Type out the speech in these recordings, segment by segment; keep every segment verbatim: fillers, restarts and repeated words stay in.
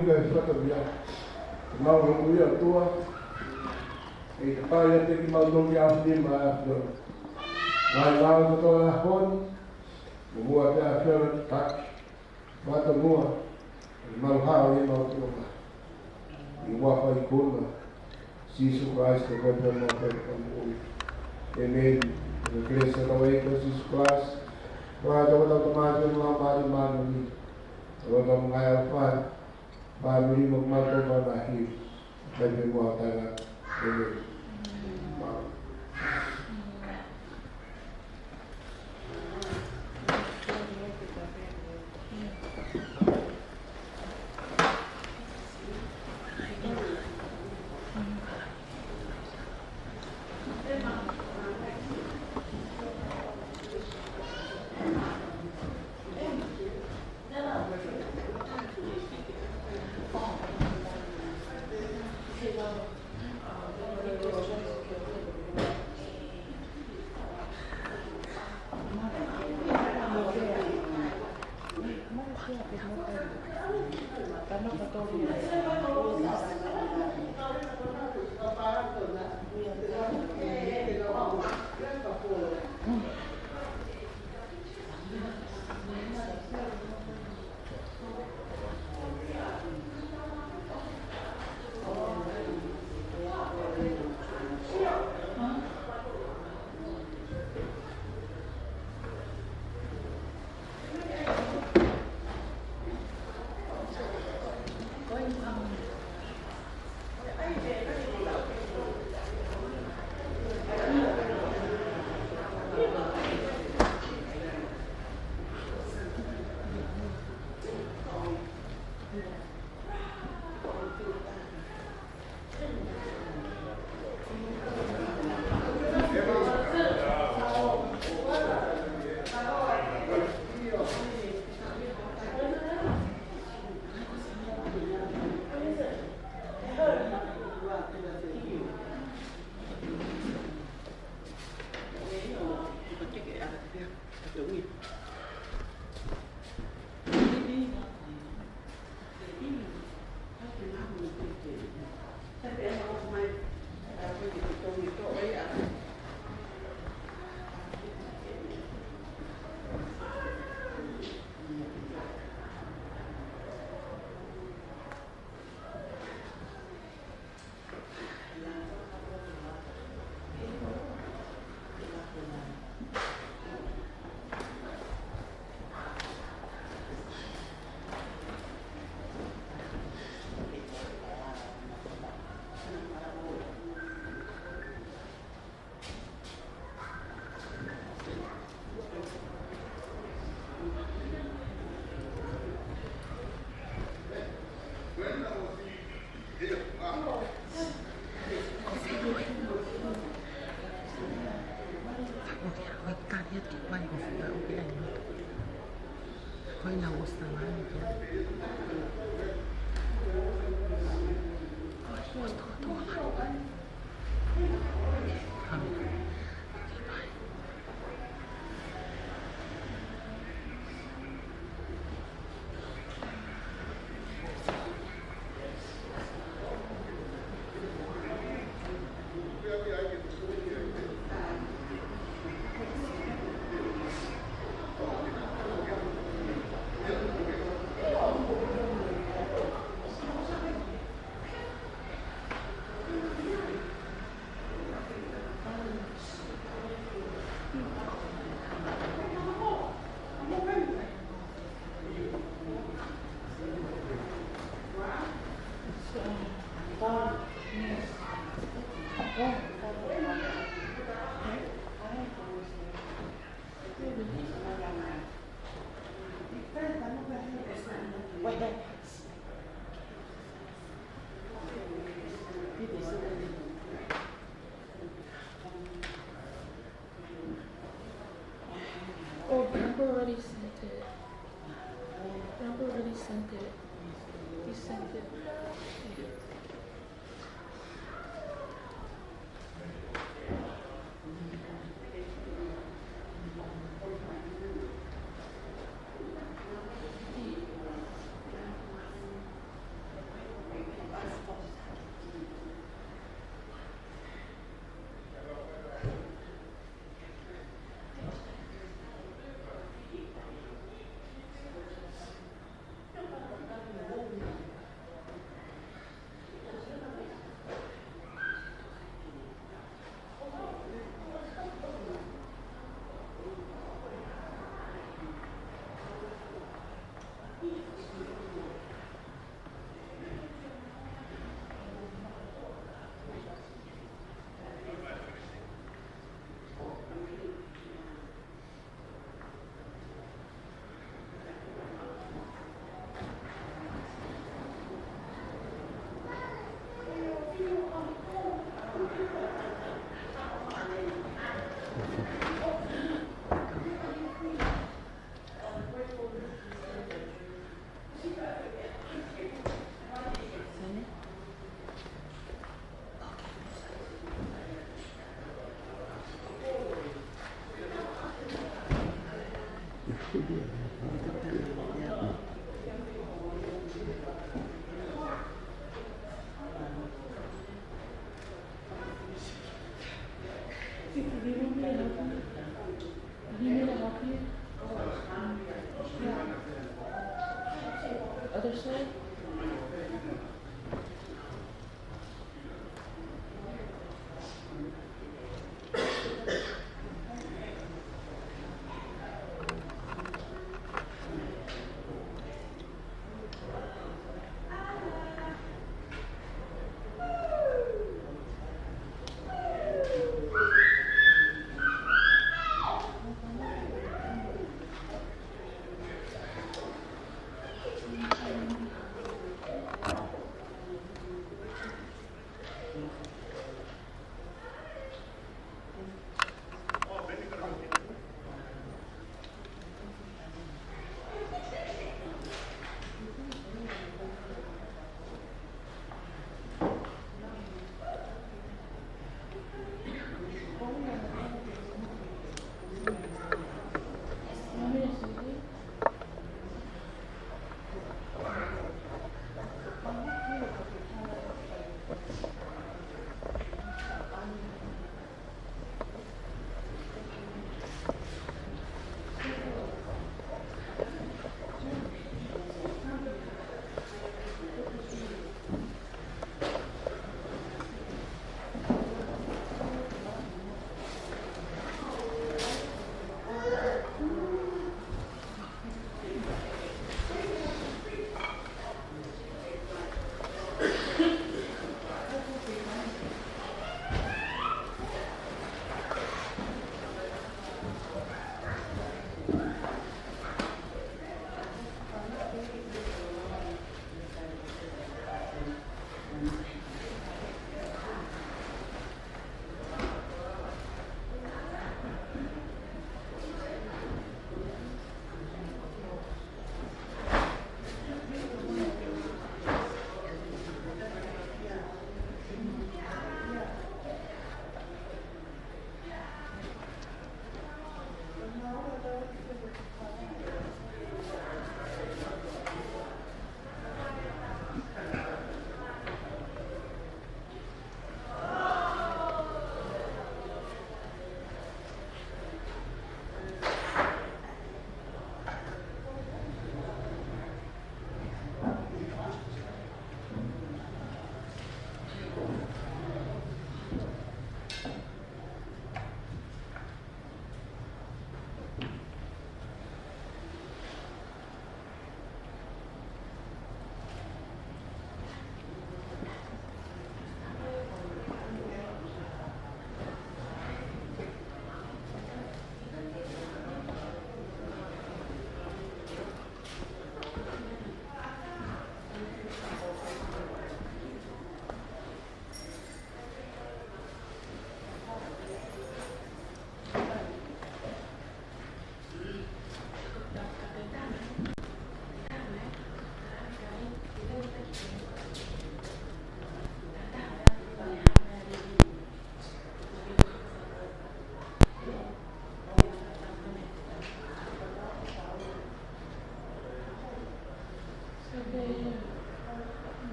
Ke fakatongia. Mau ʻoku ʻi ʻOtua. ʻE tapai ʻiate kimautolu ʻi he ʻaho ni mo e ʻaho ni. Ngaahi lao kotoa ʻo e ʻaho ni. Mo muʻa pē ʻa e fela taki. Fakatongia. ʻE mau hao ʻi he mau tuʻunga. ʻI he huafa ikuna. Sīsū Kalaisi ko e Tamai Fakamoʻui. ʻĒmeni. Ko e kelesi ʻa hotau ʻEiki ko Sīsū Kalaisi. Ko e ʻofa ʻa e ʻOtua ko e Tamai, mo e ʻofa ʻa e Laumālie Māʻoniʻoni. Ko e ʻofa mo e ngāue ʻa e ʻAfio. Fāmili mo kimautolu ʻo e ʻaho ni. Kae pehē muʻa ʻo taʻengata. ʻĒmeni. Oh, Barbara already sent it. Barbara already sent it. He sent it.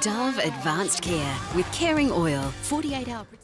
Dove Advanced Care with caring oil, forty-eight hour protection.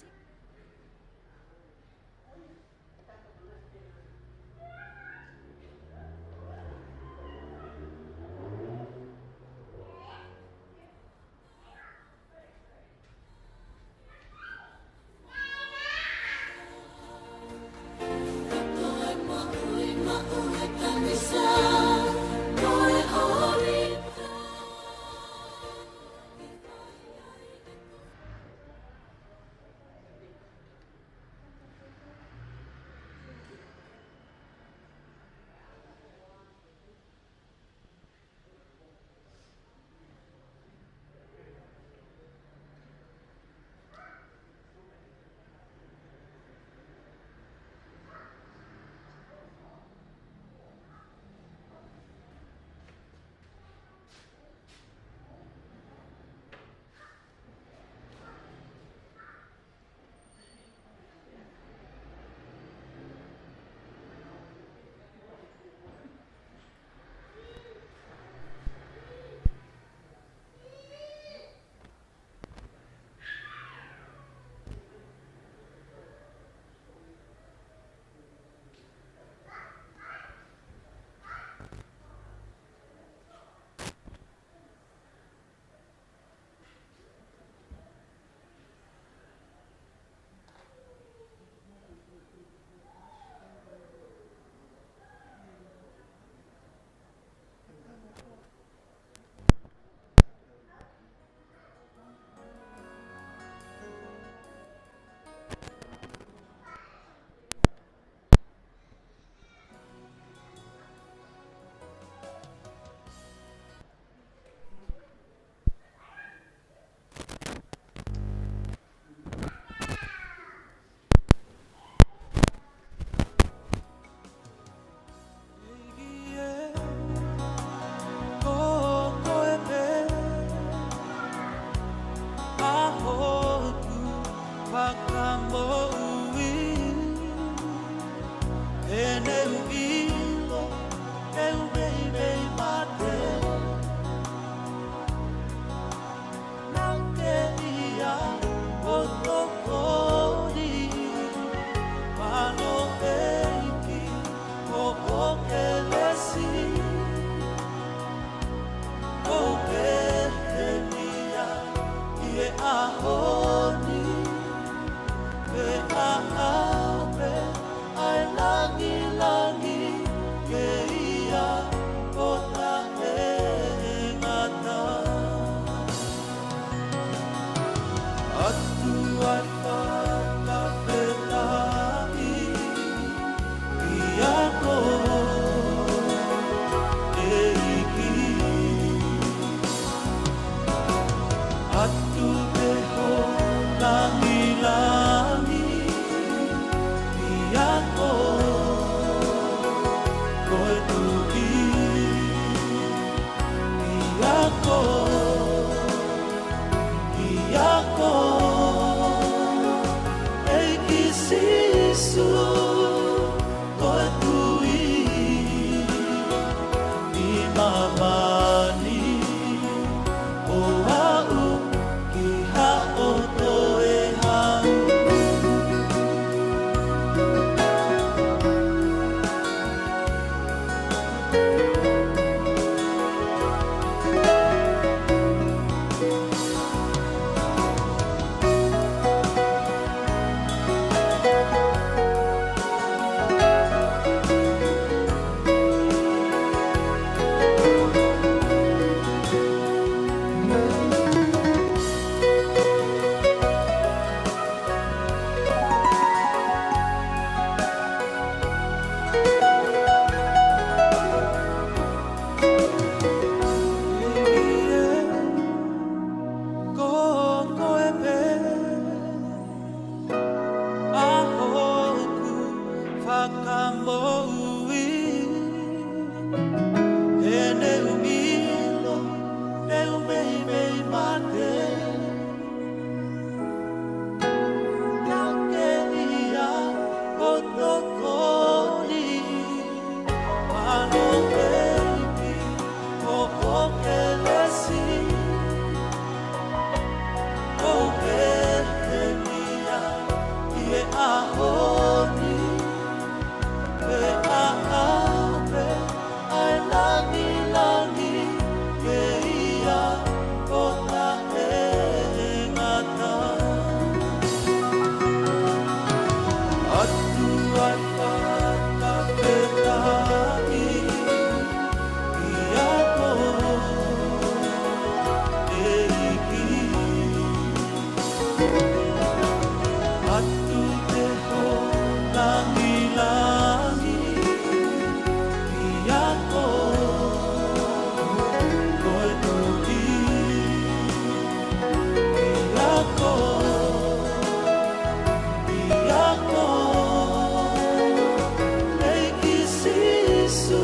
Ko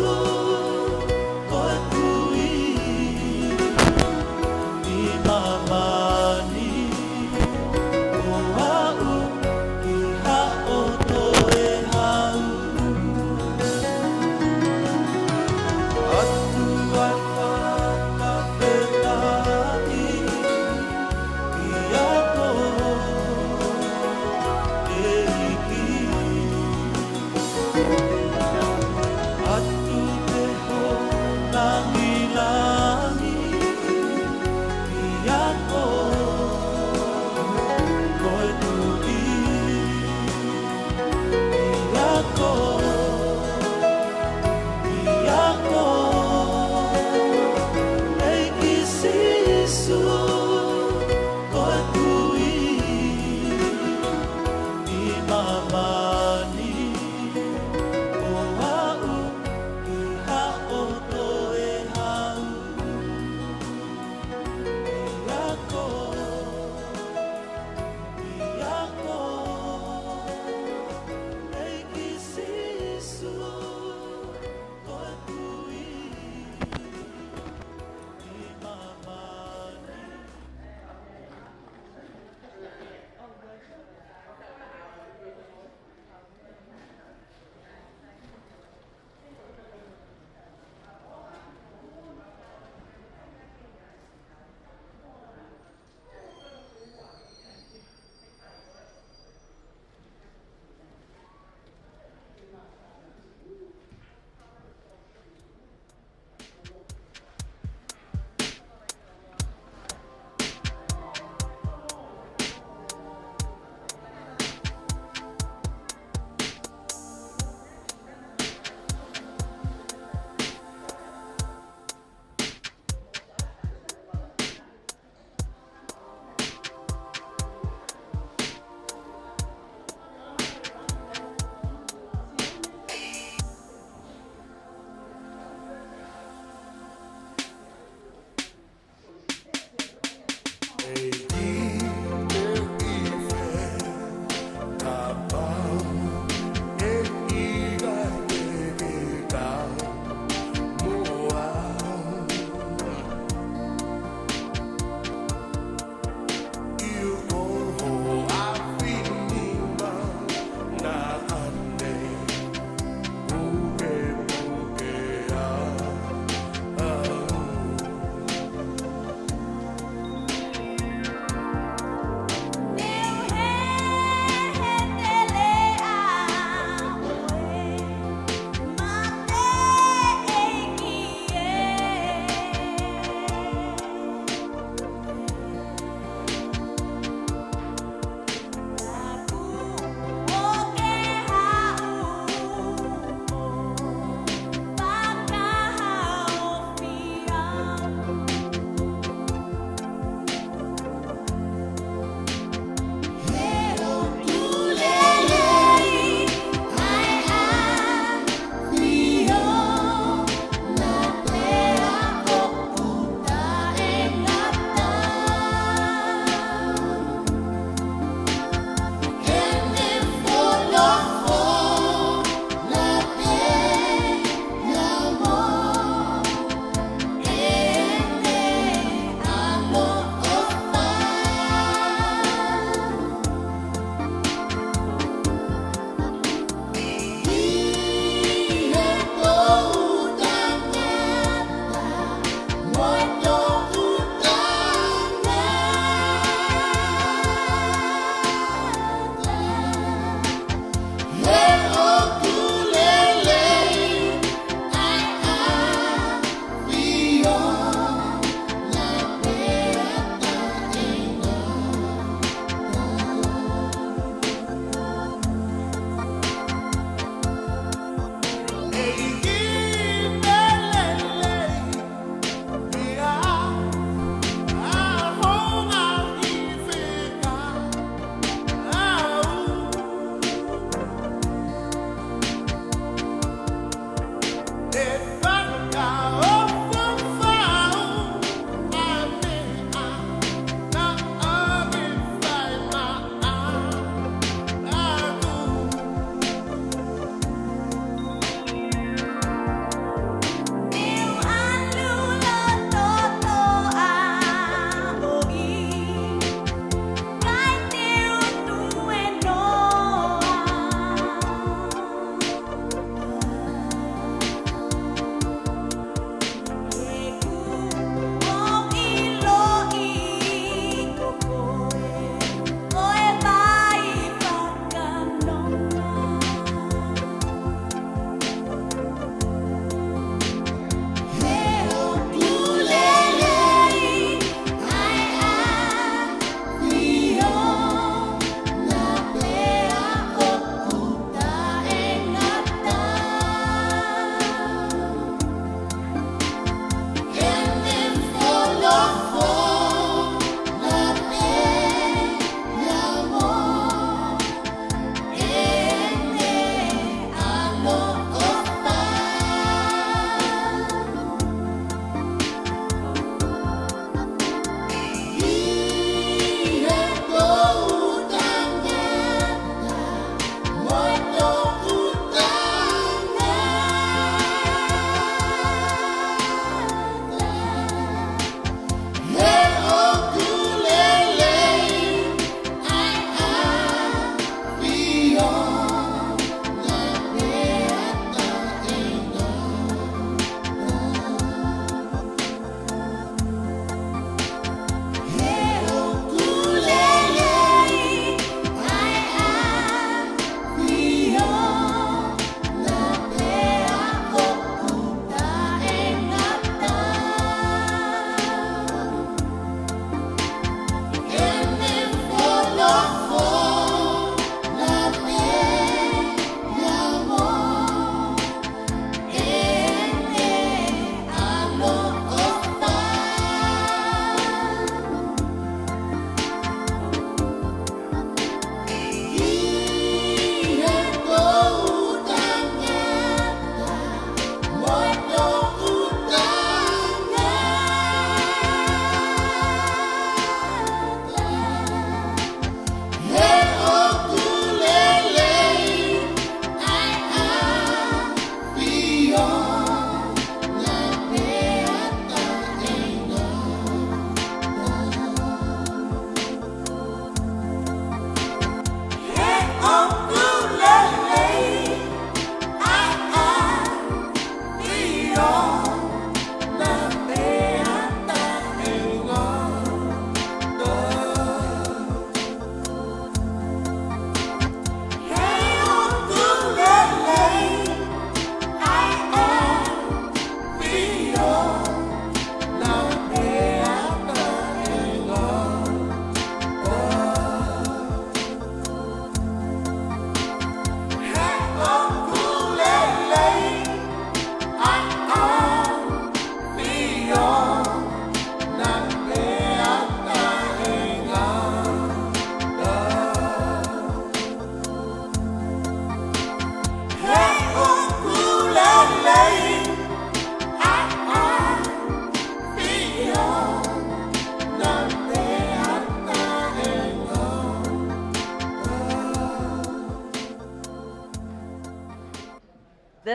e Tuʻi ʻi māmani, ʻo aʻu ki haʻo toe hau. ʻOtua fakafetaʻi kiate koe, ʻEiki. ʻOtua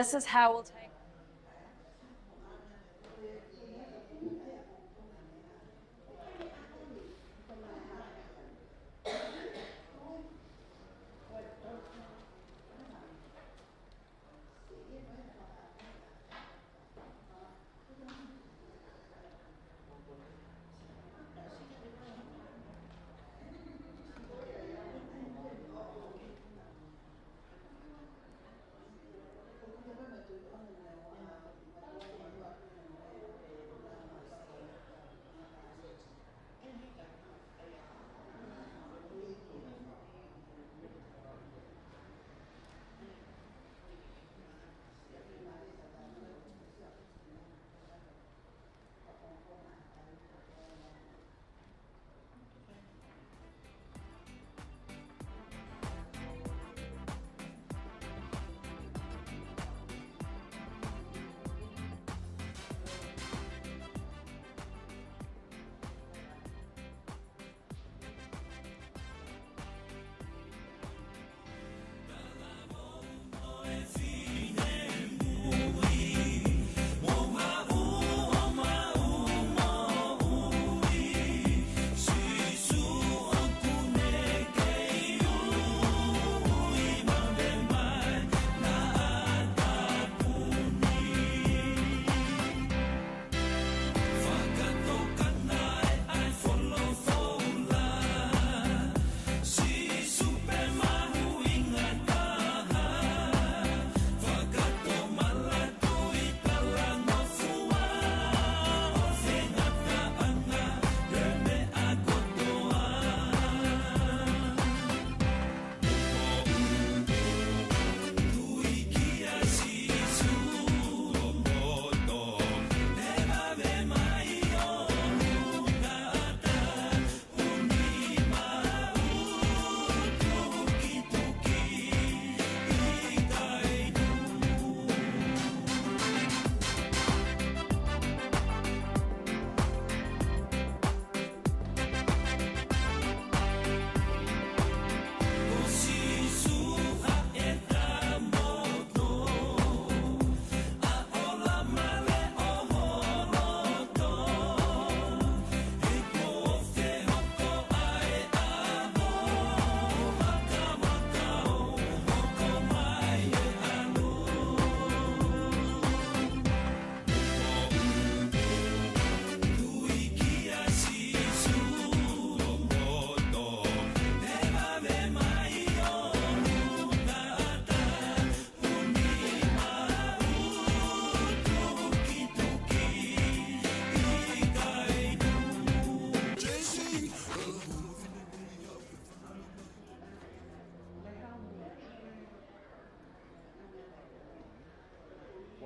This is how we'll take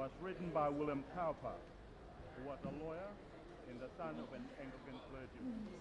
Was written by William Cowper, who was a lawyer and the son of an Anglican clergyman.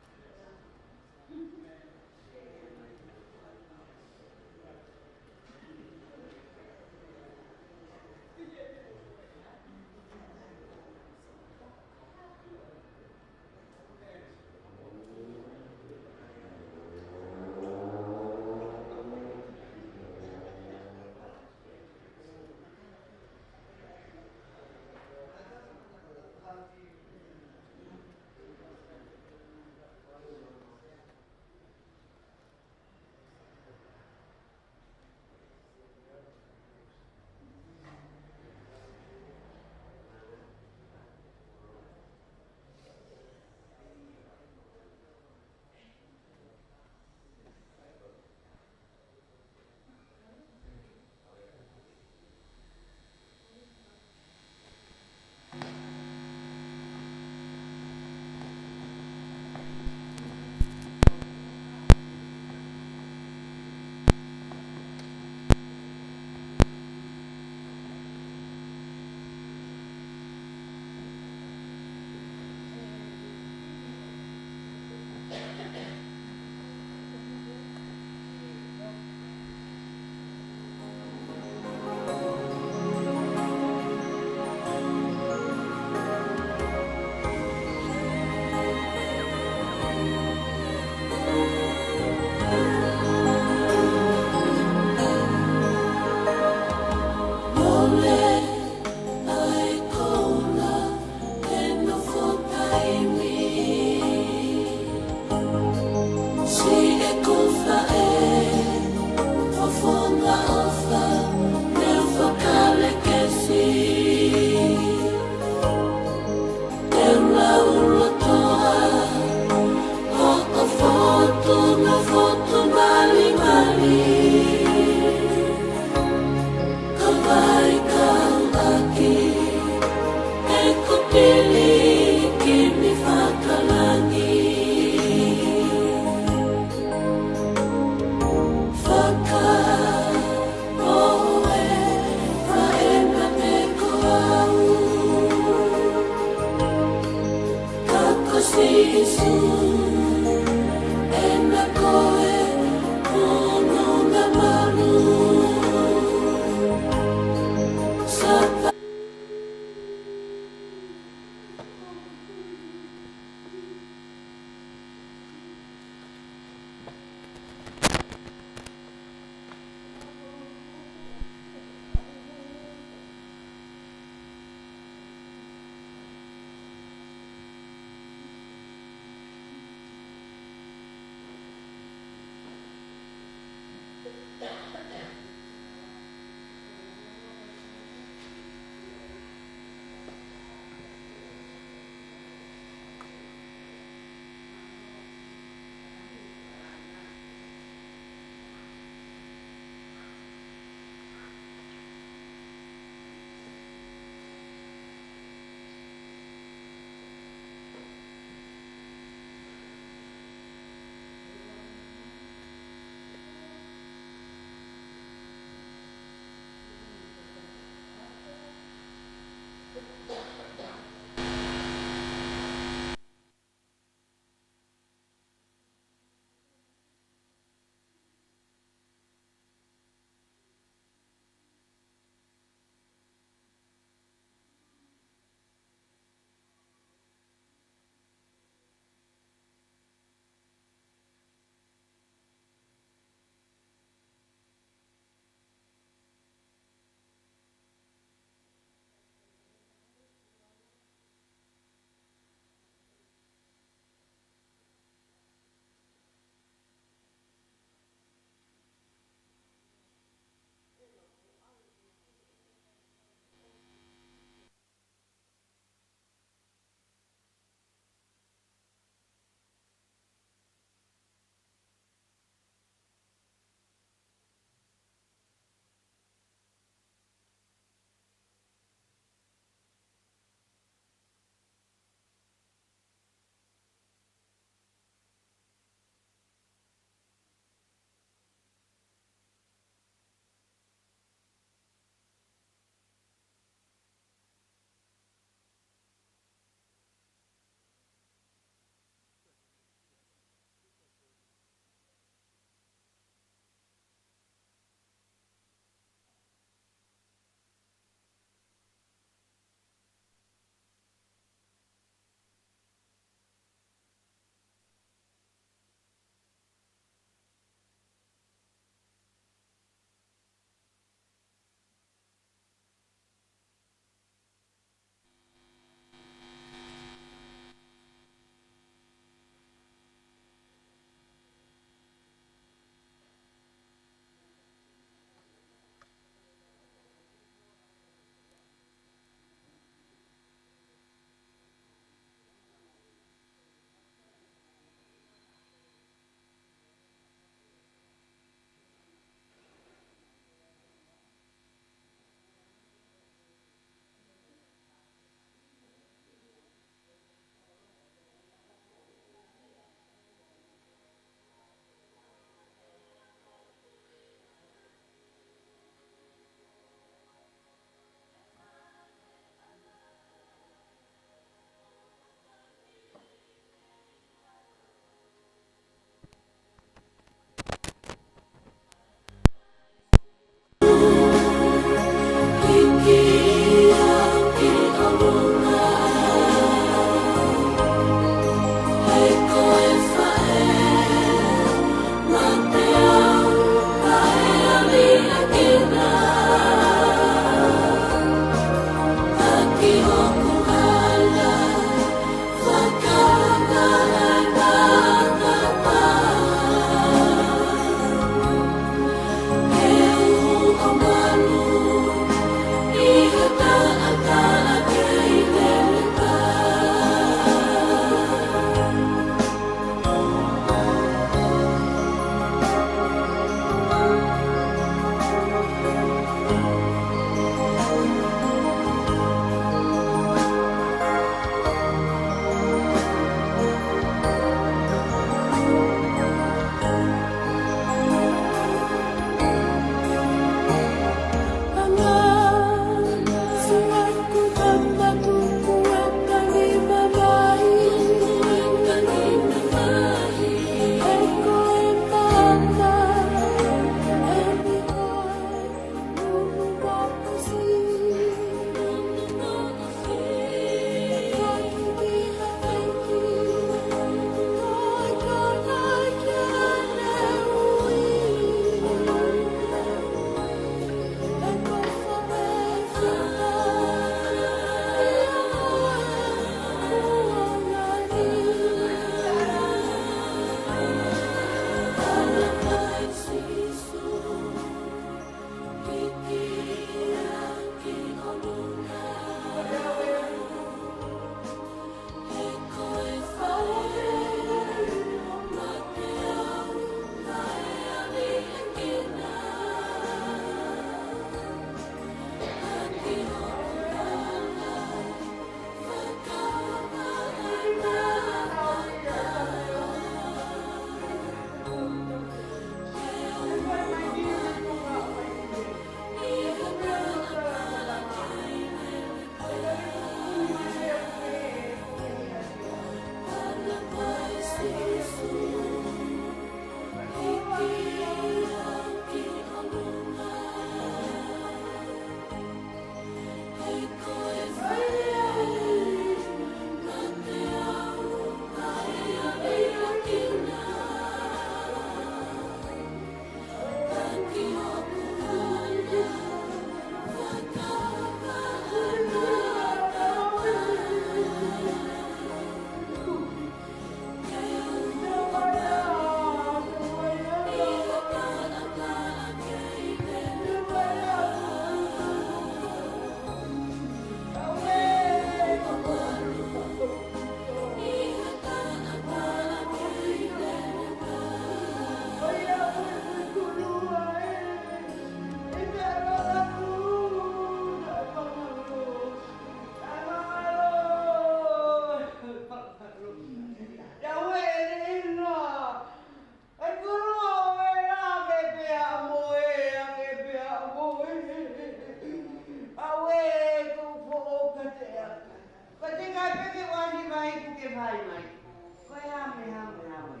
Hame, hame, hame.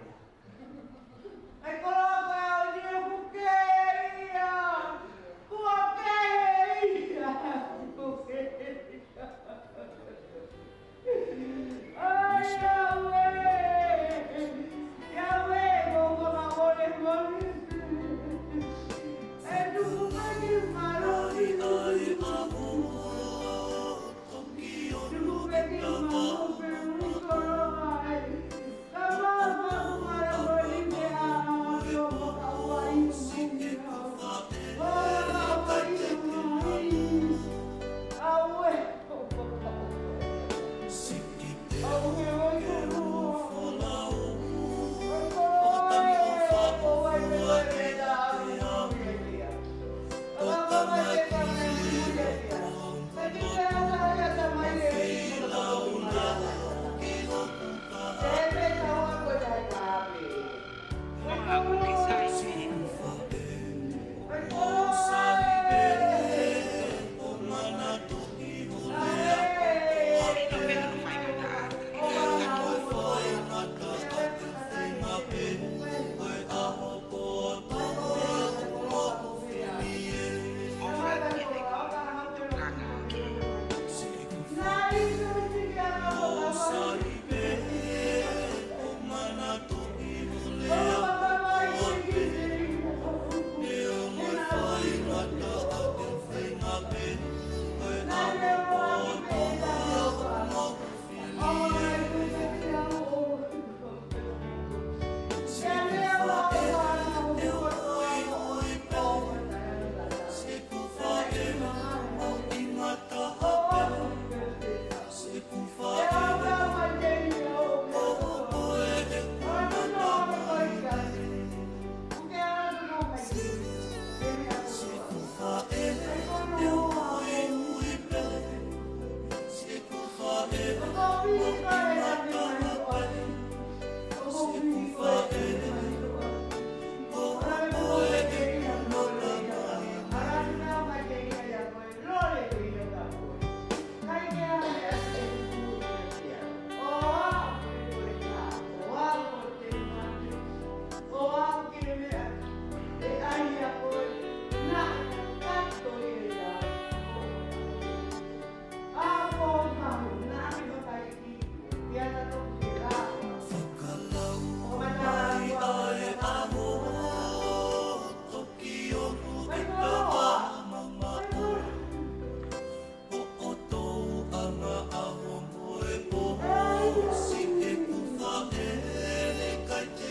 Ai, koloa ko au ni, ʻoku kei ia. Kuo kei ia. Kuo kei ia. Ai, Yahweh. Yahweh, ko u fakamolemole. ʻE tuku mai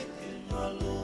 ki mālō.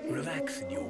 Relax in your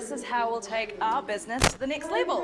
This is how we'll take our business to the next level.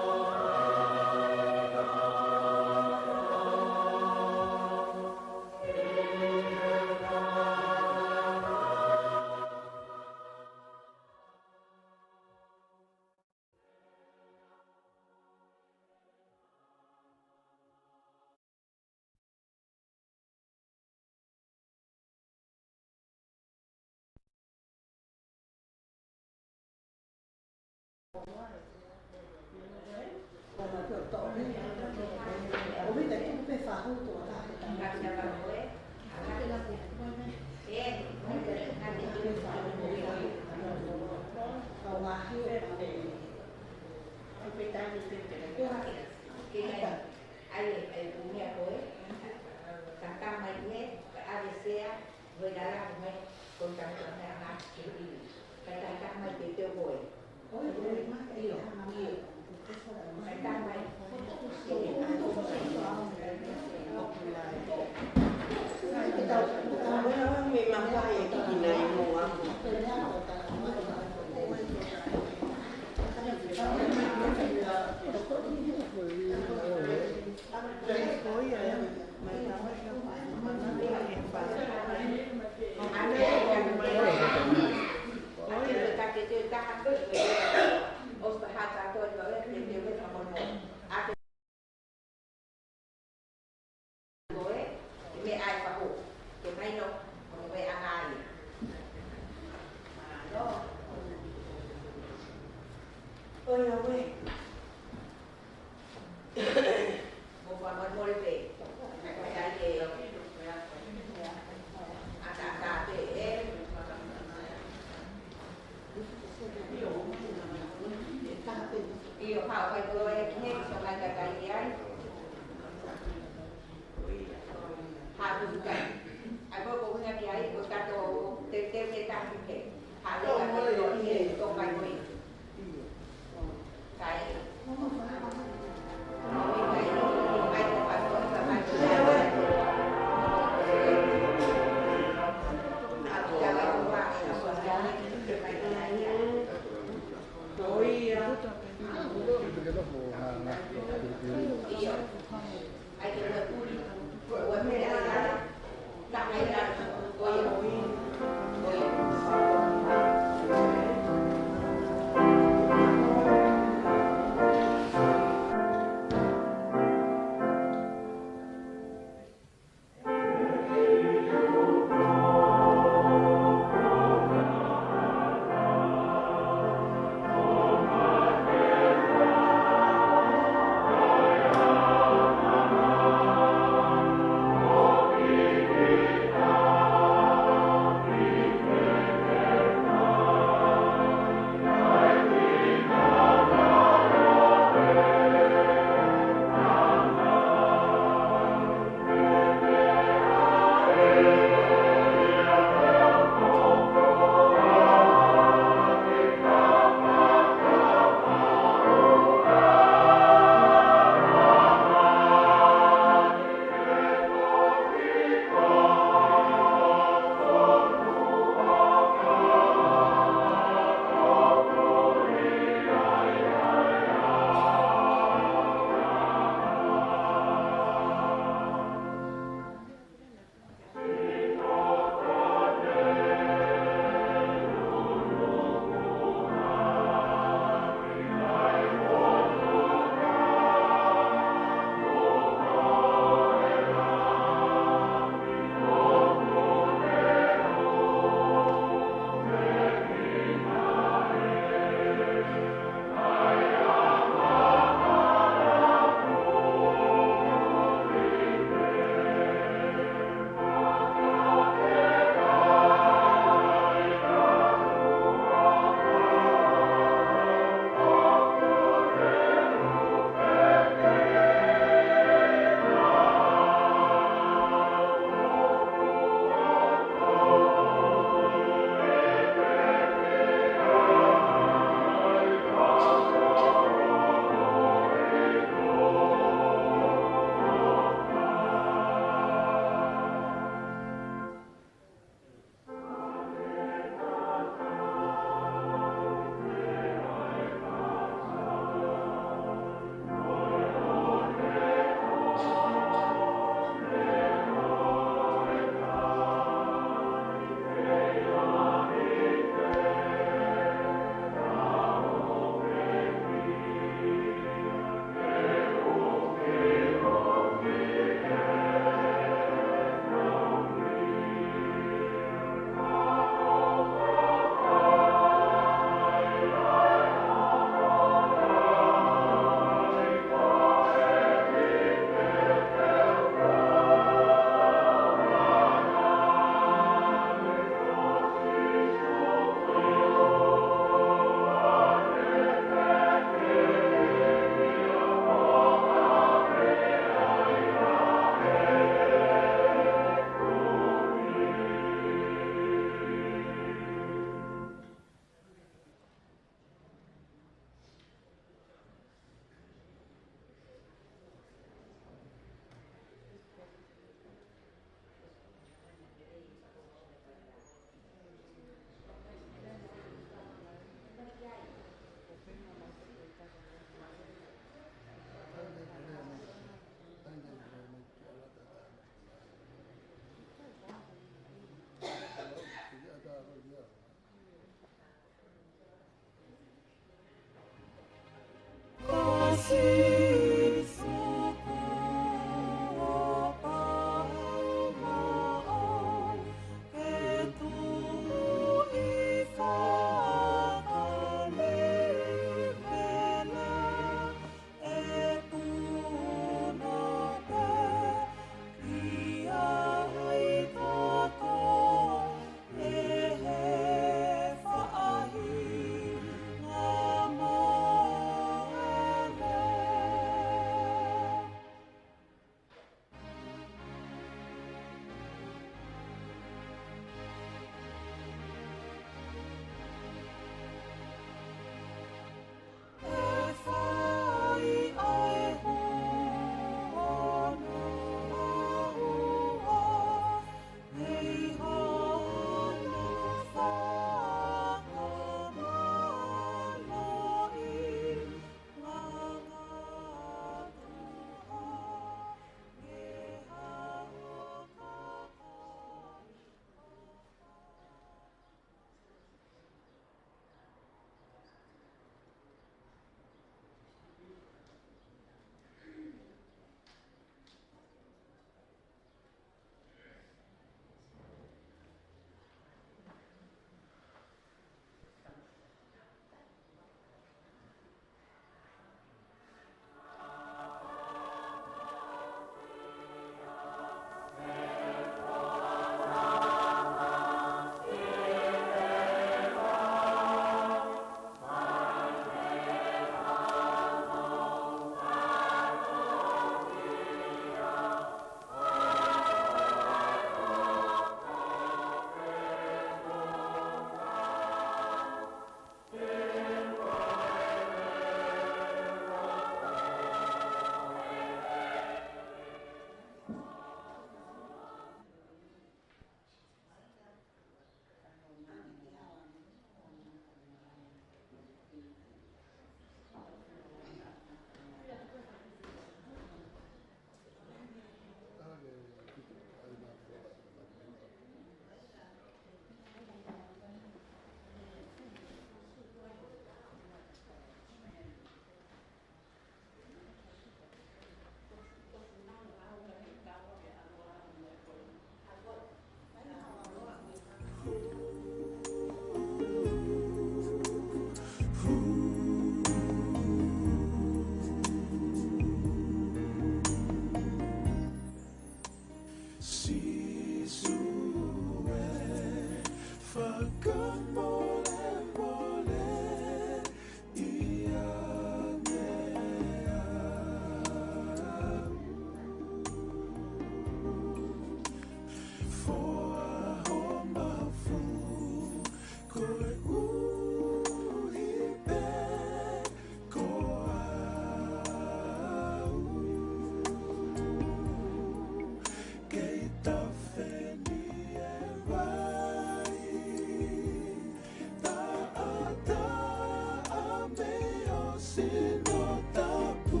Tino tapu.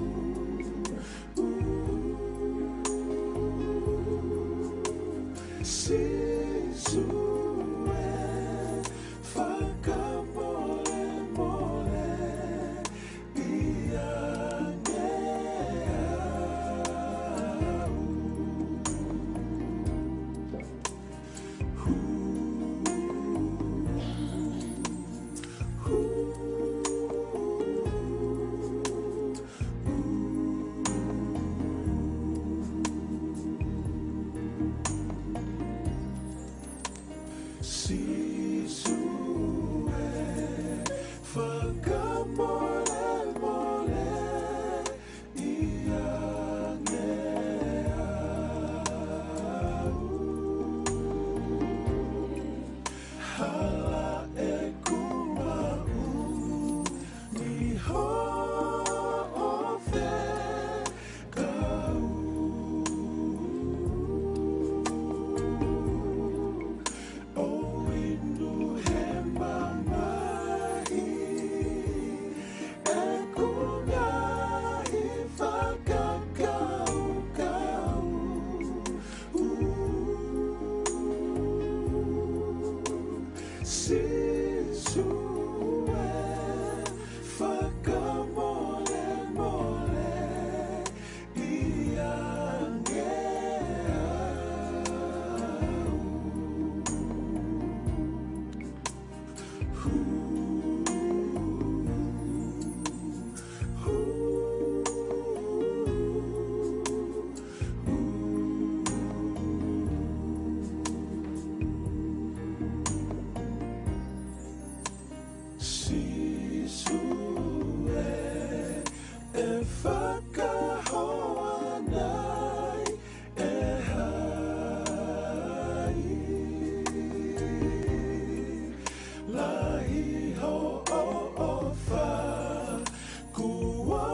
Sīsū ē, fakamolemole ʻiate au. Sīsū ē, fakamolemole ʻiate au. Hala ʻeku maʻu ni hoʻo fekau. ʻO inu he mamahi ʻeku ngaahi fakakaukau. Sīsū ē, fakamolemole ʻiate au. Sīsū ē, ʻe fakahoa nai ʻe hai? Lahi hoʻo ʻofa, kuo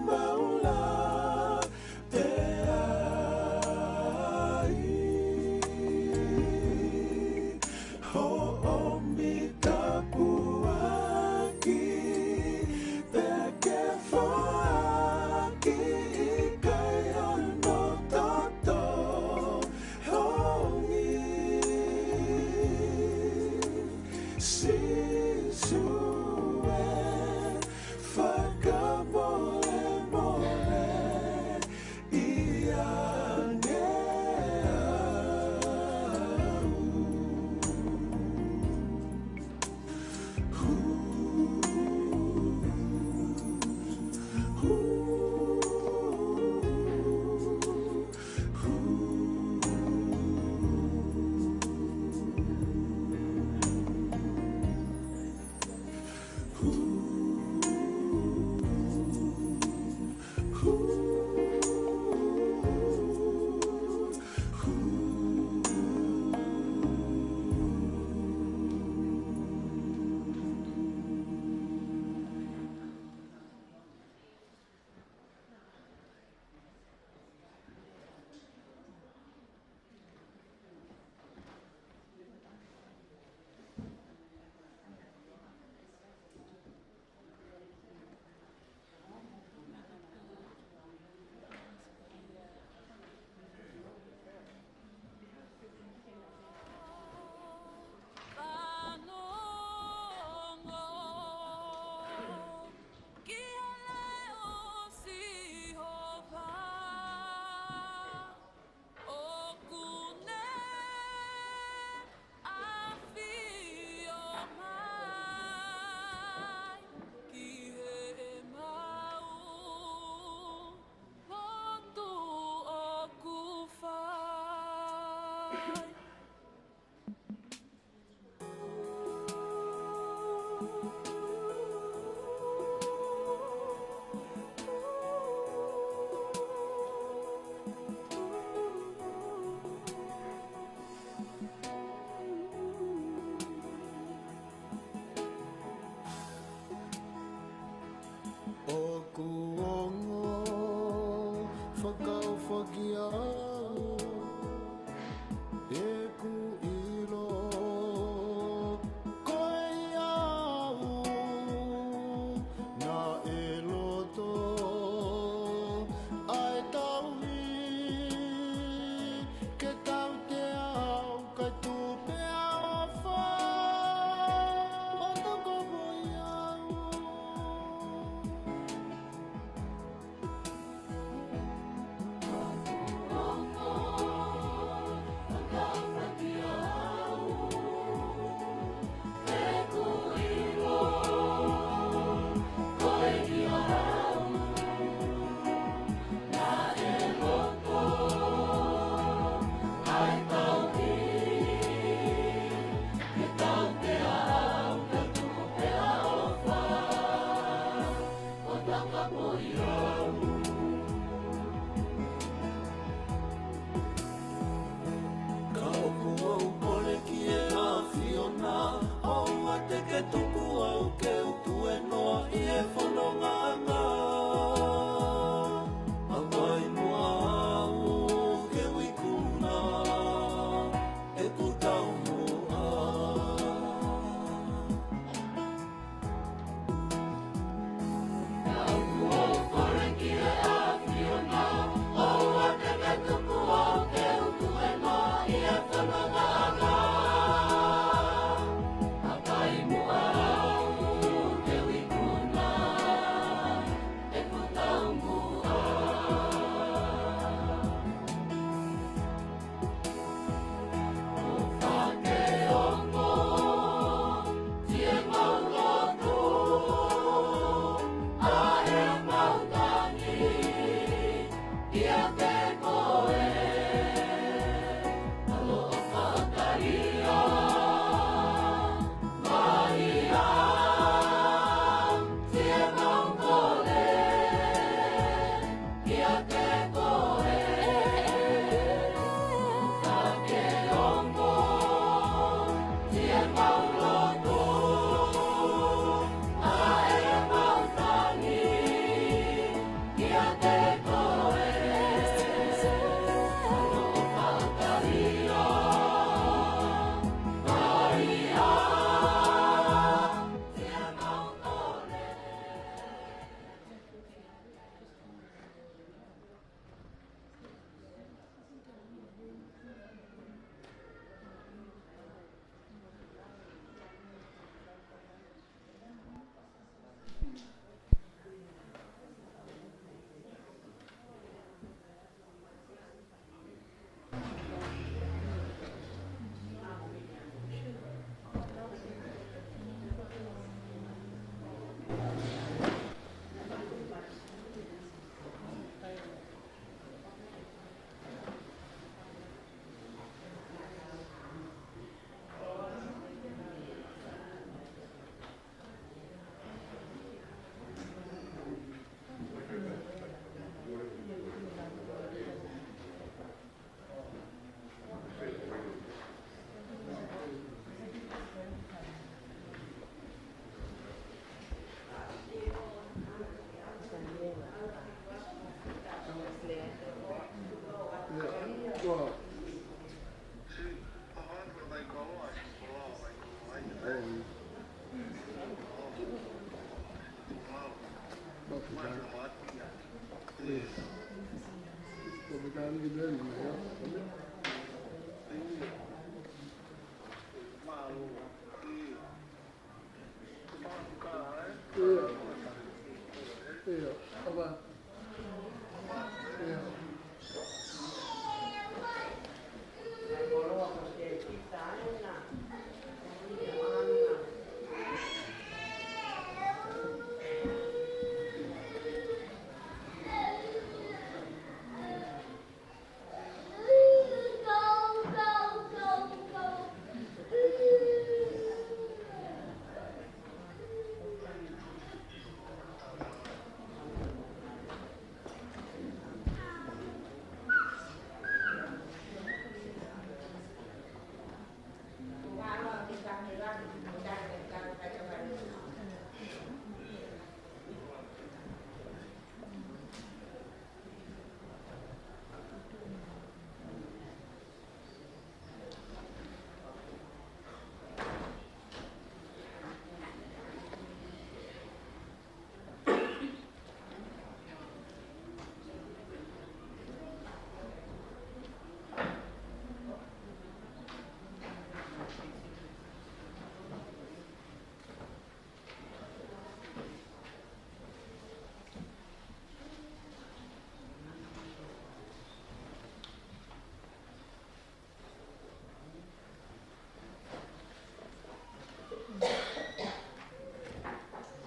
mau lave ai. Hoʻo mita puaki pē ke foaki, ʻikai hono toto hongi. Sīsū ē, fakamolemole ʻiate au.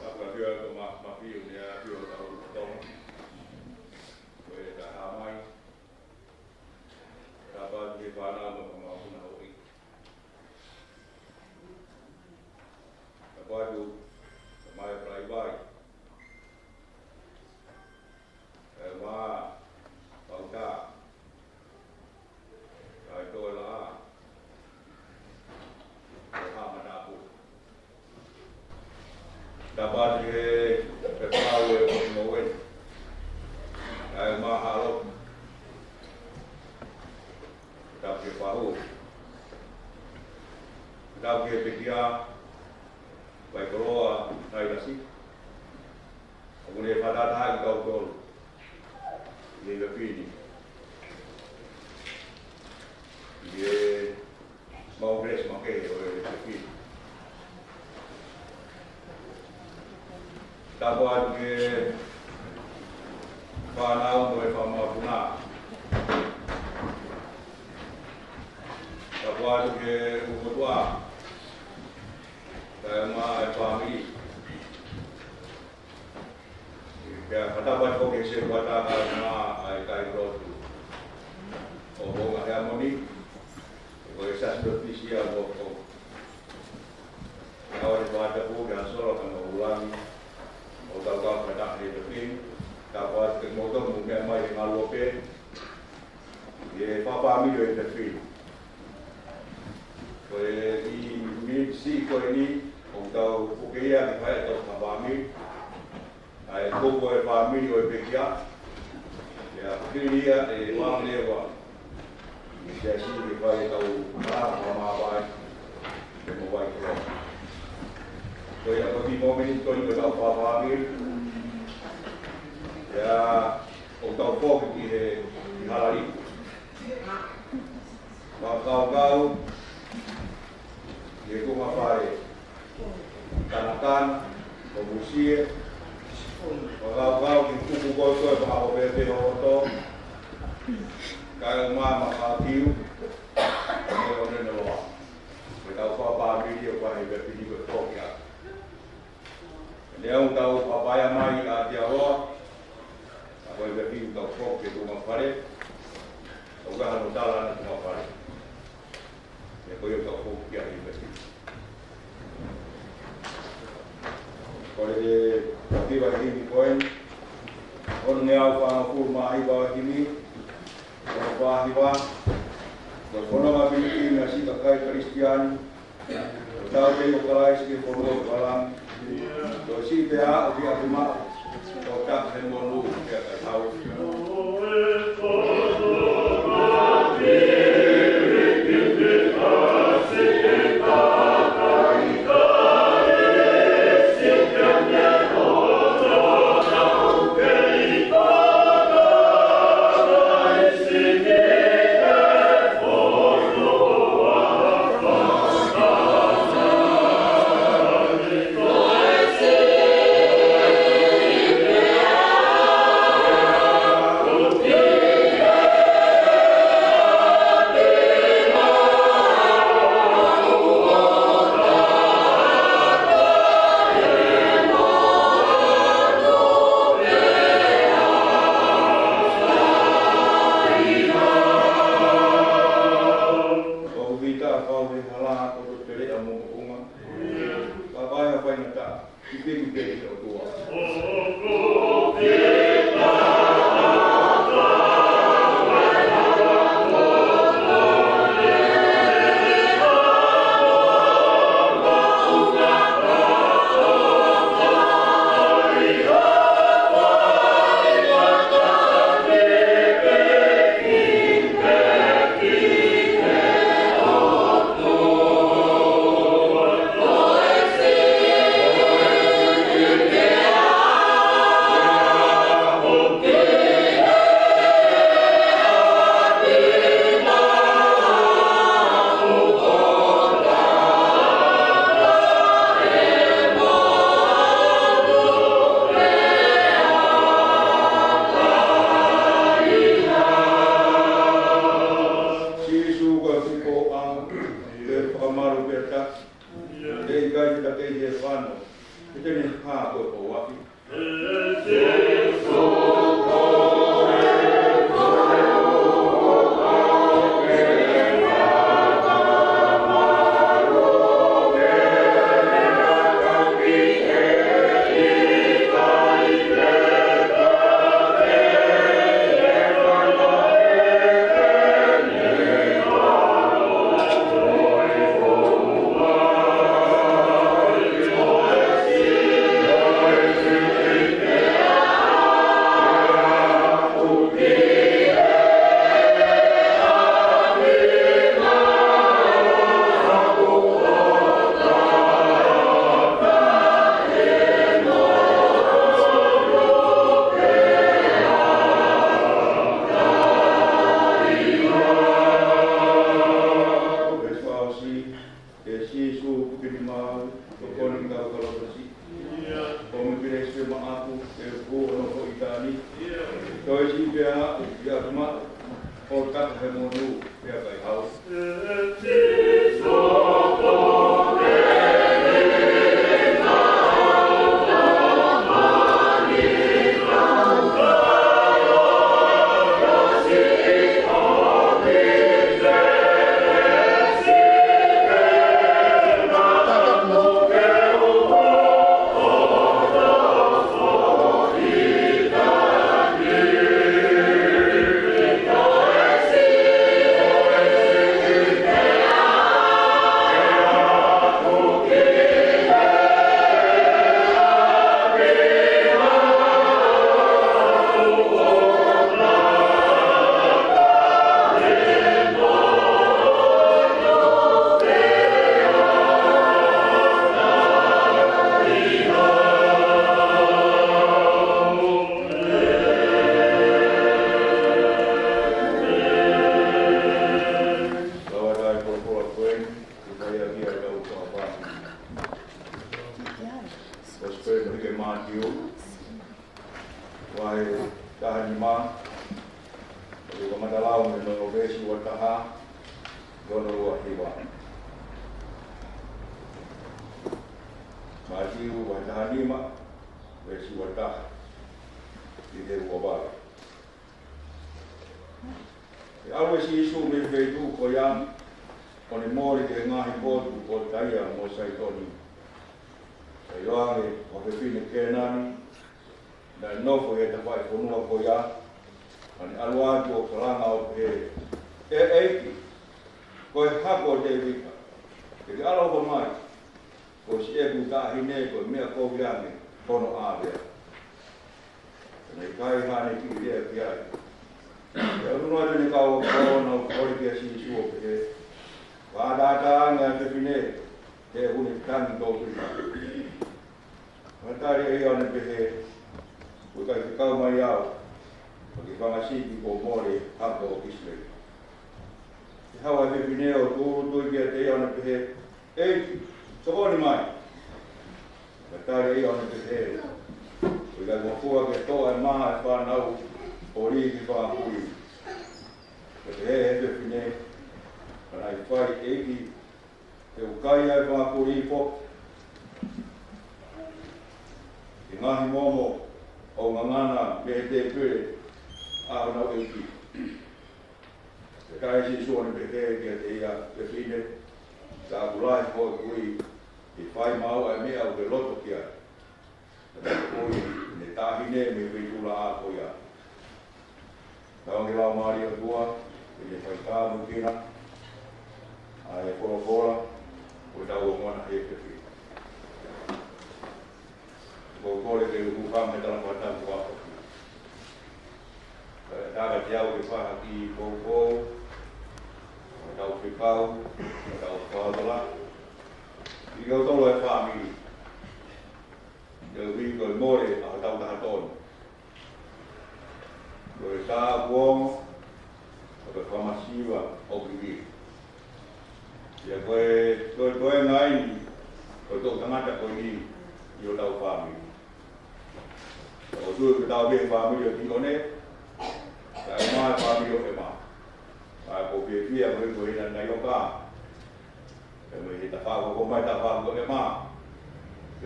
Tapu atu ʻa e tama mafiu ni a fiu tau Tonga. Ko e taha mai. Tapu atu ki he fānau mo e mokopuna hoʻi. Tapu atu, tamai Palaivai. ʻE ma pauta. ʻAi tō e laʻā. ʻE ha matapu. Tapu atu ki he, ki he pau e o mo e. ʻAi ma halo. Tapu ki he pahu. Tapu ki he pekia. Vai koloa, tai lasi. ʻOku ne fakataha ʻi kau tolu. ʻI he pini. ʻI he mau pēsi makehe ʻo e pini. Tapu atu ki he fānau mo e fanga mokopuna. Tapu atu ki he ʻū motuʻa. Kae ʻumaʻā e fāmili. Pea fakatapu atu ki he setuata kae ʻumaʻā e kailotu ʻo Hounga Heamoni. Ko e sasi lotisia mo ko. Pea ʻoua ʻe fakatapu ki he solo ka mo ulangi. ʻO tau kau fakataha he toping. Tapu atu ki he moto mo meʻa mai he ngaluope. ʻI he fāmili ʻo e tefili. Ko e ʻi miniti siʻi ko eni, ʻoku tau puke ia ke fai ʻetau fāmili. ʻAi kupu e fāmili ʻo e pekia. Ia, fili ia ʻe vale ua. Ia siʻi ke fai ʻetau fāmili. Ke mo vai kolo. Ko ia ko e kiʻi mōmeniti ko eni ko ʻetau fāmili. Ia, ʻoku tau foki ki he, ki Halaliku. Fakakaukau ki he tuʻunga fale. Kanakana, ʻo Musie. Fakakaukau ki he kupu ko ē ko e fakaʻopeʻope hoto. Kae ʻumaʻā Makakiu. Kae ʻumaʻā Nenoa. Ko ʻetau fāmili ʻoku ʻi ai e pini ko e foki atu. Neongo ʻetau papaia mai ʻa Aotearoa, ka ko e pē ʻoku tau foki ki he tuʻunga fale, ʻoku ʻi ai hano tala ʻa e tuʻunga fale. Pea ko ia ʻoku tau foki ki ai he pē. Ko e te takiva himi ko eni, ono ngeau fāngofulu mā hiva himi, ono fā hiva, ko e fononga pilikimi ʻa e siʻi kakai Kalisitiane, ʻo tau tei ʻo Kalaisi ki he fonua ʻo e palani. Ko e siʻi pea ʻo ki ʻapi maʻu. ʻO tapu he monū ki he kakai hau. Mapu, ʻe ʻoku ʻi hono foʻi taʻani. Toe siʻi pea ʻoku ʻi atu maʻu ʻo taka he monū pea kai hau. Kosipeli naʻe hiki ʻe Mātiu, vahe taha nima, ʻoku kamata lau mei hono veesi ua taha ki hono ua hiva. Mātiu vahe taha nima, veesi ua taha ki he ua valu. ʻE ʻalu ʻa Sīsū mei he feituʻu ko ia, ʻo ne mole ki he ngaahi potu ko Taia mo Saitoni. Pea ʻi ai ʻa e fefine Kēnani naʻe nofo ʻi he tafaʻaki fonua ko ia, naʻa ne ʻalu atu ʻo kalanga ʻo pehē, ʻE ʻEiki, ko e hako ʻo Tēvita, ke ke ʻaloʻofa mai, ko siʻeku taʻahine ko e meʻa kovi ange hono ʻāvea. Pea naʻe ʻikai haʻane kiʻi lea ki ai. Pea ʻunuʻunu atu ʻene kau ako ʻo nau kole kia Sīsū ʻo pehē, Fakatātā ange ʻa e fefine, he ʻoku ne tangi tōtuli. Pea tali ʻe ia ʻo ne pehē, Kuo ʻikai fekau mai au ʻa e fanga sipi kuo mole hako ʻo ʻIsileli. Pea haʻu ʻa e fefine ʻo tūʻulutui kiate ia ʻo ne pehē, ʻEiki, tokoni mai. Pea tali ʻe ia ʻo ne pehē, Kuo ʻikai ngofua ke toʻo ʻa e mā ʻa e fānau ʻo lī ki he fanga kulī. Pea pehē ʻe he fefine, Ka naʻe fai, ʻEiki, he ʻoku kai ʻa e fanga kulī foki ʻi he ngaahi momo ʻo e ngangana mei he tēpile ʻa honau ʻeiki. Pea tali ʻe Sīsū ʻo ne pehē kiate ia, Fefine, ka ʻoku lahi hoʻo tui, ke fai maʻau ʻa e meʻa ʻoku ke loto ki ai. Pea naʻe ui ʻene taʻahine mei he feituʻulaʻā ko ia. Tau ange lau mālie ʻOtua, ke ne fai tāpuekina ʻa e folofola kuo tau ongona he efiafi ni. Ko e kole ke u hūfanga he tala fakatapu ʻa e ʻOtua. Kae ʻatā kiate au ke fai ha kiʻi poupou, ʻo tau fekau, ʻo tau fakaʻofoʻofa ʻi he ʻOtua ʻa e fāmili. Koeʻuhi ko e mole ʻa hotau taha tonu. Ko e tāpuaki, ko e fakamasiva ʻoku ʻi ai. Pea ko e, ko e, ko e ngaahi, ko e toʻutangata ko eni ʻi hotau fāmili. ʻOku ou tui ko ʻetau pē fāmili ʻo Tione, kae ʻumaʻā e fāmili ʻo ʻEma. Kae ʻoku ou fiefia ko e, ko e hina nai o ka. Pea mei he tafaʻaki ko mai tafaʻaki ko ʻEma.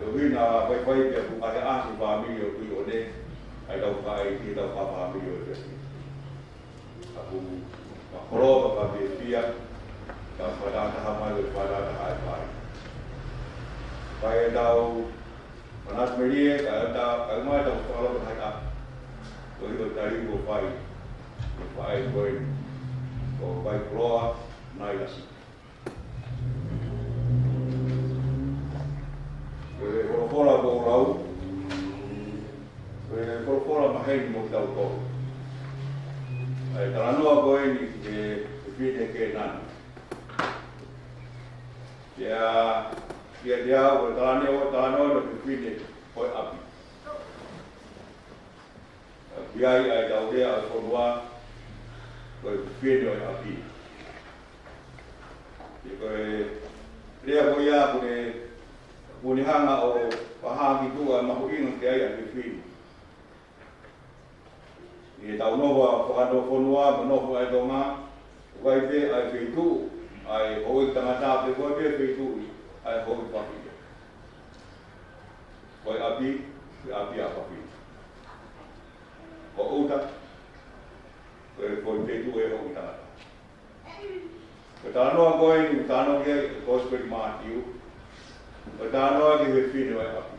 Koeʻuhi naʻa faifai pea kuo ʻasi ʻa e fāmili ʻo Tione, ʻa ʻetau fai, ʻetau fai fāmili ʻo Tione. ʻOku ou koloa pea fiefia, ka fānau taha mai, ʻo fānau taha ʻe fai. Fai ʻetau manatu melie, ka ʻetau, ka ʻumaʻā ʻetau fakalotolahiʻaki. Koeʻuhi ko e tali kuo fai, ko e fai ko eni, ko e fai koloa, nai lasi. Ko e folofola kuo lau, ko e folofola maheni mo kitautolu. ʻA e talanoa ko eni ki he fefine Kēnani. Pea, pea ʻiate au, ko e talanoa, talanoa ʻo e fefine ʻo e ʻapi. ʻOku ʻi ai ʻa e tau lea ʻo e fonua, ko e fefine ʻo e ʻapi. Pea ko e lea ko ia ʻoku ne, ʻoku ne hanga ʻo Fakahā ki tuʻa e mahuʻinga ke ʻi ai ʻa e fefine. ʻI heʻetau nofo fakanofonua mo e nofo ʻa e Tonga, ʻoku ʻi ai pē ʻa e feituʻu ʻa e houʻeiki tangata, pea ko e pē feituʻu ʻa e houʻeiki fafine. Ko e ʻapi, ko e ʻapi ʻa e fafine. Ko ʻuta, ko e, ko e feituʻu ʻa e houʻeiki tangata. Ko e talanoa ko eni, talanoa ki he Kosipeli Mātiu. Ko e talanoa ki he fefine ʻo e ʻapi.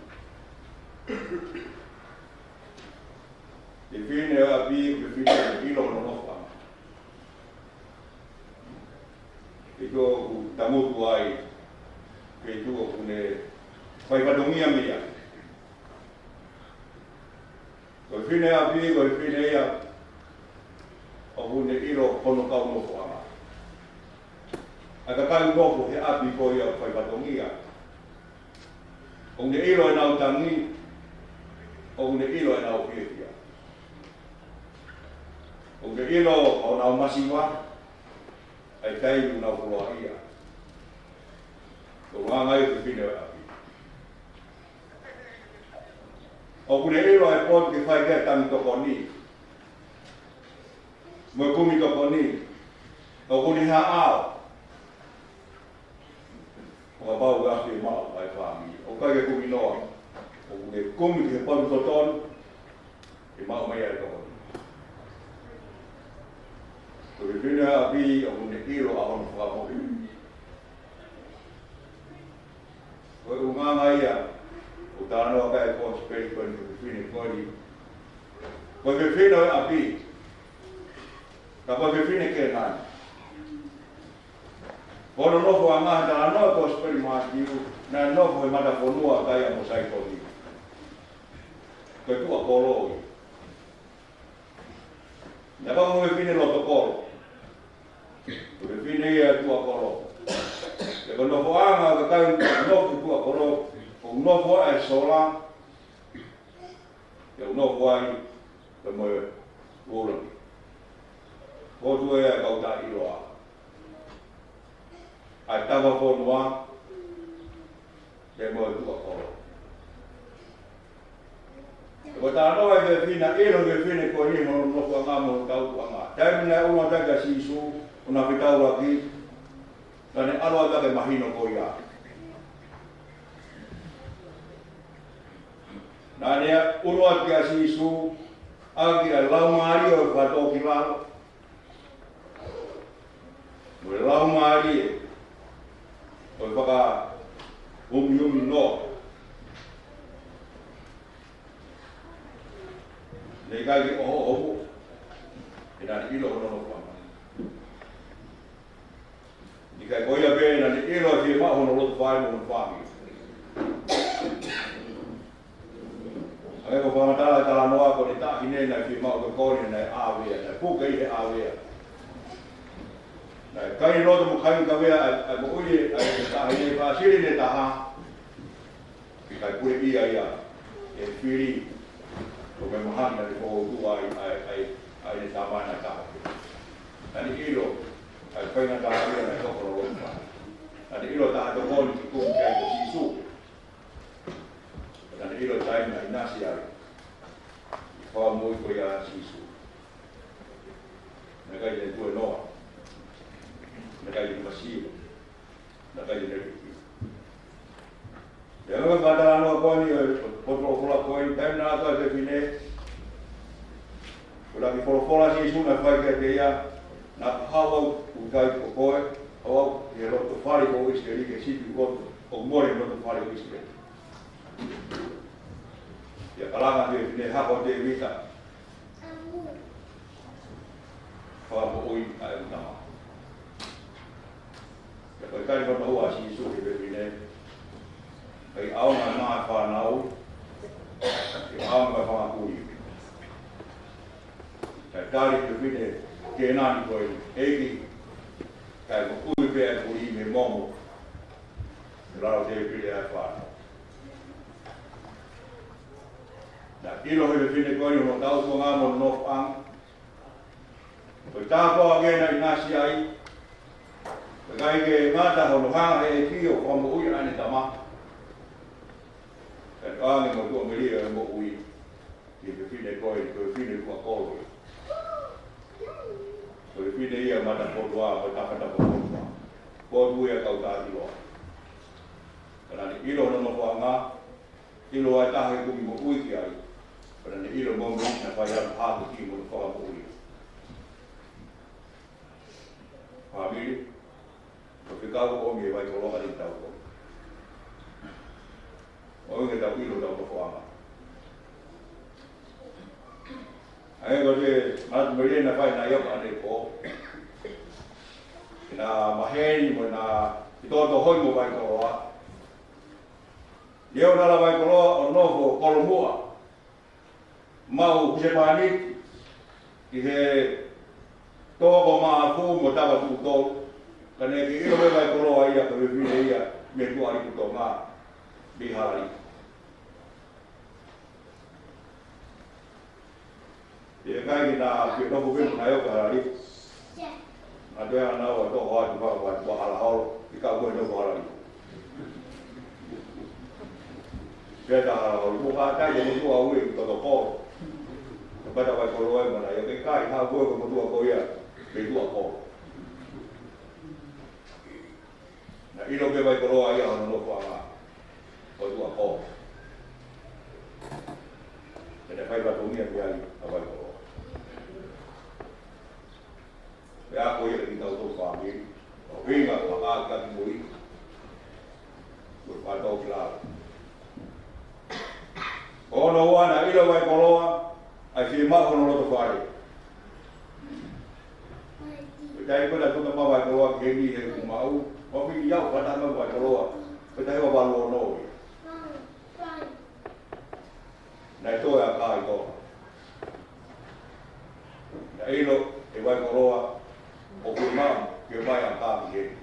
Fefine ʻo e ʻapi, fefine ʻoku ʻilo hono nofoʻanga. Feituʻu ʻoku tangutu ai, feituʻu ʻoku ne fai fatongia mei ai. Ko e fefine ʻapi, ko e fefine ia ʻoku ne ʻilo hono kau nofoʻanga. ʻA e kakai ʻoku nofo he ʻapi ko ia ʻoku fai fatongia. ʻOku ne ʻilo ʻenau tangi, ʻoku ne ʻilo ʻenau fiefia. ʻOku ne ʻilo honau masiva, ʻa e taimi ʻoku nau fuoloa ai. Ko e ʻuhinga ia e fefine ʻo e ʻapi. ʻOku ne ʻilo e potu ke fai ki ai e tangi tokoni mo e kumi tokoni. ʻOku ne haʻao. ʻO kapau ʻe fiemaʻu ʻa e fāmili, ʻoku ʻikai ke kumi noa. ʻOku ne kumi ki he potu totonu ke maʻu mai ai e tokoni. Ko e fefine ʻo e ʻapi ʻoku ne ʻilo ʻa hono fakamoʻui. Ko e ʻuhinga ia ʻoku talanoa ki ai e Kosipeli ko eni ki he fefine ko eni. Ko e fefine ʻo e ʻapi, ka ko e fefine Kēnani. Ko hono nofoʻanga he talanoa Kosipeli Mātiu, naʻe nofo he matafonua ʻo Taia mo Saitoni. Ko e tuʻa kolo ia. Naʻe pau mo e fefine loto kolo. Ko e fefine ia tuʻa kolo. Pea ko e nofoʻanga ʻo e kakai ʻoku nofo tuʻa kolo, ʻoku nofo ai e sola, ʻoku nofo ai pea mo e ʻulangi. Ko e tuʻu ʻa e kau taʻeʻiloa, ʻa e tama fonua, pea mo e tuʻa kolo. Ko e talanoa ʻa e fefine, ʻilo ʻe he fefine ko eni hono nofoʻanga mo hono tautuʻanga. Taimi naʻe ʻuluaki ʻa Sīsū ʻo na fetaulaki, naʻa ne ʻalu atu ki he mahino ko ia. Naʻa ne ʻuluaki ʻa Sīsū ʻaki ʻa e laumālie ʻo e fakatōkilalo mo e laumālie ʻo e fakaʻumiʻumi noa. Naʻe ʻikai ke ʻohoʻoho, he naʻa ne ʻilo hono nofoʻanga. ʻIkai ko ia pē, naʻa ne ʻilo ʻe fiemaʻu hono loto fai mo hono fāmili. ʻA ia ko e fakamatala e talanoa ko e taʻahine naʻe fiemaʻu ke kole, naʻe ʻāvea, naʻe puke ʻi he ʻāvea. Naʻe kai loto mo kai kavea ʻa e, ʻa e moʻui ʻa e taʻahine. Fāsili ʻe he taha, ʻikai puleʻi ia ʻe he fili, ko e meʻa mahaki naʻa ne fokotuʻu ai ʻa e, ʻa e, ʻa ʻene tama naʻe taha. Naʻa ne ʻilo ʻa e faingataʻaʻia naʻe hoko ʻi loto fale. Naʻa ne ʻilo taha tokoni ke kumi ki ai ko Sīsū. Naʻa ne ʻilo taimi naʻe ʻinasi ai e Fakamoʻui ko ia ʻa Sīsū. Naʻe ʻikai te ne tuēnoa. Naʻe ʻikai te ne masiva. Naʻe ʻikai te ne liki. Pea ko e fakatalanoa ko eni ʻo e potu folofola ko eni, taimi naʻe ʻalu atu e fefine, ko e laki folofola ʻa Sīsū naʻe fai kiate ia, naʻa ku haʻu au ʻo ʻikai ko koe, haʻu au ki he loto fale ʻo ʻIsileli, ki he sipi ʻoku loto, ʻoku mole he loto fale ʻo ʻIsileli. Pea kalanga ʻa e fefine, hako ʻa Tēvita, fakamoʻui ʻa ʻeku tama. Pea ko e tali hono ua ʻa Sīsū ki he fefine, ʻikai ʻaonga ʻa e fānau, ʻikai ʻaonga ʻa e fanga kui. Pea tali ʻe he fefine Kēnani ko eni, ʻEiki, kae moʻui pē ʻa e kui mei he momo, ʻi lalo tēpile ʻa e fānau. Naʻe ʻilo ʻe he fefine ko eni hono tautuʻanga mo hono nofoʻanga. Ko e tāpuaki naʻe ʻinasi ai, ʻikai ke ngata hono hanga ʻe he ʻEiki ʻo fakamoʻui ʻa ʻene tama, Kae ʻoange mo e tuʻamelie ʻo e moʻui ki he fefine ko ē, ko e fefine tuʻa kolo. Ko e fefine ia mata potua, ko e tapa tapa potua. Potua ia kau tā ʻiloa. Ka naʻa ne ʻilo hono nofoʻanga, ʻilo ai taha e kumi moʻui ki ai. Ka naʻa ne ʻilo mo e meʻa naʻe fai ʻaki ha kuki mo e fakamoʻui. Fāmili, ko e fekau ʻoku ʻomi ʻe Vaikoloa kiate kitautolu. ʻOku ʻikai ke tau ʻilo hotau nofoʻanga. ʻA ia ko e manatu melie naʻe fai ʻe Naioka ʻanepō. Naʻe maheni mo naʻe ʻi he tokoto hoi mo Vaikoloa. Neongo naʻe ʻalu ʻa Vaikoloa ʻo nofo ʻi Kolomuʻa, maʻu husepāniti ʻi he toko Maʻafu mo Tavatuʻutolu. Ka naʻe ʻikai ke ʻilo ʻe Vaikoloa ia ko e fefine ia mei Tuʻaliku Tonga, mei Halaliku. ʻIkai ke na ke nofo pē mo Naioka Halaliku. Naʻe toe ʻalu ʻo toko atu Maʻafu, Tuʻa Halaholo, ʻi he kau ko ē nofo Halaliku. Pea tā Halaholo, mo ka tai mo Tuʻa ue ki Totopolo. Ka pata Vaikoloa mo Naioka, ʻikai, ha ue ko Tuʻa ko ia, mei Tuʻa Kolo. Naʻe ʻilo pē Vaikoloa ia hono nofoʻanga ʻo Tuʻa Kolo. Pea naʻe fai fatongia pē ai ʻa Vaikoloa. Pea ko ia kitautolu fāmili, ʻo hinga, maka, kaki mo i, ko e faitau ki lalo. Ko hono ua, naʻe ʻilo ʻe Vaikoloa ʻa e fiemaʻu hono loto fale. Pea ko e taimi ko ē naʻe tuku mai ʻe Vaikoloa ki heni he kumaʻu, ʻo piki au fata mai Vaikoloa, pea taimi ʻe valu ono ia. Naʻe toe ʻaka ʻi Tonga. Naʻe ʻilo ʻe Vaikoloa ʻoku fiemaʻu ke ʻomai ʻaka ki heni.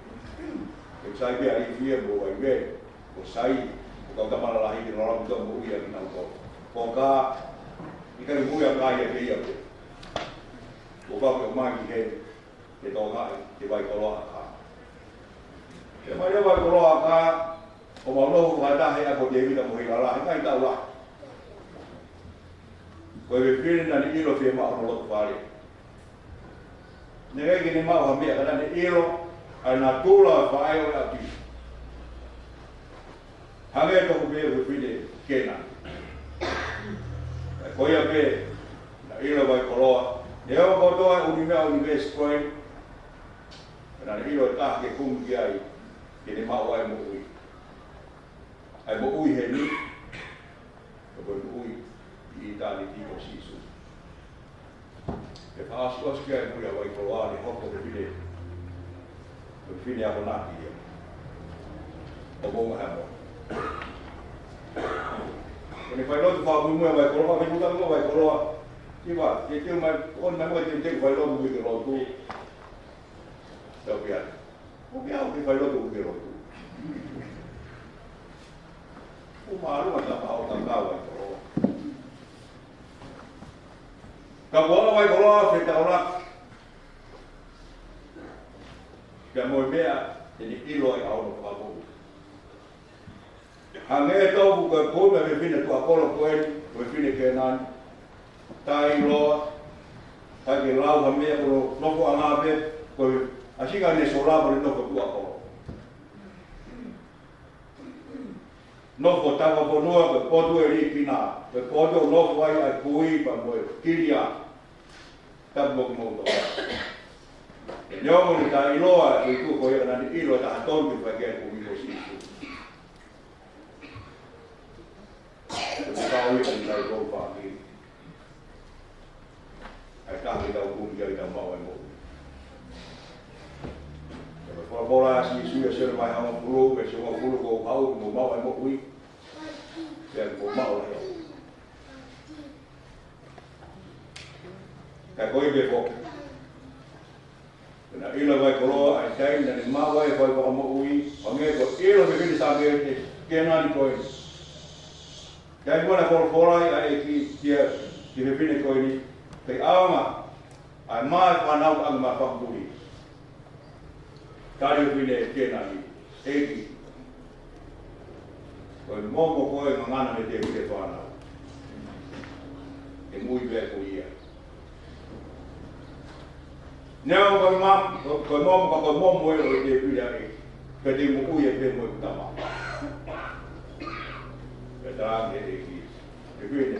Ke sai pē ʻa Lifi ia mo Vaivele, ko Sai, ko e kau tama lalahi ke nau lava ʻo moʻui ʻaki kinautolu. Ko e ʻaka, ʻikai moʻui ʻaki ia pē ia pē. Ko e pau ke ʻomai ki heni, ke tokangaʻi ʻe Vaikoloa ʻaka. Ke ʻomai ʻe Vaikoloa ʻaka, ʻo mau nofo fakataha ʻa ko Tēvita mo Hilala, he ngaahi taʻu lahi. Ko e fefine naʻa ne ʻilo fiemaʻu hono loto fale. Naʻe ʻikai ke ne maʻu ha meʻa ka naʻa ne ʻilo ʻa e natula ʻo e faʻē ʻo e ʻapi. Hangē tofu pē ʻa e fefine Kēnani. Ko ia pē, naʻe ʻilo ʻe Vaikoloa, neongo kotoa e ʻunivēsi ko eni, ka naʻa ne ʻilo ʻe taha ke kumi ki ai, ke ne maʻu ai e moʻui. ʻA e moʻui heni, ka ko e moʻui ʻi ʻitāniti ko Sīsū. Pea fakaʻosiʻosi ki ai e moʻui ʻa Vaikoloa, ne hoko ko e fefine, ko e fefine akonaki ia ʻo Moʻunga Heamoni. Ko ʻene failotu fakamuimui ʻa Vaikoloa, fai muta mo Vaikoloa. Kiva, ke teu mai, ʻoua naʻa mo ke teu failotu mo ke lotu. Tau pia. ʻOku ke ʻalu ke failotu mo ke lotu. ʻOku mālō ʻa e tapa ʻo e tangata Vaikoloa. Ka ko e ʻalu ʻa Vaikoloa ʻo fetaulaki pea mo e meʻa te ne ʻilo ai ʻa hono fakamoʻui. Hangē tofu ko e kumi ʻa e fefine tuʻa kolo ko eni, ko e fefine Kēnani. Taʻeʻiloa, ʻikai ke lau ha meʻa, ko hono nofoʻanga pē, ko e ʻasi ʻene sola mo ʻene nofo tuʻa kolo. Nofo taupotu ʻa e potu ʻe liʻekina, ko e potu ʻoku nofo ai ʻa e kui pea mo e kilia. Tapu mo kimoutolu. Neongo ʻene taʻeʻiloa, ʻi he tuʻu ko ia ka naʻa ne ʻilo ʻe taha tonu ke fai ki ai e kumi ko Sīsū. Ko e kau ia ʻi he taʻu ko e fāmili. ʻA e taha ke tau kumi ki ai ke tau maʻu ai e moʻui. Ko e folofola ʻa Sīsū ʻia Sione vahe hongofulu, veesi hongofulu, ko au kuo maʻu ai e moʻui. Pea kuo maʻu ai. Ka ko ia pē foki. Naʻe ʻilo ʻe Vaikoloa ʻa e taimi naʻa ne maʻu ai e fai fakamoʻui, ʻo hangē ko e ʻilo ʻa e fefine Sāmielite Kēnani ko ē. Taimi ko ē naʻe folofola ai ʻa e ʻEiki kia, ki he fefine ko eni, kei ʻaonga ʻa e mā ʻo e fānau ʻa e ngaahi fanga puli. Tali ʻa e fefine Kēnani, ʻEiki, Ko e momo ko e ngangana mei he tēpile fānau. Ke moʻui pē ko ia. Neongo ko e ma-, ko, ko e momo, ka ko e momo ē ʻo e tēpile ʻa e ʻEiki. Pea te u moʻui pē mo ʻeku tama. Pea talaange ʻe he ʻEiki, ʻE Pine,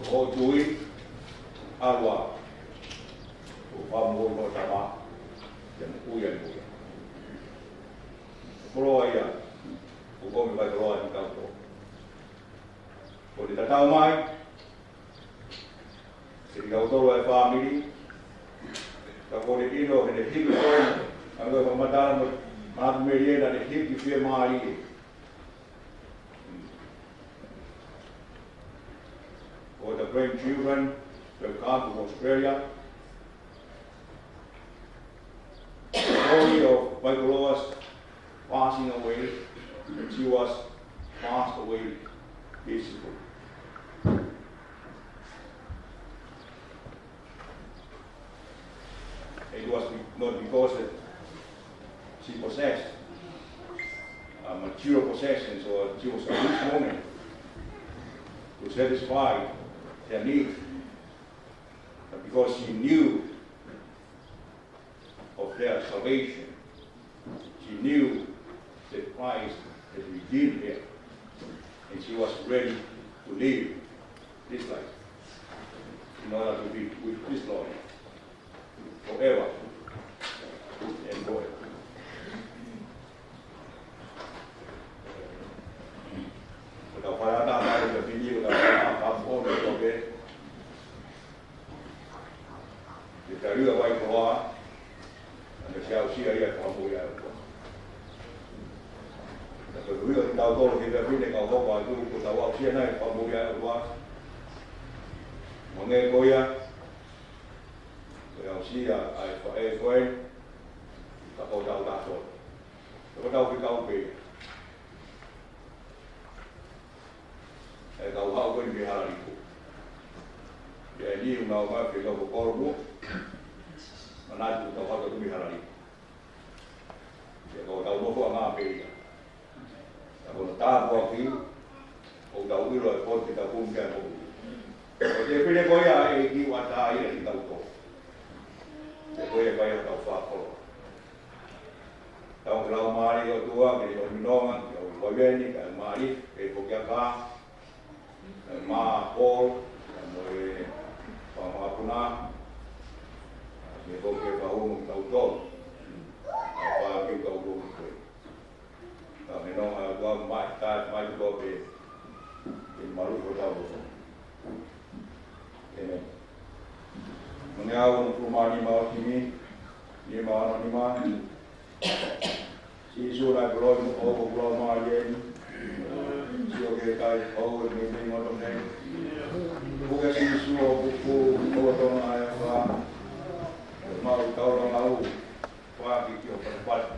ʻoku ou tui, ʻalu ā, ʻo fakamoʻui hoʻo tama, te u moʻui ai mo ia. Koloa ia, ʻoku ʻomi mai koloa ni kau tō. Ko e tatau mai, ke tau tolo e fāmili, ka ko e ʻilo he ne hiki ko e, ʻa e fakamatala mo, mo e meli ē naʻa ne hiki fiemālie. For the grandchildren that come to Australia, the story of Vaikoloa's passing away, and she was passed away peacefully. It was be-, not because that she possessed, uh, material possessions or she was a rich woman to satisfy their need, but because she knew of their salvation. She knew that Christ had redeemed her, and she was ready to live this life in order to be with this Lord forever and forever. Ko e tau fai ʻa e tau fai ʻa e pini, ko e tau fai ʻa e tau fai ʻa e tau fai. Ke tali ʻa Vaikoloa, ʻa ia ʻoku aʻusia ia ʻe he Fakamoʻui ʻa e ʻOtua. Ka ko e ʻuhinga kitautolu ki he pine kau hoko atu, kuo tau aʻusia nai ʻe he Fakamoʻui ʻa e ʻOtua. Mo e meʻa ko ia, ko e aʻusia ʻa e faʻē ko ē, ka ko tautolu. Ka ko tau fekau pē ia. ʻE kau haʻu ko eni mei Halaliku. ʻIa eni ʻoku nau ō mai ʻo fekau ko Kolomu. Manatu ʻoku tau haʻu atu mei Halaliku. ʻIa kau tau nofo ʻanga pē ia. Ka ko hono tāpuaki, ʻoku tau ʻilo e potu ke tau kumi ki ai mo. Ko e tēpile ko ia ʻa e ʻEiki ʻoku ʻatā ia kitautolu. Pea ko ia ʻe fai ai hotau fakakoloa. Tau ke lau mālie ʻOtua, ke ʻomi nonga, ke ʻomi vaieni, ke ʻomi mālie, ke foki ʻa e kā, ke ʻomi mā Paul, ke ʻomi e fanga mokopuna, ke foki e fahu mo kitautolu, ke fai ki kitautolu ko ē. Ka me nonga ʻOtua mai, ka mai ʻOtua pē, ke malu hotau loto. ʻĒmeni. Mo e ʻaho ʻo e fulu mā nima ʻo Timi, nima ono nima. Sīsū naʻe koloi mo ʻoku lau mālie ni. Sio ki he kai ʻoku meimei ngoto mei. Puke Sīsū ʻo pupu, ʻo tona e ka. Mau taulanga u. Fāki ki ho patipati.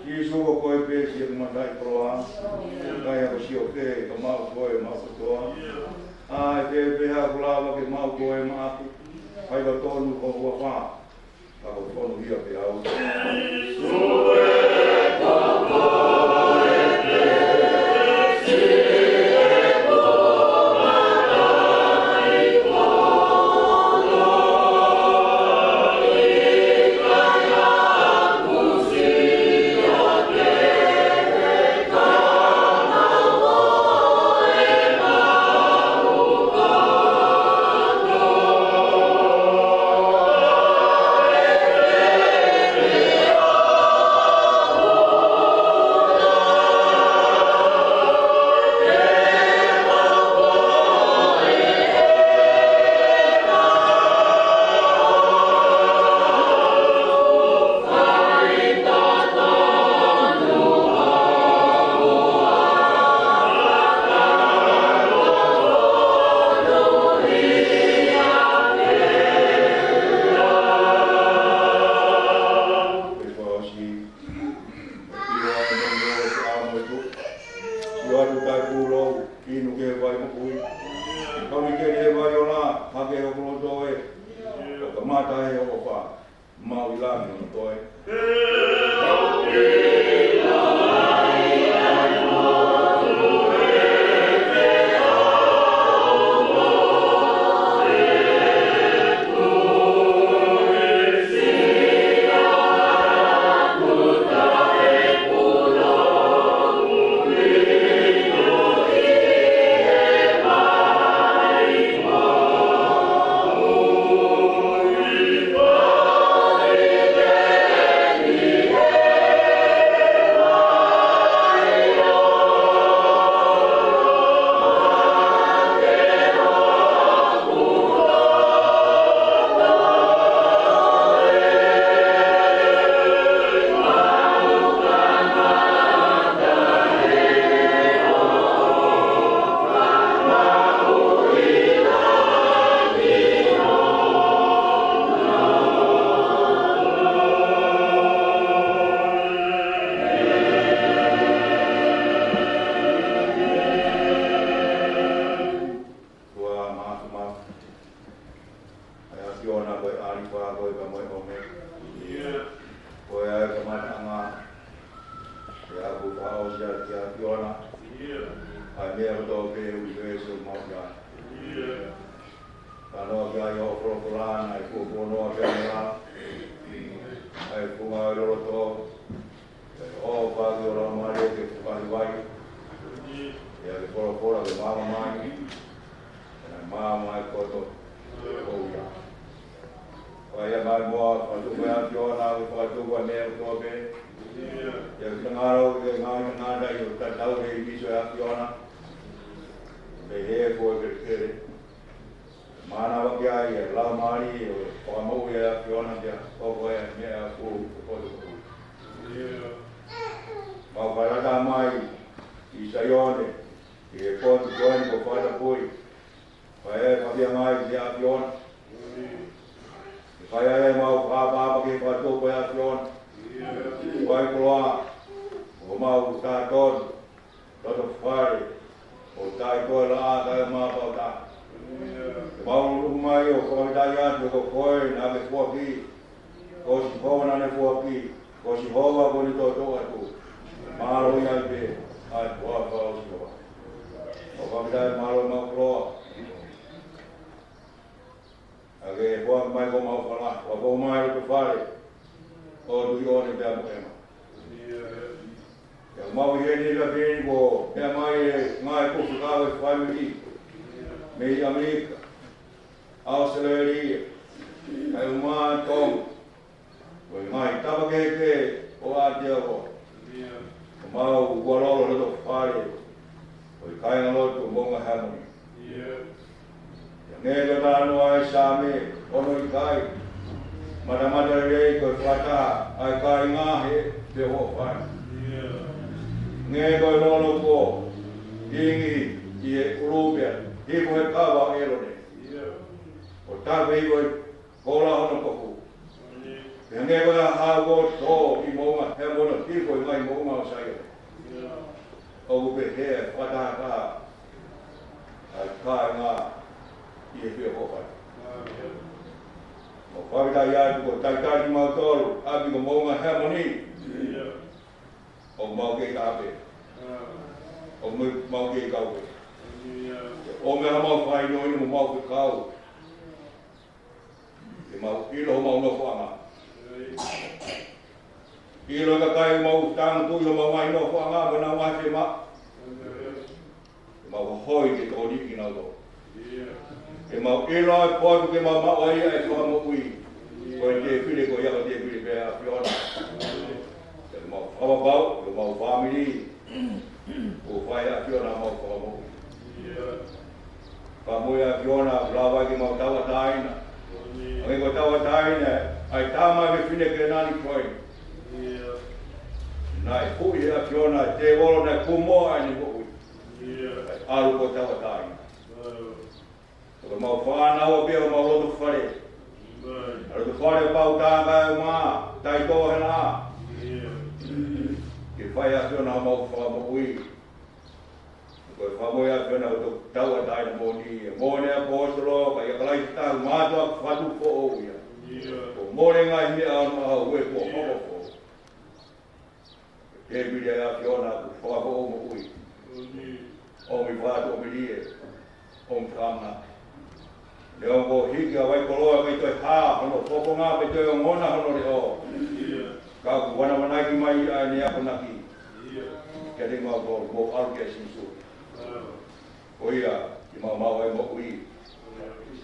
Sīsū, ko koe pē siʻeku mataʻikoloa, ʻikai ha siʻi ʻoku ke maʻu koe maʻu kotoa. ʻA e pē pē ha ʻoku lava ke maʻu koe maʻaku, ʻikai totonu ho huafa, ka ko e tonu ia pē au. Tangata ʻe ʻofa, maʻu ʻi langi hono toe. Ko e māfimafi ʻa e ʻAfiona, ko e ʻAlifa, ko e ka mo e ʻOmeka. Ko e kamataʻanga, ʻa ia ʻoku fakaʻosi ʻaki ʻa e ʻAfiona ʻa e meʻa kotoa pē ʻoku ʻi he veesi ʻoku mau ʻi ai. Talanoa ki ai hoʻo folofola, naʻe fuofuoloa pē ʻa e lā, ʻa e funga ʻo e loloto, ʻa e ʻofa ʻa e Laumālie ke fakahivai, ʻa e folofola ke maama mai, ʻa e maama ʻa e koto ʻo ia. Ko ia mai muʻa, fakatupu ʻa e ʻAfiona, ke fakatupu ʻa e meʻa kotoa pē. ʻA ia ke ngalo, ke ngalo, ke ngata ʻi hoʻo tatau he ʻīmisi ʻo e ʻAfiona. Pehē ko e kelekele. Mānava ki ai ʻa e Laumālie ʻo e fakamoʻui ʻa e ʻAfiona, pea hoko ʻa e meʻa ʻoku ʻi he potu ko eni. Mau fakalata mai ʻi Saione, ʻi he potu ko eni kuo fakatapui, ʻa e fakafiemālie ʻa e ʻAfiona. Ke fai ai ʻemau fakaʻapaʻapa ki he fakatupu ʻa e ʻAfiona. Fai koloa, ʻo mau tatau, loto fale, ʻo taʻe toe laʻā, taʻe maʻu pau taha. Ke mau luluku mai ʻo fakafetaʻi atu ko koe naʻa ke foaki, ko Sihova naʻa ne foaki, ko Sihova kuo ne toʻotoʻo atu. Mālō ia pē, ʻa e huafa ʻo Sihova. ʻOku fakafetaʻi, mālō ʻemau koloa. ʻA ke foaki mai ko homau fala, ʻo foaki mai loto fale ʻo Tuʻi ʻOne pea mo ʻEma. ʻIo mau ʻi heni ka peni ko meʻa mai e ngaahi kupu fekau e fāmili mei ʻAmelika, ʻAositelēlia, kae ʻumaʻā Tonga, ko e ngaahi tapa kehekehe ʻo Aotearoa. Ko homau ualolo loto fale, ko e kāingalotu Moʻunga Hēmoni. ʻIo. Hangē ko e talanoa ʻa e Saame ono ʻikai, matamata lelei ko e fakataha ʻa e kāinga he feʻofoʻofani. ʻIo. Hangē ko e lolo kuo hingi ʻi he ʻulu pea hifo he kava ʻo ʻĒlone. ʻIo. ʻO tafe hifo he kola hono kofu. Pea hangē ko e ʻaho kuo tō ʻi Moʻunga Hēmoni, hifo ʻi he ngaahi moʻunga ʻo Saione. ʻIo. ʻOku pehē ʻa e fakataha ʻa e kāinga ʻi he feʻofoʻofani. ʻIo. Mau fakafetaʻi atu ko e talitali kimautolu, ʻapi ko Moʻunga Hēmoni. ʻIo. ʻOku mau kei ʻape. ʻIo. ʻOku mau kei kau pē. ʻIo. ʻOku meʻa mau fai no inu mau fekau. Ke mau ʻilo homau nofoʻanga. ʻIlo e kakai mau tangutu ʻi homau ngaahi nofoʻanga, mo nau ngaahi fema. Ke mau hoi ke tokoni kinautolu. Ke mau ʻilo e potu ke mau maʻu ai ʻa e fakamoʻui. Ko e tēpile, ko ia ko e tēpile pē ʻa e ʻAfiona. Ke mau fakapapau, ke mau fāmili. Kuo fai ʻe he ʻAfiona homau fakamoʻui. Fakamoʻui ʻa e ʻAfiona, lava ke mau tauʻatāina. Hangē ko e tauʻatāina ʻa e tama mo e fefine Kēnani ko ē. Naʻe huʻi ʻe he ʻAfiona e tēvolo naʻe kumu ʻa ʻene moʻui. Naʻe ʻalu ko e tauʻatāina. Ko homau fānau pea mo homau loto fale. ʻA e loto fale pau tā kae ʻumaʻā, taʻe tō he laʻā. Ke fai ʻe he ʻAfiona homau fakamoʻui. Ko e fakamoʻui ʻa e ʻAfiona ko e tauʻatāina moʻoni, ʻa e moʻoni ʻa e ʻaposetolo, ka ʻi ai ʻa Kalaisi ʻoku tau mātuʻa fakatupu foʻou ia. Mole ngaahi meʻa ʻa hono ʻaho ʻe kuo hoko. Tēpile ʻa e ʻAfiona kuo fakafoʻou moʻui. ʻOmi fakatuʻamelie, ʻomi fakaʻamanaki. Neongo ʻoku hiki ʻa e vai koloa, ʻikai toe hā hono fofonga, ʻikai toe ongona hono leʻo. Ka kuo vanavanaiki mai ʻa ʻene akonaki kiate kimautolu, mou ʻalu kia Sīsū. Ko ia te mau maʻu ai moʻui,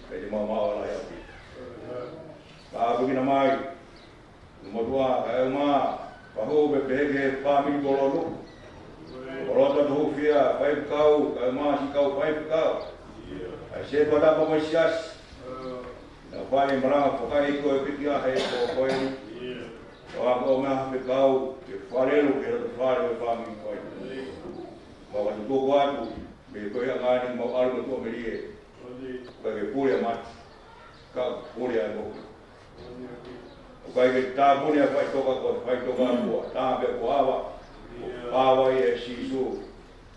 pea te mau maʻu ʻa e lahi ʻaupito. Ka ʻalu ki na mai, ʻUlumotuʻa, kae ʻumaʻā, pea hū pē pehē ki he fāmili Kolonu. Kolota Tohufia, faifekau, kae ʻumaʻā siʻi kau faifekau. ʻAi se pata pa mai siasi. Na fai malanga fakaʻeiki ko e piki a he ko koe. Ko a ko mea fekau, ke falelu ke loto fale ʻo e fāmili ko ē. Mau ka tutuku atu, me ko e anga ni mau ʻalu mo tuʻamelie. Ka ke pule a mati, ka pule a moʻui. ʻOku ʻikai ke tāpuni ʻa e faʻitoka ko e faʻitoka kuo tā pea kuo ava. Kuo ava ʻe Sīsū,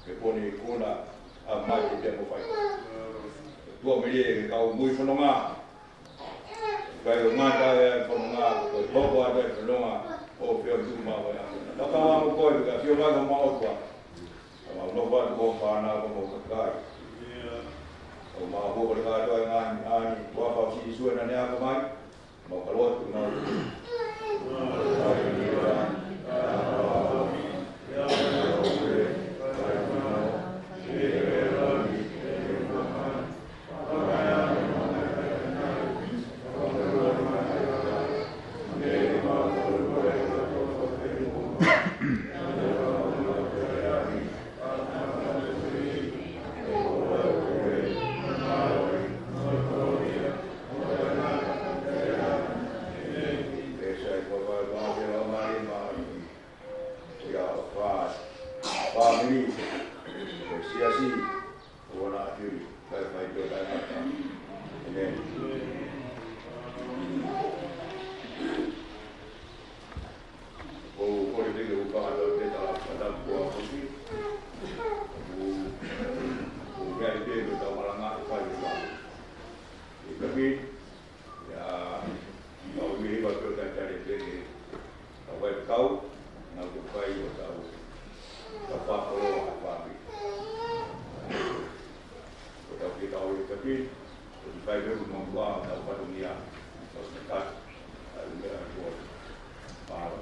ke puni ikuna ʻa e mate te mo fai. Tuʻamelie ke kau mui fononga. ʻOku ʻikai ke ngata ʻa e fononga, ko e hoko atu ʻa e fononga, ʻo fio tuku maʻu ʻa e ʻAfiona. Tau kau amo koe, ka fio mai ka mau tua. Ka mau nofo atu ko e fānau ko mau kakai. Ka mau hoko le kātoa e ngaahi meʻa ni, ʻi he huafa ʻo Sīsū ʻa ia naʻa ne ako mai. Mau ka lotu mau. Fāmili, ko e siasi, ko ʻena ʻaʻahi, kae fai pē ʻo taʻengata. ʻĒmeni. ʻOku ou kole pē ke u fakahā atu e tala fakatapu kuo akofi. ʻOku, ʻoku meʻa pē ke tau malanga ʻo fai ʻo fai. ʻI he kapi, ia, kau mei he pē ʻo talitali pē ke tau fai kau, nau ke fai ʻo tau, tau fakakoloa ʻa e fāmili. Ko tau ke tau ʻi he kapi, ko tau fai pē ʻo mau kua, tau fatongia, tau se katu, tau meʻa kuo, mālō.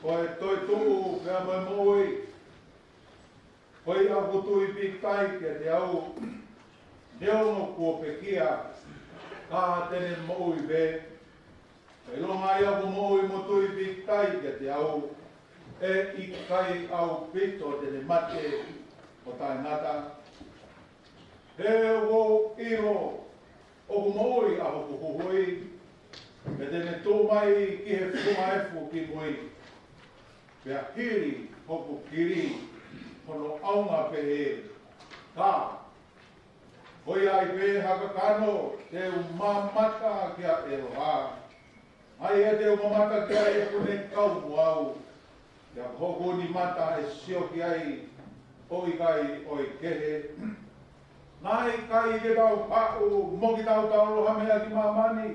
ko e toetuʻu pea mo e moʻui. Ko ia ʻoku tui pīkitai kiate au, neongo kuo pekia, ka te ne moʻui pē. Ko e ʻilonga ia ʻoku moʻui mo tui pīkitai kiate au, ʻe ʻikai ʻaupito te ne mate ʻo taʻengata. He ʻoku ou ʻilo ʻoku moʻui ʻa hoku Huhuʻi, pea te ne tuʻu mai ki he funga efu kimui, pea hili hoku kili hono ʻaonga pehē. Ka ko ia ai pē ha kakano te u mamata ki ai ʻEloha. ʻA ia te u mamata ki ai ʻoku ne kau mo au, pea ko hoku ʻuni mata ʻe sio ki ai, ʻo ʻikai ʻo e kehe. Naʻe ʻikai ke tau haʻu mo kitautolu ha meʻa ki māmani,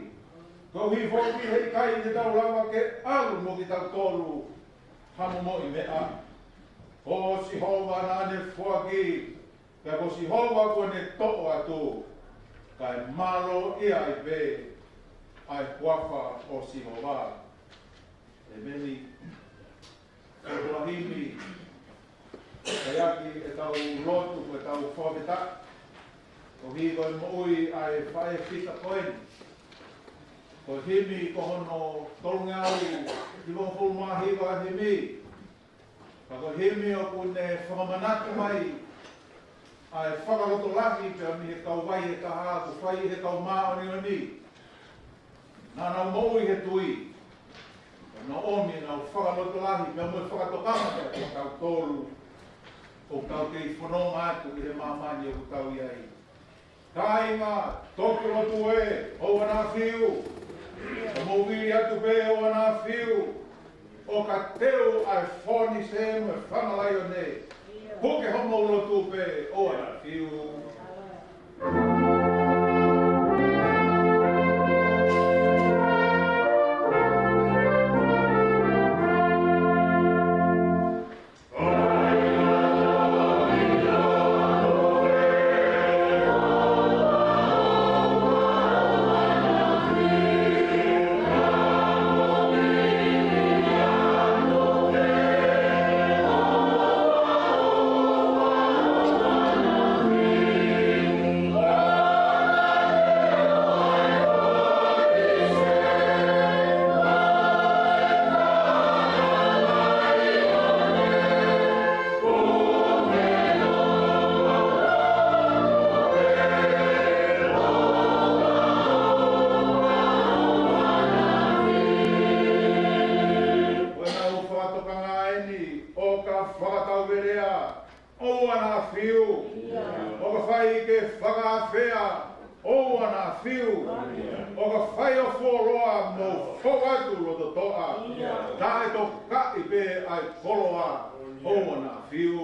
koeʻuhi foki he ʻikai ke tau lava ke ʻalu mo kitautolu ha momoʻi meʻa. Ko Sihova naʻa ne foaki, pea ko Sihova kuo ne toʻo atu, kae mālō ia ai pē ʻa e huafa ʻo Sihova. ʻEmeni. ʻE Ibrahimi, kae ʻaki ʻetau lotu, ko ʻetau fakafetaʻi, koeʻuhi ko e moʻui ʻa e faʻē fita ko eni. Ko e himi ko hono tolungeau hivangofulu mā hiva himi. Ka ko e himi ʻoku ne fakamanatu mai ʻa e fakalotolahi pea mei he kauvai ʻe taha ʻoku fai ʻe he kau māʻoniʻoni. Naʻa nau moʻui he tui. Naʻa nau ʻomi ʻenau fakalotolahi pea mo e fakatokanga kiate kitautolu ʻoku tau kei fononga atu ʻi he māmani ʻoku tau ʻi ai. Kāinga, toki lotu ē, ʻoua naʻa fiu. Ka mou vili atu pē, ʻoua naʻa fiu. ʻO ka teu ʻa e fōnise mo e fanga laione, puke homou lotu pē, ʻoua naʻa fiu. Ko ʻenau fakatokanga eni, ʻo ka fakatauvelea, ʻoua naʻa fiu. ʻIo. ʻO ka fai ke fakaafea, ʻoua naʻa fiu. ʻIo. ʻO ka fai ʻo fuoloa mo fou atu loto toʻa. ʻIo. Taʻetokaʻi pē ʻa e koloa, ʻoua naʻa fiu.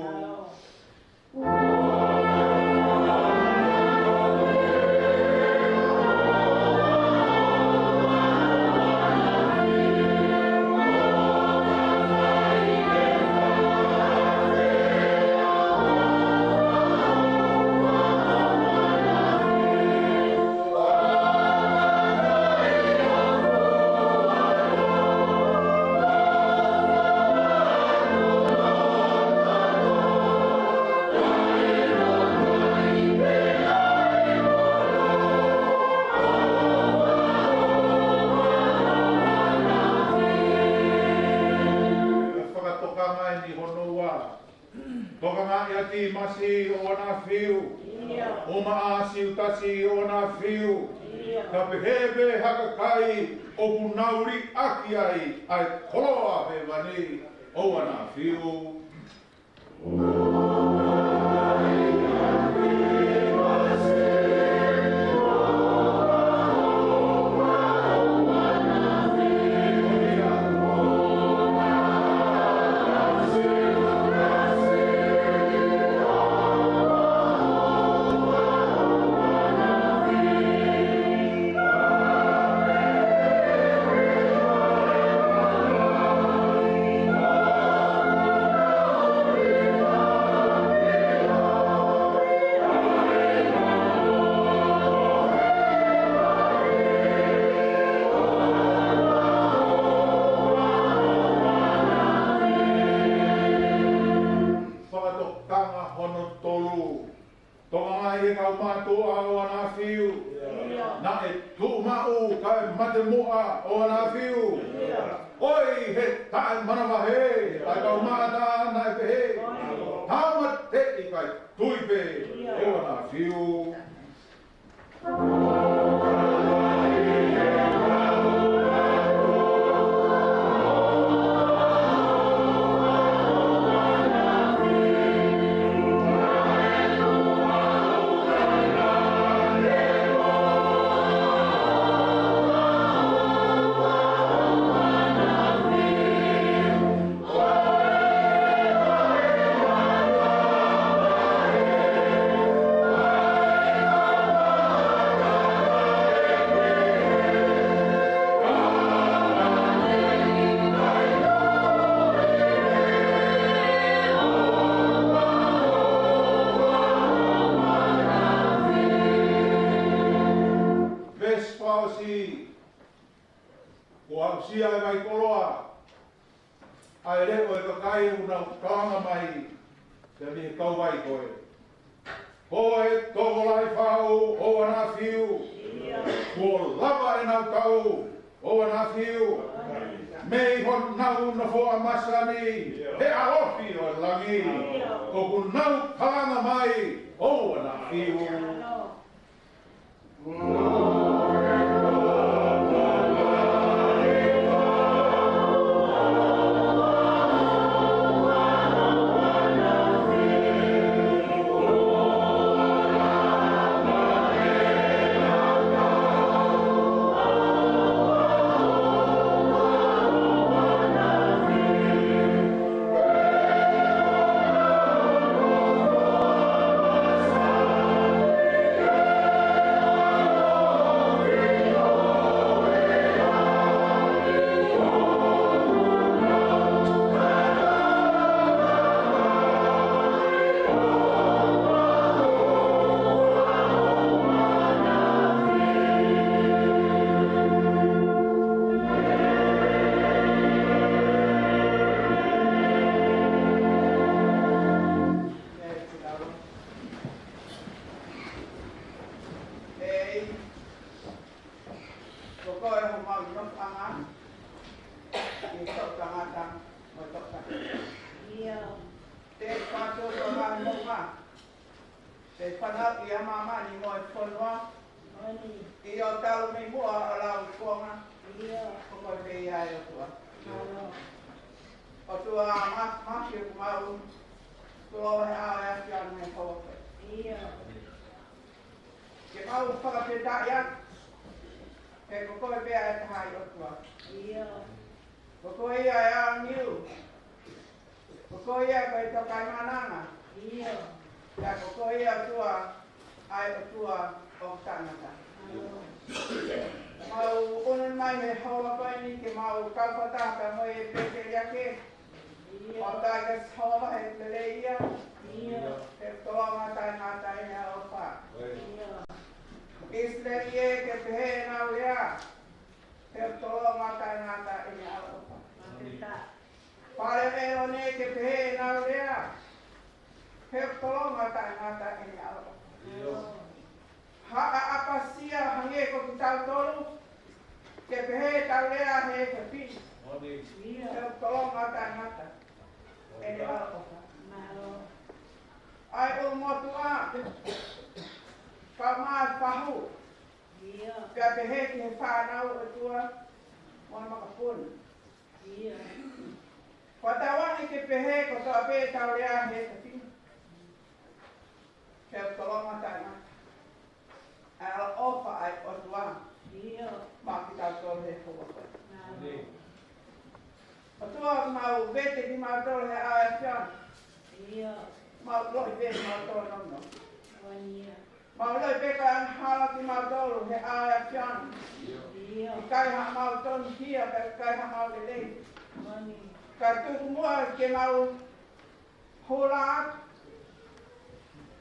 Fakatokanga eni hono ua. Tokangaʻi ʻa Tīmasi, ʻoua naʻa fiu. ʻIo. ʻUmaʻā Siutasi, ʻoua naʻa fiu. ʻIo. Ka pehē pē ha kakai ʻoku nau liʻaki ai ʻa e koloa hēvani, ʻoua naʻa fiu. Tokangaʻi e kau mātuʻa ʻo ʻAna Fiu. Naʻe tuʻu maʻu kae mate muʻa ʻo ʻAna Fiu. ʻOi he taʻemanavahē, taʻekaumaʻa naʻe pehē. Tāmateʻi kae tui pē ʻe ʻAna Fiu. Veesi fakaʻosi, kuo aʻusia ʻe Vaikoloa ʻa e leʻo ʻo e kakai ʻoku nau kalanga mai, pea mei he kauvai ko ē. Ko e tokolahi faʻu ʻo ʻAna Fiu, kuo lava ʻenau tau ʻo ʻAna Fiu. Mei honau nofoʻa masani he ʻalofi ʻo e langi, ʻoku nau kalanga mai ʻo ʻAna Fiu. Ko koe homau nofoʻanga, ʻi he toʻutangata mo e toʻutangata. Te u fakatū ko ngā moʻunga, te u fanauʻi ʻa māmani mo e fonua, ʻi ʻo talu mei muʻa ʻo lau kuonga, ko koe pē ia ʻe ʻOtua. ʻOtua ma, ma ki ʻoku mau, tulo he ʻao ʻa e ʻAfiona he houa ko ē. Ke mau fakafetaʻi atu, he ko koe pē ʻa e taha ʻi ʻOtua. Ko koe ia ʻa e ʻaoniu. Ko koe ia ko e Tokaimaʻananga. Pea ko koe ia ʻOtua, ʻa e ʻOtua ʻo taʻengata. Mau ʻunu mai he houa ko eni ke mau kau fakataha mo e pēteliake. ʻO taʻengata Sihova he lelei ia. He tolonga taʻengata ʻene ʻaloʻofa. ʻIsileli ē, ke pehē ʻenau lea, he tolonga taʻengata ʻene ʻaloʻofa. Fale ʻo ʻĒlone, ke pehē ʻenau lea, he tolonga taʻengata ʻene ʻaloʻofa. Haʻa ʻApasia hangē ko kitautolu, ke pehē ʻetau lea he efiafi ni. He tolonga taʻengata ʻene ʻaloʻofa. ʻA e ʻulumotuʻa, kae ʻumaʻā e fahu, pea pehē ki he fānau ʻOtua mo e makapuna. Fakatauange ke pehē kotoa pē ʻetau lea he efiafi ni. He tolonga taʻengata ʻa e ʻaloʻofa ʻa e ʻOtua maʻa kitautolu he houa ko eni. ʻOtua, mau vete kimautolu he ʻao ʻo e ʻAfiona. Mau lohi pē kimautolu nono. Mau lohi pē kae angahala kimautolu he ʻao ʻo e ʻAfiona. ʻIkai haʻamau tonuhia, pea ʻikai haʻamau lelei. Kae tuku muʻa ke mau hula atu.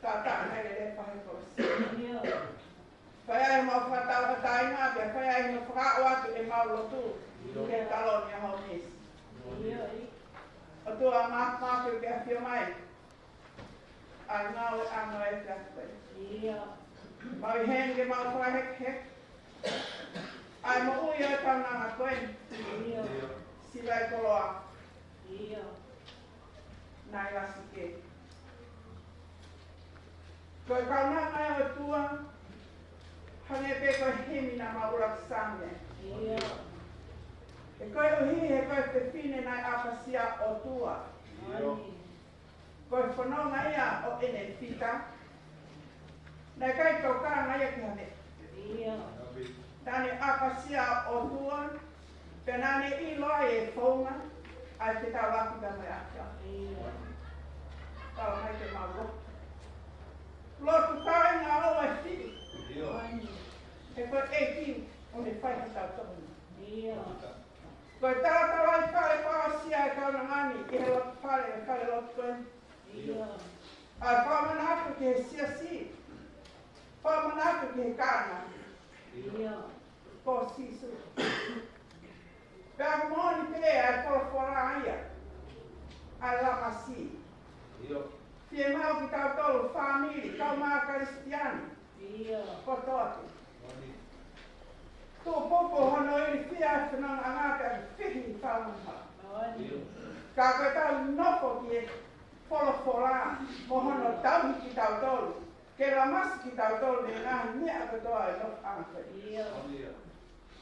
Tata ne lele pahe kolosi. Fai ai mau fakatauʻatāina, pea fai ai mau fakaʻau atu ʻemau lotu. Ke talo ni a ho misi. ʻOtua ma, ma ke ke afio mai. ʻa e ngāueʻanga ʻo e efiafi ko eni. ʻIo. Mau ʻi heni ke mau fakahekeheke ʻa e moʻui ʻo e kaunanga ko eni. ʻIo. Sila ʻi koloa. ʻIo. Naʻe lasi ke. Ko e kaunanga ʻo e ʻOtua, hangē pē ko e himi naʻa mau ʻuluaki sani. ʻIo. He koeʻuhi he ko e fefine naʻe ʻapasia ʻOtua. ʻIo. Ko e fononga ia ʻo ʻene fita. Naʻe ʻikai tokanga ia ki ha meʻa. ʻIo. Naʻa ne ʻapasia ʻOtua, pea naʻa ne ʻilo ai e founga ʻa e fetaulaki pea mo e ʻAfiona. ʻIo. Tala mai ke mau lotu. Lotu kāinga ʻo e fili. ʻIo. He ko e ʻEiki ʻoku ne fai kitautolu. ʻIo. Ko e talatalaifale fakaʻosi ʻa e kaunanga ni ʻi he lotu fale, ʻi he fale lotu ko eni. ʻIo. ʻA e fakamanatu ki he siasi. Fakamanatu ki he kāinga. ʻIo. Ko Sīsū. Pea moʻoni pē ʻa e folofola ia. ʻA e lamasi. ʻIo. Fiemaʻu kitautolu fāmili, kaumātuʻa Kalisitiane. ʻIo. Kotoa pē. Moʻoni. Tuʻupupu hono ilifia e fonongaʻanga pea fihi fāmili. Moʻoni. ʻIo. Ka ko ʻetau nofo ki he folofola mo hono tauhi kitautolu. Ke lamasi kitautolu mei he ngaahi meʻa kotoa ʻo e nofoʻanga ko eni. ʻIo. Moʻoni.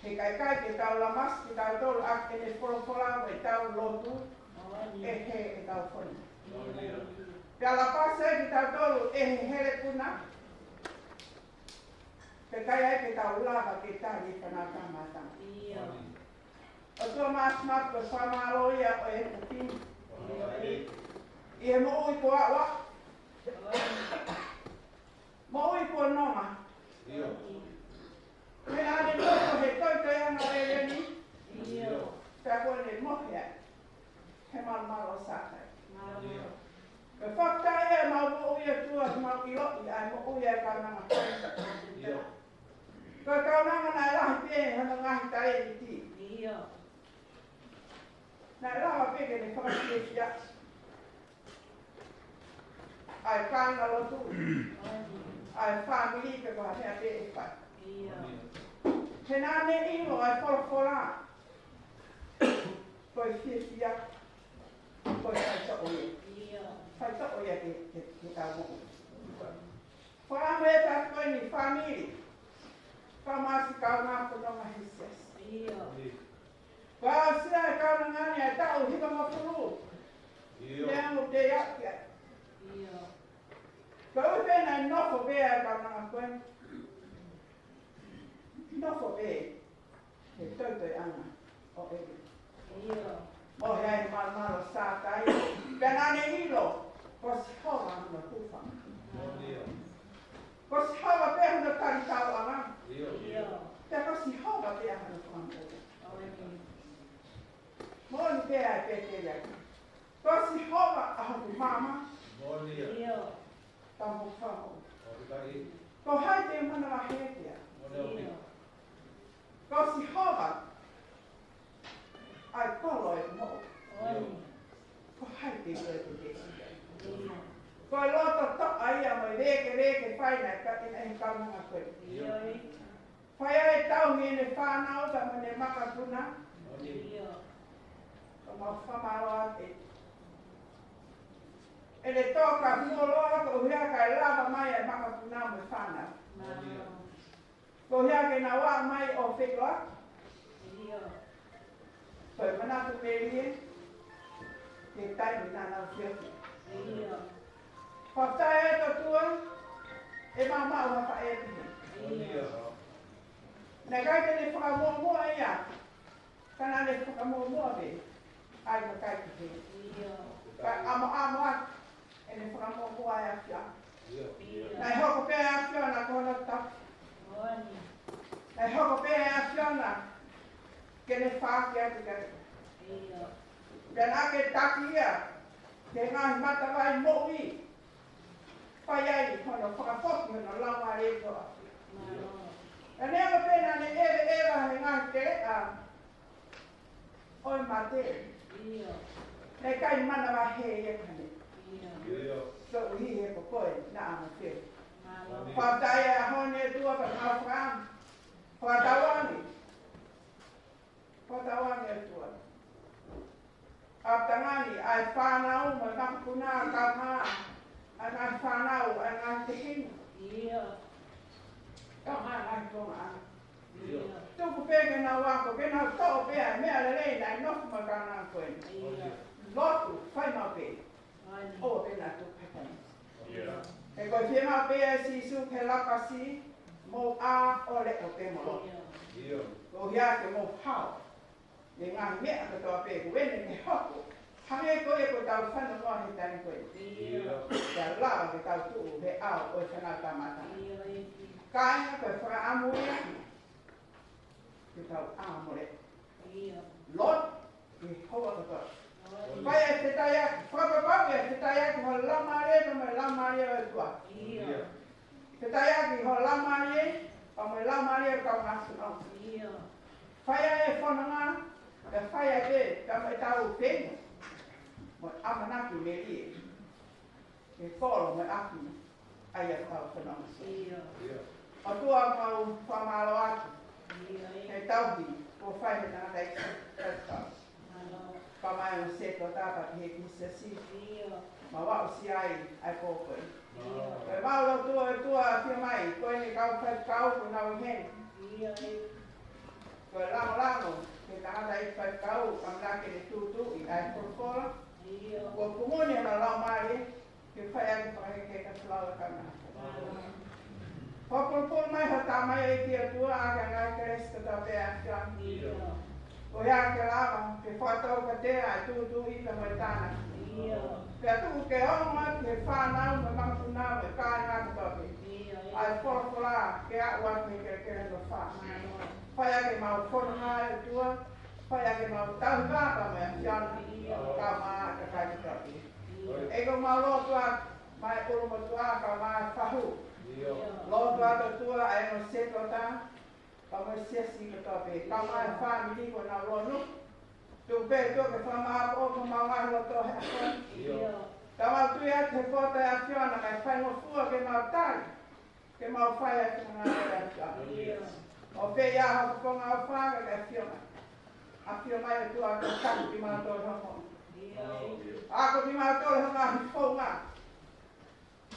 He ʻikai ke tau lamasi kitautolu ʻaki ʻene folofola mo ʻetau lotu. Moʻoni. ʻE hē ʻetau fonu. Moʻoni. Pea lapasi ai kitautolu ʻe he helepuna. Pea ʻikai ai ke tau lava ke tali e fānau kamata. ʻIo. ʻOtua Māfimafi, ko e fakamālō ia ʻo e ʻEiki. ʻI he moʻui kuo aʻu. Moʻui kuo nonga. ʻIo. Pea naʻa ne nofo he toitoiʻanga ʻo ʻEleni. ʻIo. Pea kuo ne mohe ai he malumalu ʻo Sātai. ʻIo. Ko e fakafetaʻi ʻemau moʻui ʻOtua, ke mau ʻiloʻi ʻa e moʻui ʻa e kaunanga ko eni. ʻIo. Ko e kaunanga naʻe lahi pē hono ngaahi talēniti. ʻIo. Naʻe lava pē ke ne fakafiefia ʻa e kāingalotu, ʻa e fāmili pe ko ha meʻa pē ʻe fai. ʻIo. He naʻa ne ʻilo ʻa e folofola. Ko e fiefia, ko e faitoʻo ia. ʻIo. Faitoʻo ia ke, ke, ke tau moʻui. Fakaʻamu e taha ko eni fāmili. Ka masi kaungā fononga he siasi. ʻIo. Kuo aʻusia e kaunanga ni ʻa e taʻu hivangofulu. ʻIo. Meʻa mo te ia kia. ʻIo. Ka ʻoku pehē naʻe nofo pē ʻa e kaunanga ko eni. Nofo pē he toitoiʻanga ʻo ʻEleni. ʻIo. ʻO hea he malumalu ʻo Sātai. Pea naʻa ne ʻilo, ko Sihova hono hūfanga. ʻIo. Ko Sihova pē hono talitauʻanga. ʻIo. ʻIo. Pea ko Sihova pē hono fakamoʻui. Moʻoni. Moʻoni pē ʻa e pēteliake. Ko Sihova ʻa hoku maama. Moʻoni. ʻIo. Ka mo fao. Moʻoni. Ko hai te u manavahē ki ai? Moʻoni. ʻIo. Ko Sihova ʻa e kolo ʻo e moʻui. Moʻoni. Ko hai te u ʻeke ki ai? ʻIo. Ko e loto toʻa ia mo e vēkeveke fai naʻe ka ina ʻi he kaunanga ko ē. ʻIo. Fai ai e tauhi ʻene fānau pea mo ʻene makapuna. ʻIo. Ka mau fakamālō atu. ʻEne tō ka muʻoloa koeʻuhi kae lava mai e makapuna mo e fānau. ʻIo. Koeʻuhi ke nau ō mai ʻo feʻiloaki. ʻIo. Ko e manatu melie, he taimi naʻa nau fiefia. ʻIo. Fakafetaʻi ʻOtua, ʻe maumau ha faʻē pehē. ʻIo. Naʻe ʻikai te ne fakamuʻomuʻa ia, ka naʻa ne fakamuʻomuʻa pē ʻa e kakai pehē. ʻIo. Ka ʻamoʻamo atu ʻene fakamuʻomuʻa e ʻAfiona. ʻIo. Naʻe hoko pē ʻa e ʻAfiona ko hono tapu. Moʻoni. Naʻe hoko pē ʻa e ʻAfiona ke ne fāki atu kiate ia. ʻIo. Pea naʻa ke taki ia ki he ngaahi matavai moʻui. Fai ai hono fakafoki hono laumālie ki he ʻAfiona. Mālō. Ka neongo pē naʻa ne ʻeveʻeva he ngaahi teleʻa ʻo e mate. ʻIo. Naʻe ʻikai manavahē ia ki ha meʻa. ʻIo. Koeʻuhi he ko koe naʻa mo fehu. Mālō. Fakafetaʻi he ʻaho ni ʻOtua, pea mau fakaʻamu. Fakatauange. Fakatauange ʻOtua. ʻApitangani, ʻa e fānau mo e makapuna, kaungā, ʻa e ngaahi fānau, ʻa e ngaahi tehinga. ʻIo. Kaungā ngaahi tuongaʻane. ʻIo. Tuku pē ke nau ako, ke nau toʻo pē ʻa e meʻa lelei naʻe nofo mai kānanga ko eni. ʻIo. Lotu, fai maʻu pē. ʻO pē naʻa tuku pē. ʻIo. He ko e fiemaʻu pē ʻa Sīsū ke lapasi, mou ʻā ʻo leʻo pē mo lotu. ʻIo. Koeʻuhi ke mou hao. Mei he ngaahi meʻa kotoa pē, ko eni ke hoko. Hangē ko ia ko ʻetau fanongoa he taimi ko eni. ʻIo. Pea lava ke tau tuʻu he ʻao ʻo e fānau tāmata. ʻIo. Kāinga, ko e fakaʻamu ia ke tau ʻā mo leʻo. ʻIo. Lotu, ke hoko kotoa. ʻIo. Fai e fetaiaki, fakapapauʻi e fetaiaki ho laumālie, mo e laumālie ʻo e ʻOtua. ʻIo. Fetaiaki ho laumālie, pea mo e laumālie ʻo e kau ngaahi ʻaho. ʻIo. Fai ai e fononga, pea fai ai pē, pea mo ʻetau feinga. Mo e ʻamanaki melie. Ke kolo mo e ʻapi, ʻa ia ʻoku tau fononga. ʻIo. ʻIo. ʻOtua mau fakamālō atu. ʻIo. He tauhi, kuo fai he tangataʻeiki faifekau. Mālō. Pea mo e settlers, pea pehē ki he siasi. ʻIo. Mau aʻusia ai ʻa e pō ko ē. ʻIo. Pea mau lotua ʻOtua ʻafio mai, ko eni kau faifekau kuo nau ʻi heni. ʻIo. Ko e lāngilangi, ki he tangataʻeiki faifekau, ʻamanaki ke ne tūtuuʻi ʻa e folofola. ʻIo. Kuo pungoni hono laumālie, ke fai ʻaki e fakaheka ka tulau e kama. Fakapulupulu mai ho tamaioʻeiki ʻOtua ʻaki e ngaahi kelesi kotoa pē ʻa e ʻAfiona. ʻIo. ʻO ia ke lava ke fakatau ka te a tūtuuʻi ka mai tāna. ʻIo. Pea tuku ke ongo atu ki he fānau mo e makapuna mo e kāinga kotoa pē. ʻIo. ʻA e folofola ke aʻu atu ki he kelekele hono fā. ʻIo. Fai ʻaki ʻemau fononga ʻe ʻOtua. Fai ʻaki ʻemau tauhi pea mo e ʻAfiona. ʻIo. Kae ʻumaʻā e kakai kotoa pē. ʻIo. ʻEiki, mau lotua mai ʻulumotuʻa kae ʻumaʻā e fahu. ʻIo. Lotua atu ʻOtua ʻa e ongo settlers, pea mo e siasi kotoa pē. Kae ʻumaʻā e fāmili kuo nau lonu. Tuku pē ʻOtua ke fakamāʻopoʻopo homau ngaahi loto he ʻaho ni. ʻIo. Ka mau tui atu he poto ʻa e ʻAfiona, kae faingofua ke mau tali. Ke mau fai ʻa e fononga ʻa e ʻAfiona. ʻIo. ʻOfa ia ho koponga ʻofa ka ke ʻafio mai. ʻAfio mai ʻOtua ke taku kimautolu hoʻo moʻui. ʻIo. Ako kimautolu hoʻo ngaahi founga.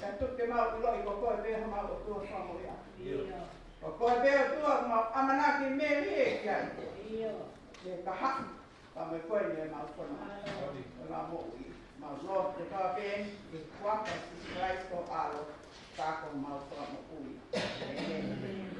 Ka tuku ke mau ʻiloʻi ko koe pē homau ʻOtua fakamoʻui. ʻIo. Ko koe pē ʻOtua ʻoku mau ʻamanaki melie ki ai. ʻIo. Ke ka haʻu. Pea mo koe ni ʻemau fononga. ʻIo. ʻEmau moʻui. Mau lotu kotoa pē, ʻi he huafa ʻo Sīsū Kalaisi ko ho ʻAlo, ka ko homau Fakamoʻui. ʻĒmeni.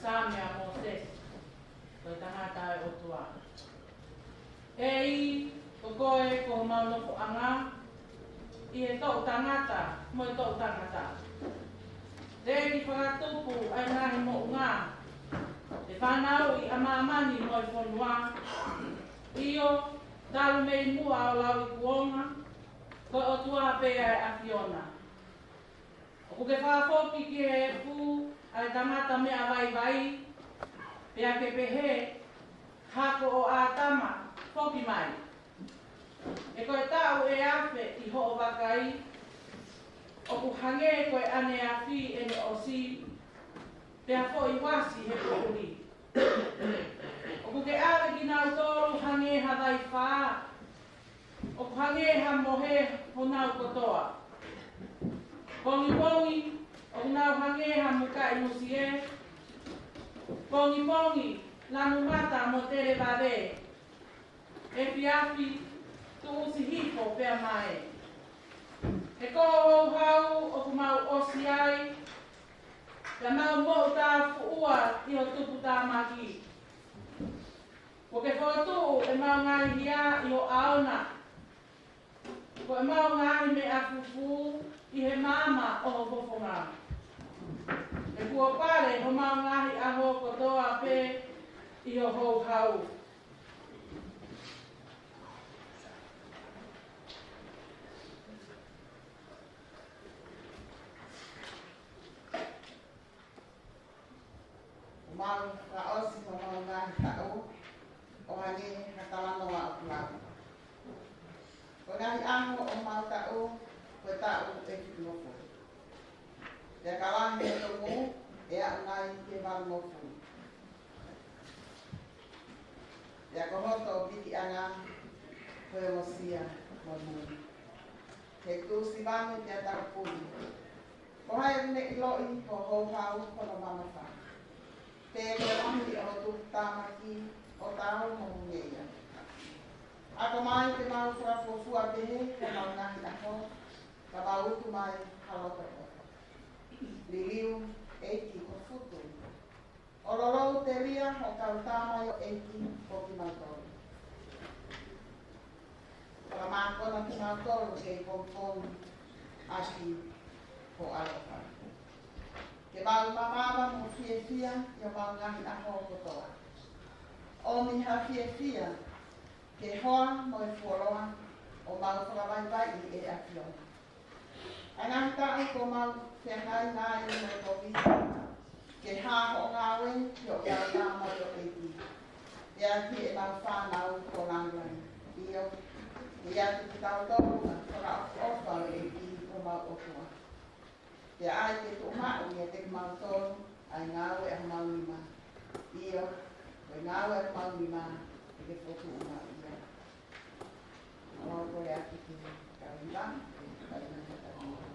Saame ʻa Mōsese, ko e tangata ʻa e ʻOtua. ʻEiki, ko koe ko homau nofoʻanga ʻi he toʻu tangata mo e toʻu tangata. Teʻeki fakatupu ʻa e ngaahi moʻunga, ʻe fanauʻi ʻa māmani mo e fonua. ʻIo, talu mei muʻa ʻo lauikuonga, ko e ʻOtua pē ʻa e ʻAfiona. ʻOku ke fakafoki ki he efu ʻa e tangata meʻa vaivai, pea ke pehē, Hako ʻo ʻĀtama, foki mai. He ko e taʻu ʻe afe ʻi hoʻo vakai, ʻoku hangē ko e ʻaneafi ʻene ʻosi, pea foʻi uasi he poʻuli. ʻOku ke ʻave kinautolu hangē ha vaifā, ʻoku hangē ha mohe honau kotoa. Pongipongi, ʻoku nau hangē ha mukaʻi nusie. Pongipongi, lanu mata mo televave. Efiafi, tuʻusi hifo pea mae. He ko ho houhau ʻoku mau ʻosi ai, pea mau moʻutāfuʻua ʻi ho tuputāmaki. Kuo ke fokotuʻu ʻemau ngaahi hia ʻi ho ʻao na, ko ʻemau ngaahi meʻa fufū ʻi he maama ʻo ho fofonga. He kuo pale homau ngaahi ʻaho kotoa pē ʻi ho houhau. Kuo mau fakaʻosi homau ngaahi taʻu ʻo hangē ha talanoa ʻoku lau. Ko e ngaahi ʻaho ʻo homau taʻu, ko e taʻu ʻe fitungofulu. Pea ka lahi e tōmui, ʻe aʻu nai ki he valungofulu. Pea ko hoto pikiʻanga, ko e ongosia mo e mui. He tuʻusi vange pea taupuni. Ko hai ʻoku ne ʻiloʻi ho houhau hono mamafa? Pe ko e lahi ʻo ho tuputāmaki ʻo taau mo ho ngeia? Ako mai ke mau fakafuofua pehē homau ngaahi ʻaho, ka mau utu mai ha loto ʻofa. Liliu, ʻEiki, ko Futu. ʻO lolou telia ho kau tama ʻo e ʻEiki ko kimautolu. Fakamākona kimautolu kei pongipongi ʻaki ho ʻaloʻofa. Ke mau mamafa mo fiefia ʻi homau ngaahi ʻaho kotoa. ʻOmi ha fiefia ke hoa mo e fuoloa ʻo mau fakavaivaiʻi ʻe he ʻAfiona. ʻA e ngaahi taʻu kuo mau fehangahangai mo e Kōviti, ke hā hoʻo ngāue ki hoʻo kau tama ʻo e ʻEiki, pea ki heʻemau fānau ko Langilangi. ʻIo, ʻoatu kiate kitautolu ʻa e fakaʻofoʻofa ʻo e ʻEiki ko homau ʻOtua. Pea ʻai ke tuʻumaʻu ʻiate kimautolu ʻa e ngāue ʻa homau nima. ʻIo, ko e ngāue ʻa homau nima, ke ke fokotuʻu maʻu ia. ʻOku ou kole atu ki he kau hiva, ke fai mai ha talanoa.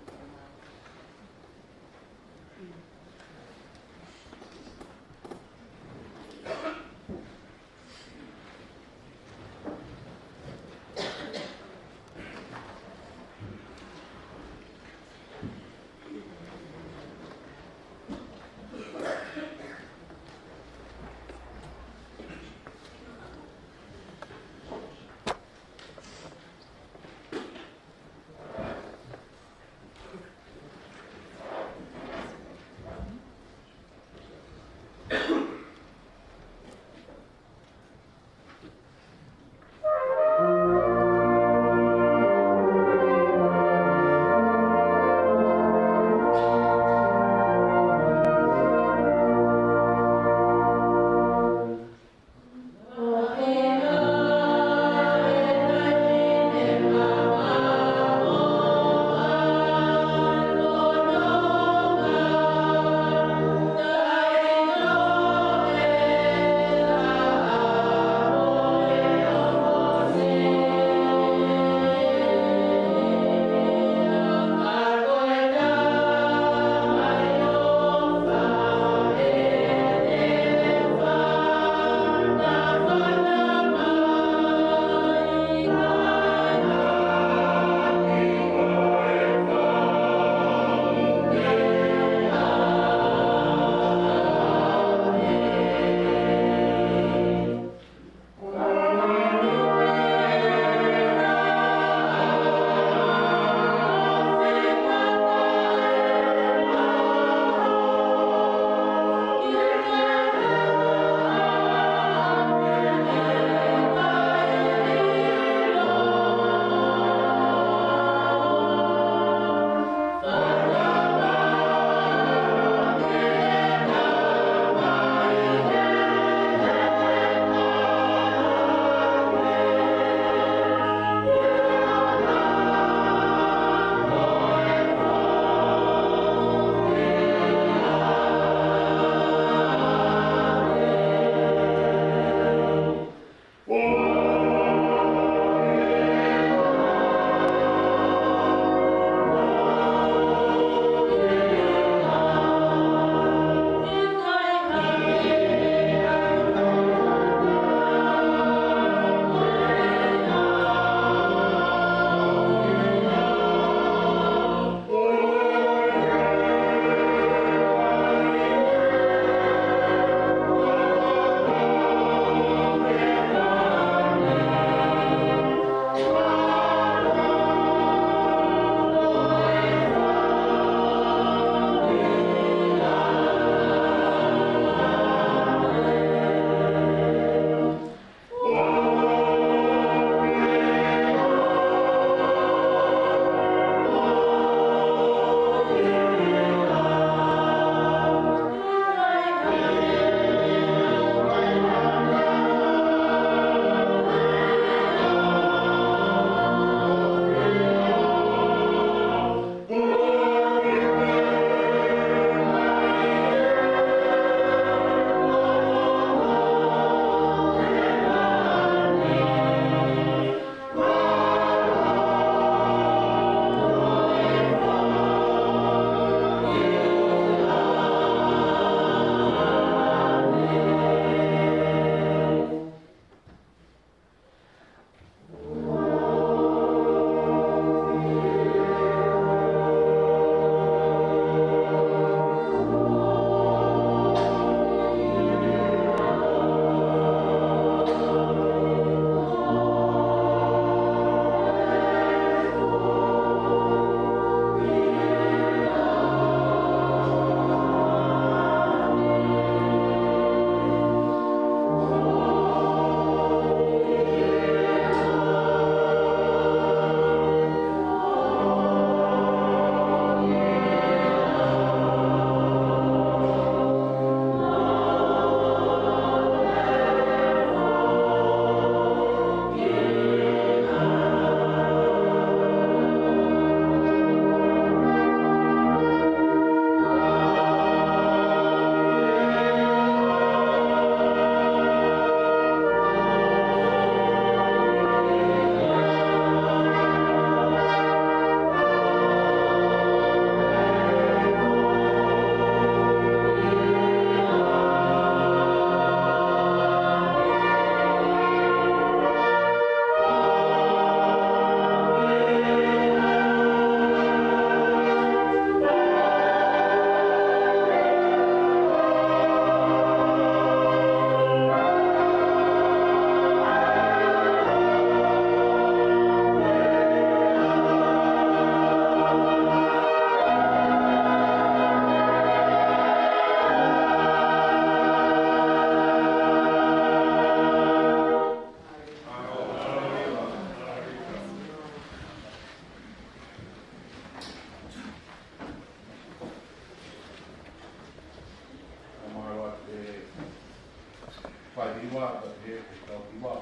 Fai hiva, ka he, he kau hiva.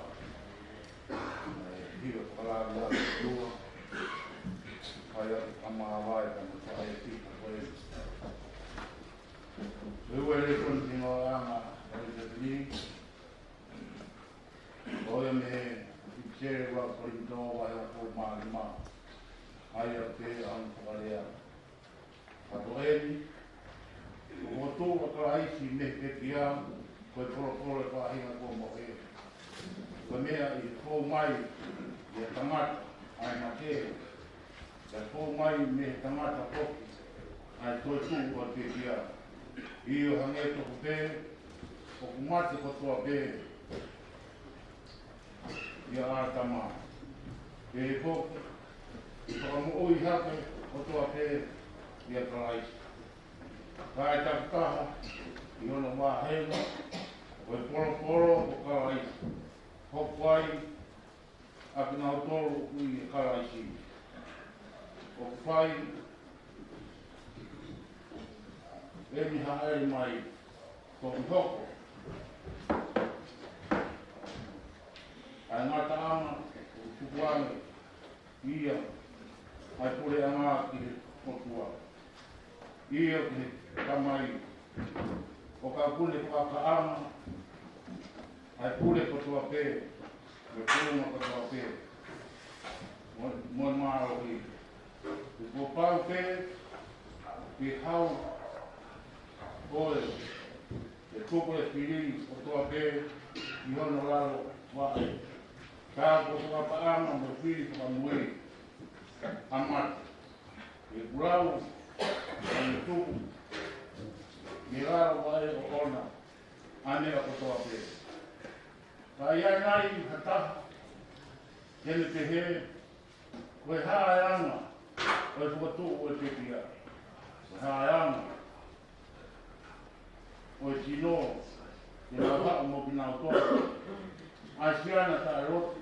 ʻE, hiva fakalāngilangi ʻOtua. Fai atu ka māvae ka mo faʻa e tika ko e. Ko e ua e lēsoni ki he ngaahi anga, ʻa e lēsoni. Ko ia mei he ʻipiseli ua Kolinitō vahe hongofulu mā nima. ʻA ia pē ʻa hono fakalea. Ka ko eni, ʻoku tuʻu ʻa Kalaisi mei he pekia, ko e polopolo ʻo e faʻahinga kuo mohe. Ko e meʻa ʻi he fou mai ʻa e tangata ʻa e mate, ʻa e fou mai mei he tangata foki ʻa e toetuʻu ʻo e pekia. ʻIo, hangē tofu pē ʻoku mate kotoa pē ʻia ʻĀtama, pehē foki ʻe fakamoʻui hake kotoa pē ʻia Kalaisi. Ka ʻe takitaha ʻi hono vāhenga, ko e polopolo ʻo Kalaisi, hoko ai ʻa kinautolu ʻoku ʻia Kalaisi. ʻOku fai eni hāʻele mai, toki hoko ʻa e ngataʻanga ʻoku tukuange ia ʻa e puleʻanga ki he ʻOtua, ʻio ki he Tamai, ʻo ka pule fakakaʻanga ʻa e pule kotoa pē, mo e pulunga kotoa pē, mo, mo e mālohi. He kuo pau pē ke hau ʻo e, ʻe tuku e fili kotoa pē ʻi hono lalo vaʻe. Ka ko e fakapaʻanga mo e fili fakamui ʻa mate, ʻe kulau ʻa e tuku mei he lalo vaʻe ʻoʻona ʻa e meʻa kotoa pē. Ka ʻi ai nai ha taha te ne pehē, ko e hā e anga ʻo e fokotuʻu ʻo e pekia? Ko e hā e anga ʻo e sino te nau haʻu mo kinautolu, ʻa e siana taʻelotu,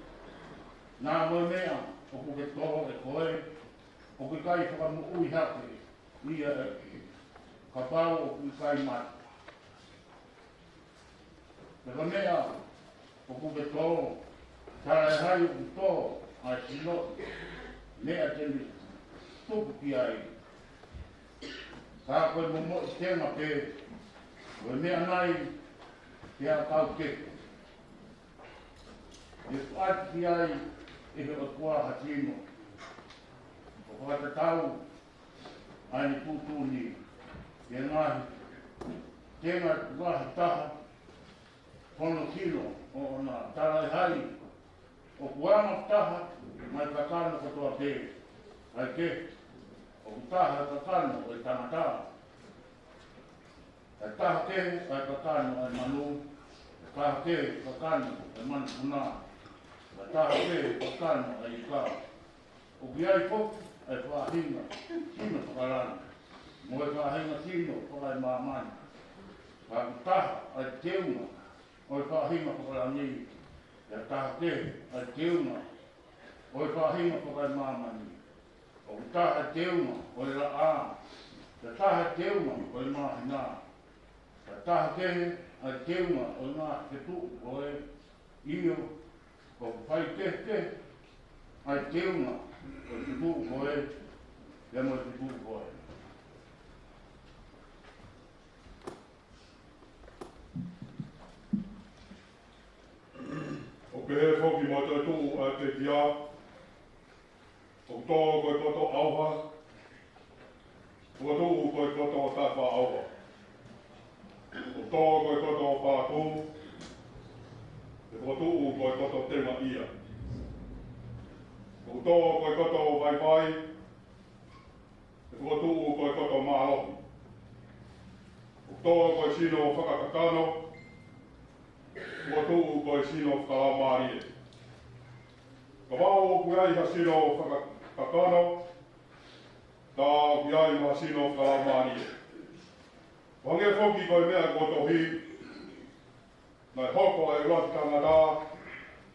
naʻa mo e meʻa ʻoku ke tō ʻe koe, ʻoku ʻikai fakamoʻui hake ia ʻe koe, kapau ʻoku ʻikai mate? Pea ko e meʻa ʻoku ke tō, talaʻehai ʻoku tō ʻa e sino, meʻa te ne tuku ki ai. Ka ko e momoʻi tenga pē, ko e meʻa nai te ʻa kau kehe? ʻE foaki ki ai ʻe he ʻOtua ha sino ʻo fakatatau ʻa ʻene tuʻutuʻuni ki he ngaahi tenga lahi taha hono sino ʻoʻona. Talaʻehai ʻoku anga taha mai kakano kotoa pē, kae kehe, ʻoku taha e kakano ʻo e tangata, kae taha kehe ʻa e kakano ʻa e manu, kae taha kehe e kakano ʻa e manupuna, kae taha kehe e kakano ʻa e ika. ʻOku ʻi ai foki ʻa e faʻahinga sino fakalangi mo e faʻahinga sino fakaemāmani. Ka ʻoku taha ʻa e teunga ʻo e faʻahinga fakalangi, pea taha kehe ʻa e teunga ʻo e faʻahinga fakaemāmani. ʻOku taha e teunga ʻo e laʻā, pea taha e teunga ʻo e māhina, pea taha kehe ʻa e teunga ʻo e ngaahi fetuʻu ko ē. ʻIo, ʻoku faikehekehe ʻa e teunga ʻo e fetuʻu ko ē, pea mo e fetuʻu ko ē. ʻOku pehē foki mo e toetuʻu ʻa e pekia, ʻoku tō ko e koto ʻauha, fokotuʻu ko e koto taʻefaʻaʻauha. ʻOku tō ko e koto pātū, ʻe fokotuʻu ko e koto tengaʻia. ʻOku tō ko e koto vaivai, ʻe fokotuʻu ko e koto mālohi. ʻOku tō ko e sino fakakakano, ʻe fokotuʻu ko e sino fakalaumālie. Kapau ʻoku ʻi ai ha sino fakakakano, tā ʻoku ʻi ai mo ha sino fakalaumālie. Hangē foki ko e meʻa kuo tohi, naʻe hoko ʻa e ʻuluaki tangata,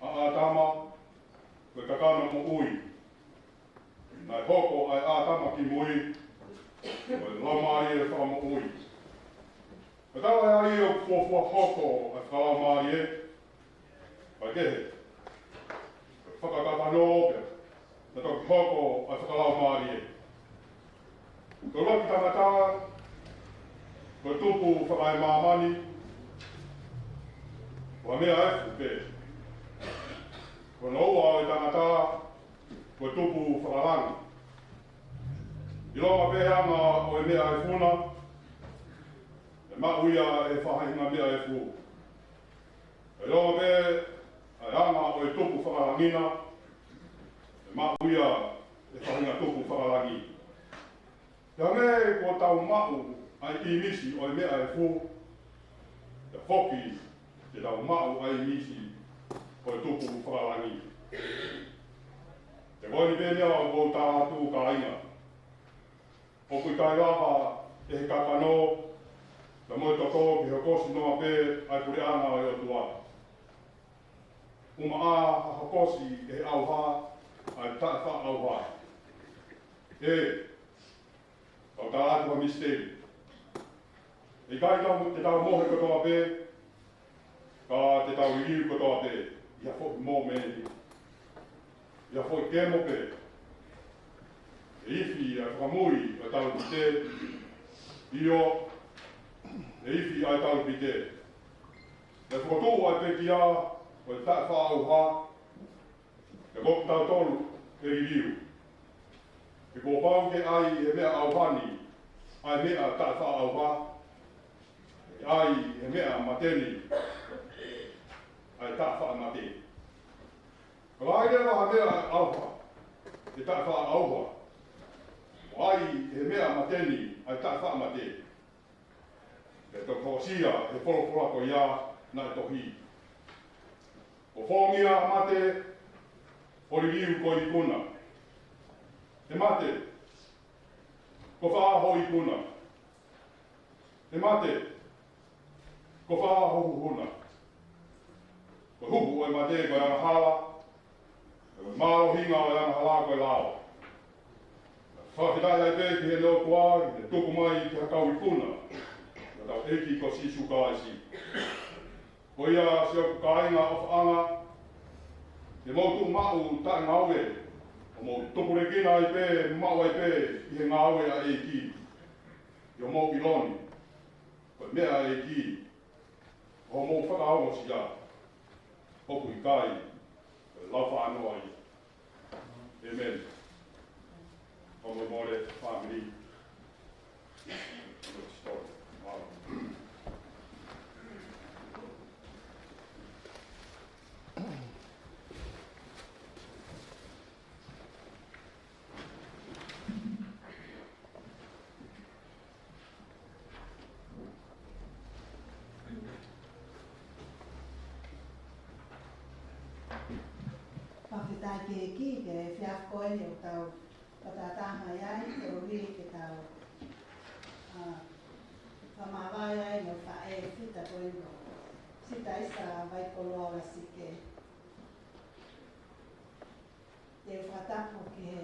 ʻa ʻĀtama, ko e kakano moʻui. Naʻe hoko ʻa e ʻĀtama kimui, ko e laumālie fakamoʻui. Ko Tatau ai ʻoku fuofua hoko ʻa e fakalaumālie, kae kehe, fakakakano pē, naʻa toki hoko ʻa e fakalaumālie. Ko e ʻuluaki tangata, ko e tupu fakaemāmani, ko ha meʻa efu pē. Ko hono ua ʻo e tangata, ko e tupu fakalangi. ʻIlonga pē ʻa e anga ʻo e meʻa efu na, ʻe maʻu ia ʻe he faʻahinga meʻa efu. ʻIlonga pē ʻa e anga ʻo e tupu fakalangi na, ʻe maʻu ia ʻe he faʻahinga tupu fakalangi. Pea hangē ko ʻetau maʻu ʻa e ʻīmisi ʻo e meʻa efu, pea foki ke tau maʻu ʻa e ʻīmisi ʻo e tupu fakalangi. He ko eni pē meʻa ʻoku ou tala atu, kāinga, ʻoku ʻikai lava ʻe he kakano pea mo e toto ke hokosi noa pē ʻa e puleʻanga ʻo e ʻOtua. ʻUmaʻā ha hokosi ʻe he ʻauha ʻa e taʻefaʻaʻauha. ʻE, kau tala atu ha misiteli. ʻIkai tau, te tau mohe kotoa pē, ka te tau liliu kotoa pē ʻi ha foʻi mōmeni, ʻi ha foʻi kemo pē. ʻE ifi ʻa e fakamui ʻo e talupite, ʻio, ʻe ifi ʻa e talupite. ʻE fokotuʻu ʻa e pekia ʻo e taʻefaʻaʻauha, pea ko kitautolu ʻe liliu. He kuo pau ke ʻai ʻe he meʻa ʻauha ni ʻa e meʻa taʻefaʻaʻauha, ke ʻai ʻe he meʻa mate ni ʻa e taʻefaʻamate. Ka ʻai leva ha meʻa ʻauha ʻe taʻefaʻaʻauha, ʻo ʻai ʻe he meʻa mate ni ʻa e taʻefaʻamate, pea toki hokosia ʻe he folofola ko ia naʻe tohi: Kuo fōngia ʻa mate, ʻo liliu ko e ikuna. ʻE mate, ko e fē ho ikuna? ʻE mate, ko e fē ho huhu na? Ko e huhu ʻo e mate ko e angahala, ko e mālohinga ʻo e angahala ko e lao. Fakafetaʻi ai pē ki he ʻOtua, ʻi heʻene tuku mai ki ha kau ikuna, ko hotau ʻEiki ko Sīsū Kalaisi. Ko ia, siʻoku kāinga ʻofaʻanga, ke mou tuʻu maʻu taʻengaue, ʻo mou tupulekina ai pē, maʻu ai pē ʻi he ngāue ʻa e ʻEiki. ʻI hoʻomou ʻilo ni, ko e meʻa ʻa e ʻEiki, ko hoʻomou fakaongosia, ʻoku ʻikai ko e laufaʻanoa ia. ʻĒmeni. Fakamolemole, fāmili. Fakafetaʻi ki he ʻEiki, ki he efiafi ko eni ʻoku tau fakatātā mai ai, koeʻuhi ke tau, ā, fakamāvae ai mo e faʻē fita ko eni ko Sitaisa Vaikoloa Lasike. Te u fakatapu ki he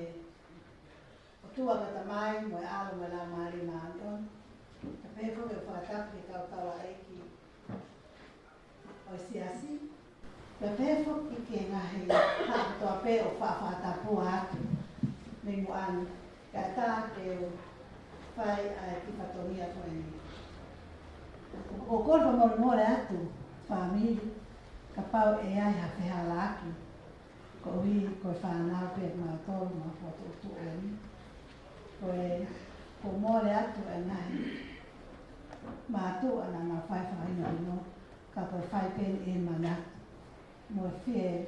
ʻOtua ko e Tamai, mo e ʻAlo, mo e Laumālie Māʻoniʻoni. Pea pehē foki ʻeku fakatapu ki he kau taulaʻeiki ʻo e siasi. Pea pehē foki ki he ngaahi haʻa kotoa pē ʻoku faʻa fakatapu atu mei muʻa ni, kae ʻatā ke u fai ʻa e kiʻi fatongia ko eni. ʻOku ou kole fakamolemole atu, fāmili, kapau ʻe ʻi ai ha fehālaaki. Koeʻuhi ko e fānau pē mautolu mo e fokotuʻutuʻu eni. Ko e, ʻoku mole atu e ngaahi mātuʻa naʻa nau fai fakahinohino, ka ko e fai pē eni ʻi he manatu mo e fie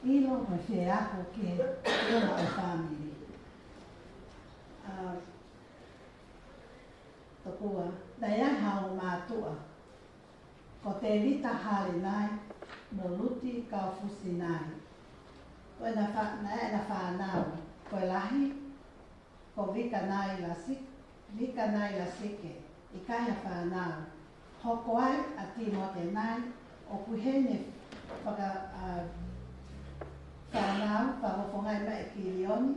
ʻilo, mo e fie ako ki he ʻilonga ʻo e fāmili. Ā, tokua, naʻe ʻi ai ha ongo mātuʻa, ko Tēvita Hale Nai mo Luti Kaufusi Nai. Ko ʻena fā-, naʻe ʻi ai ʻena fānau, ko e lahi, ko Vika Nai Lasi-, Vika Nai Lasike, ʻikai ha fānau. Hoko ai ʻa Tīmote Nai, ʻoku ʻi heni faka-, ā, fānau, fakafofongaʻi mai ʻe Kilioni,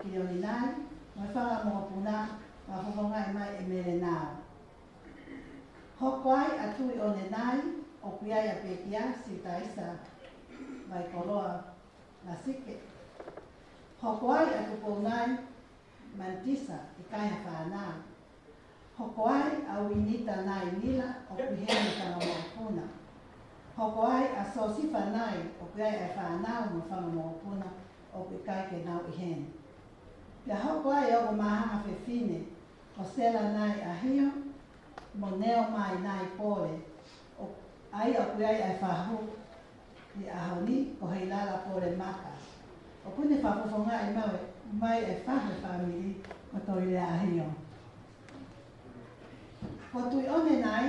Kilioni Nai, mo e fanga mokopuna, fakafofongaʻi mai ʻe Melenao. Hoko ai ʻa Tuʻiʻonenai, ʻoku ʻi ai ʻa Pekia Siutaisa Vaikoloa Lasike. Hoko ai ʻa Tupounai Manitisa, ʻikai ha fānau. Hoko ai ʻa Uinitanai Nila, ʻoku ʻi heni fanga mokopuna. Hoko ai ʻa Sosifanai, ʻoku ʻi ai ʻa e fānau mo e fanga mokopuna, ʻoku ʻikai ke nau ʻi heni. Pea hoko ai ʻa e ongo māhanga fefine, ko Selanai ʻAhio, mo Neomainai Pole, ʻo, ʻa ia ʻoku ʻi ai ʻa e fahu ʻi he ʻaho ni, ko Heilala Pole Maka. ʻOku ne fakafofongaʻi mai, mai e fahu ʻo e fāmili ko Toilea ʻAhio. Ko Tuʻiʻonenai,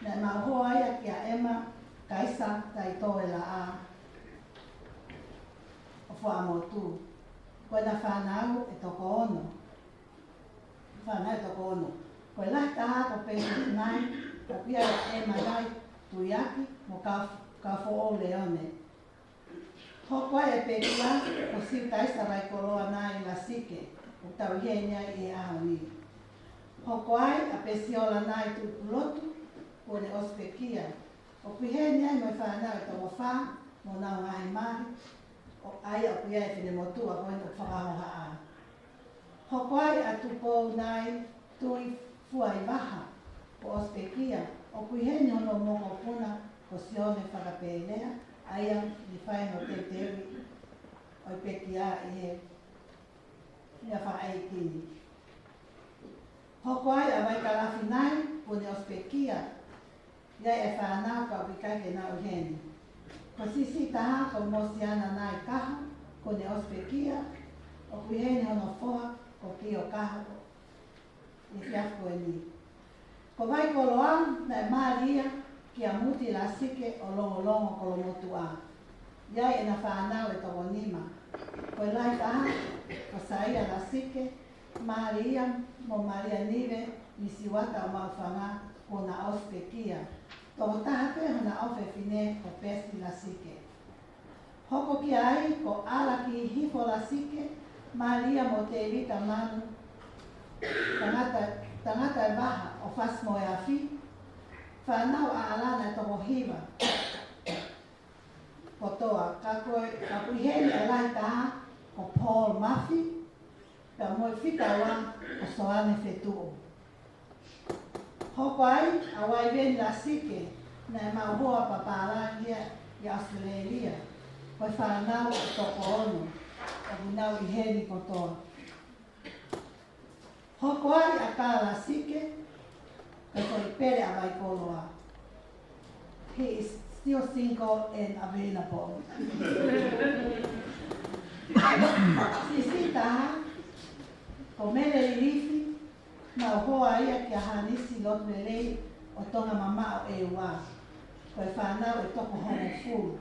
naʻe maʻu hoa ia kia ʻEma Kaisa Taitoelaʻa ʻo Fuaʻamotu. Ko ʻena fānau ʻe toko ono. Fānau ʻe toko ono. Ko e lahi taha ko Pekinai, ʻoku ʻi ai ʻa ʻEmanai Tuiaki, mo Ka-, Kafoʻou Leone. Hoko ai ʻa Pekia, ko Siutaisa Vaikoloa Nai Lasike, ʻoku tau ʻi heni ai he ʻaho ni. Hoko ai ʻa Pesiola Nai Tupulotu, kuo ne ʻosi pekia. ʻOku ʻi heni ai mo e fānau ʻe toko fā, mo honau ngaahi mali, ʻo, ʻa ia ʻoku ʻi ai e finemotuʻa ko eni ʻoku fakahohaʻa. Hoko ai ʻa Tupounai Tuifuaivaha, kuo ʻosi pekia, ʻoku ʻi heni hono mokopuna ko Sione Fakapelea, ʻa ia ne fai hono teuteuʻi ʻo e pekia ʻi he meʻa fakaʻeiki ni. Hoko ai ʻa Vaikalafinai, kuo ne ʻosi pekia, ʻi ai e fānau ka ʻoku ʻikai ke nau ʻi heni. Ko e siʻisiʻi taha ko Mosiana Nai Kaho, kuo ne ʻosi pekia, ʻoku ʻi heni hono foha ko Kio Kaho, ʻi he efiafi ko eni. Ko Vaikoloa, naʻe mali ia kia Muti Lasike ʻo Longolongo Kolomotuʻa. ʻI ai ʻena fānau ʻe toko nima. Ko e lahi taha, ko Saia Lasike, mali ia mo Malia Nive Misiuata ʻo Maʻufanga, kuo na ʻosi pekia. Tokotaha pē hona ʻofefine ko Pesi Lasike. Hoko ki ai ko ʻAlakihifo Lasike, mali ia mo Tēvita Manu, tangata, tangata ʻe vaha ʻo Fasi mo e Afi, fānau ʻa ʻAlana ʻe toko hiva kotoa, ka ko e, ka ʻoku ʻi heni ʻa e lahi taha ko Paul Mafi, pea mo e fika ua ko Soane Fetuʻu. Hoko ai ʻa Vaiveni Lasike, naʻe maʻu hoa papālangi ia ʻi ʻAositelēlia, ko e fānau ʻe toko ono, ʻoku nau ʻi heni kotoa. Hoko ai ʻa Kā Lasike, ko e foʻi pele ʻa Vaikoloa. He is still single and available. Siʻisiʻi taha, ko Mele Lilifi, maʻu hoa ia kia Hanisi Lotu Lelei ʻo Tonga Mamaʻo ʻEua. Ko e fānau ʻe toko hongofulu.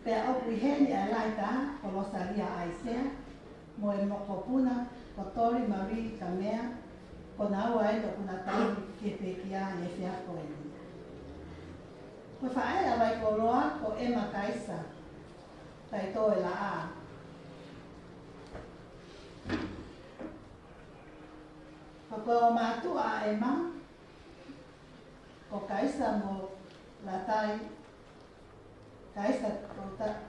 Pea ʻoku ʻi heni ʻa e lahi taha, ko Losalia ʻAisea, mo e mokopuna ko Toli Marie Kamea, ko naua eni ʻoku na tauhi ke pekia ʻi he efiafi ko eni. Ko e faʻē ʻa Vaikoloa ko ʻEma Kaisa Taitoelaʻa. Ko e ongo mātuʻa ʻa ʻEma, ko Kaisa mo Latai, Kaisa ko Ta-,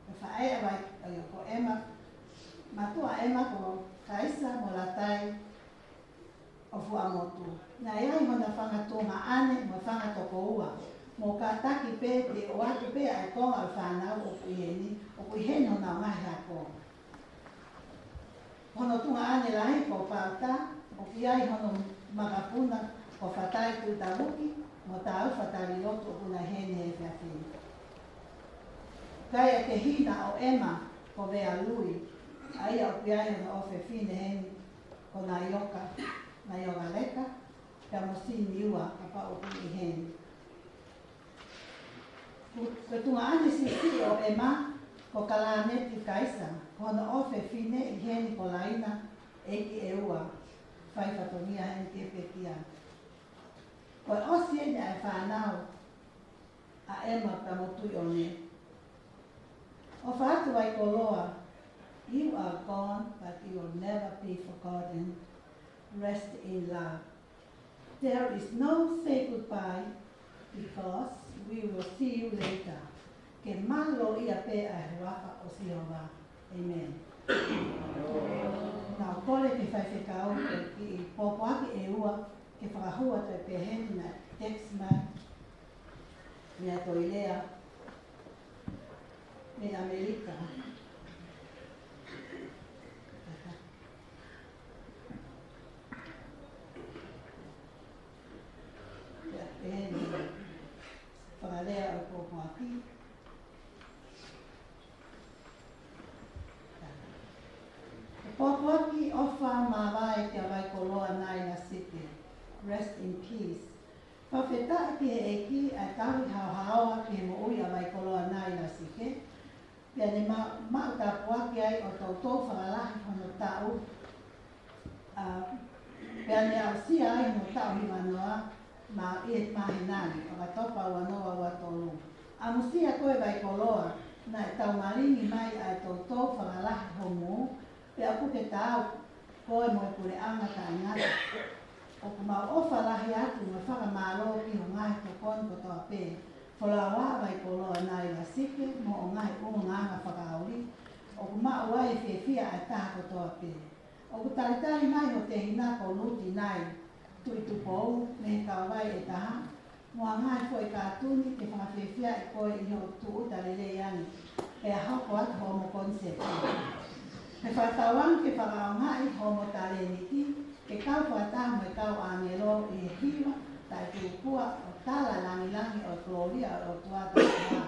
ko e faʻē ʻa Vai-, ʻa ia ko ʻEma, mātuʻa ʻa ʻEma ko Kaisa mo Latai ʻo Fuaʻamotu. Naʻe ʻi ai hona fanga tuongaʻane mo e fanga tokoua. Mou kātaki pē te u ʻoatu pē ʻa e konga ʻo e fānau ʻoku ʻi heni, ʻoku ʻi heni honau ngaahi ako. Hono tuongaʻane lahi ko Pauta, ʻoku ʻi ai hono makapuna ko Fatai Tuʻitavuki, mo Taufa Talilotu ʻoku na ʻi heni he efiafi ni. Ka ʻi ai ʻa e tehina ʻo ʻEma ko Vealui, ʻa ia ʻoku ʻi ai hono ʻofefine heni, ko Naioka, Naioka Leka, pea mo Siniua, kapau ʻoku ʻi heni. Ko, ko e tuongaʻane siʻisiʻi ʻo ʻEma, ko Kalaneti Kaisa, ko hono ʻofefine ʻi heni ko Laina, ʻeiki ʻEua, fai fatongia heni ke pekia. Ko e ʻosi eni ʻa e fānau, ʻa ʻEma pea mo Tuʻiʻone. ʻOfa atu Vaikoloa, you are gone, but you will never be forgotten. Rest in love. There is no say goodbye, because we will see you later. Ke mālō ia pē ʻa e huafa ʻo Sihova. ʻĒmeni. Naʻa ku kole ki he faifekau ke kiʻi pōpoaki ʻe ua, ke fakahū atu e pehē ni naʻe text mai mei Toilea, mei ʻAmelika. Pea pehē ni, fakalea ʻo e pōpoaki. Pōpoaki ʻofa māvae kia Vaikoloa Naila Sike. Rest in peace. Fakafetaʻi ki he ʻEiki ʻa e tauhi haohaoa ki he moʻui ʻa Vaikoloa Naila Sike. Pea ne ma-, maʻu tāpuaki ai ʻo toutou fakalahi hono taʻu. ʻA, pea ne aʻusia ai hono taʻu hiva noa, ma ʻi he mahina ni, ʻOkatopa ua noa ua tolu. ʻAmusia koe Vaikoloa, naʻe taumalingi mai ʻa e toutou fakalahi hoʻomo, pea ʻoku ke taau koe mo e puleʻanga taʻengata. ʻOku mau ʻofa lahi atu mo e fakamālō ki ho ngaahi tokoni kotoa pē. Folau ā Vaikoloa Naila Sike mo hoʻo ngaahi ʻulungaanga fakaoli. ʻOku maʻu ai e fiefia ʻa e taha kotoa pē. ʻOku talitali mai ho tehina ko Luti Nai Tuʻitupou mei he Kauvai ʻe Taha, mo ha ngaahi foʻi kātuni ke fakafiefiaʻi koe ʻi hoʻo tūʻuta lelei ange, pea hoko atu hoʻomo konisēti. Ke fakatauange ke fakaʻaongaʻi hoʻomo talēniti, ke kau fakataha mo e kau ʻāngelo ʻi he hiva taʻetupua ʻo tala e langilangi ʻo e kolōlia ʻo e ʻOtua Taʻengata.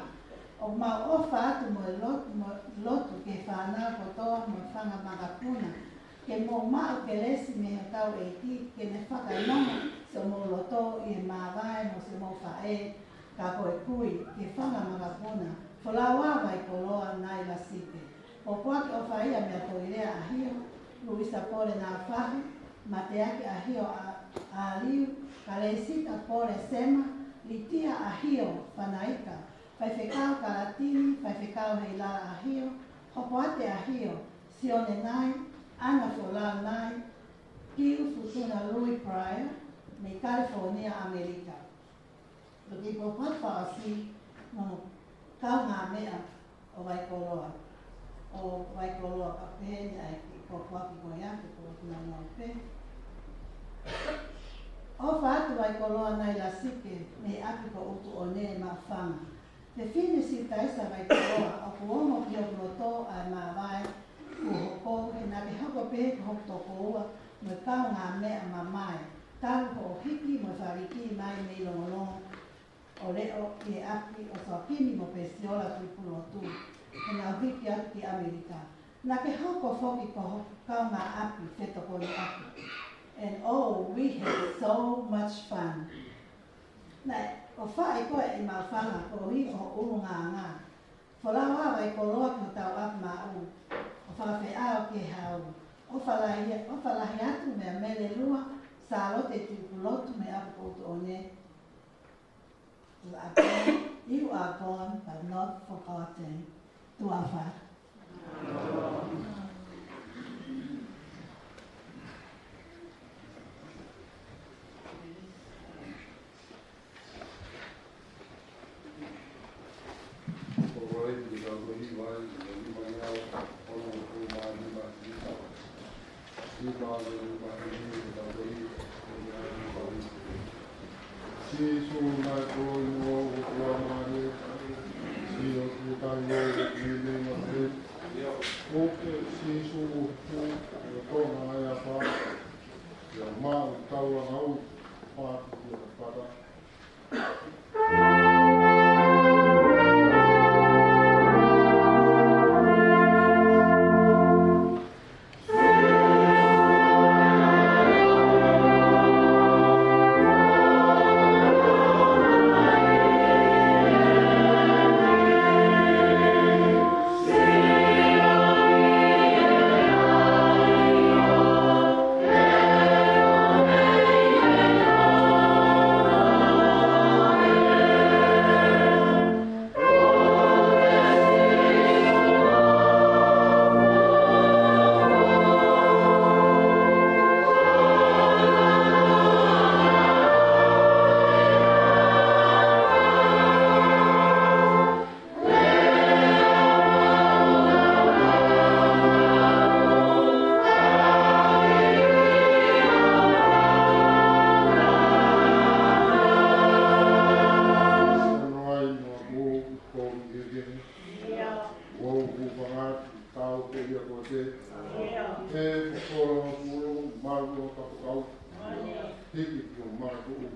ʻOku mau ʻofa atu mo e lotu, mo e lotu ki he fānau kotoa mo e fanga makapuna, ke mou maʻu kelesi mei hotau ʻEiki, ke ne fakanonga siʻomou loto ʻi he māvae mo siʻomou faʻē, ka ko e kui, ki he fanga makapuna. Folau ā Vaikoloa Naila Sike. Pōpoaki ʻofa ia mei a Toilea ʻAhio, Luisa Pole Nafahi, Mateaki ʻAhio ʻa, ʻAliu, Kalesita Pole Sema, Litia ʻAhio Fanaika, Faifekau Kalatini, Faifekau Heilala ʻAhio, Hopoate ʻAhio, Sione Nai, ʻAna Folau Nai, Kiu Futuna Lui Pryor, mei California, ʻAmelika. Ko e kiʻi pōpoaki fakaʻosi, mo e kaungāmeʻa ʻo Vaikoloa. ʻO Vaikoloa ka pehē ni ʻa e kiʻi pōpoaki ko ia, ke pōpoaki naunau pē. ʻOfa atu Vaikoloa Naila Sike, mei ʻapi ko ʻUtuʻone Maʻufanga. Fefine Siutaisa Vaikoloa, ʻoku ongo ki hoku loto ʻa e māvae kuo hoko, he naʻa ke hoko pē ko hoku tokoua mo e kaungāmeʻa mamae, talu hoʻo hiki mo e falikī mai mei Longolongo ʻo leʻo ʻi he ʻapi ʻo Soakimi mo Pesiola Tuʻipulotu, he naʻa ku hiki atu ki ʻAmelika. Naʻa ke hoko foki ko hoku kaungāʻapi fetokoniʻaki. And oh, we had so much fun. Naʻe ʻofaʻi koe ʻi Maʻufanga koeʻuhi ko hoʻo ʻulungaanga. Folau ā Vaikoloa ki hotau ʻapi maʻu, ʻo fakafeʻao ki he hau. ʻOfa lahi, ʻofa lahi atu mei a Melelua, Sālote Tuʻipulotu mei ʻapi ko ʻUtuʻone. You are gone, you are gone, but not forgotten. Tuʻa ʻofa. Sīsū mai ko e ʻOtua Mālie, sio ki he kai o i nei ma te. ʻOku Sīsū ʻoku ʻi Tonga ai a pa, ia mau taulanga u, pātu ki a pata. ʻIo. ʻOku ou hūfanga atu ki he tau ko ia ko ē. ʻIo. He ko e kolo ʻo e kolo, malu ʻo e kapakau. ʻIo. Hiki ki hoʻo makatuʻu,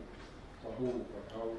pahū, pahau.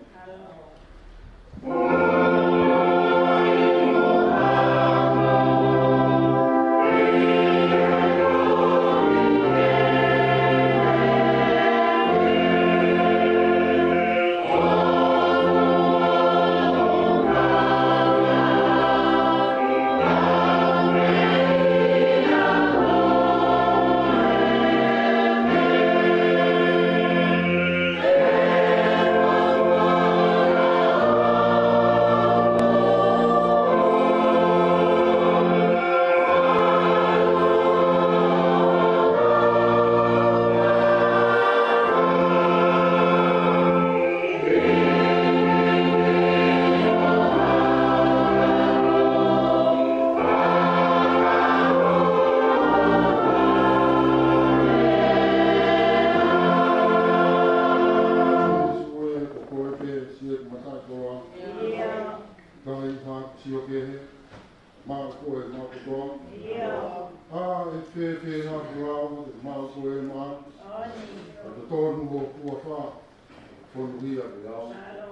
Sīsū ē, ko koe pē siʻeku mataʻikoloa. ʻIo. Tahi ha sio kehe, maʻa koe, maʻa kotoa. ʻIo. ʻA e fēfē haku lao, te maʻa koe maʻa. ʻOni. ʻA e totonu ho huafa, fonu ia pē au. Mālō.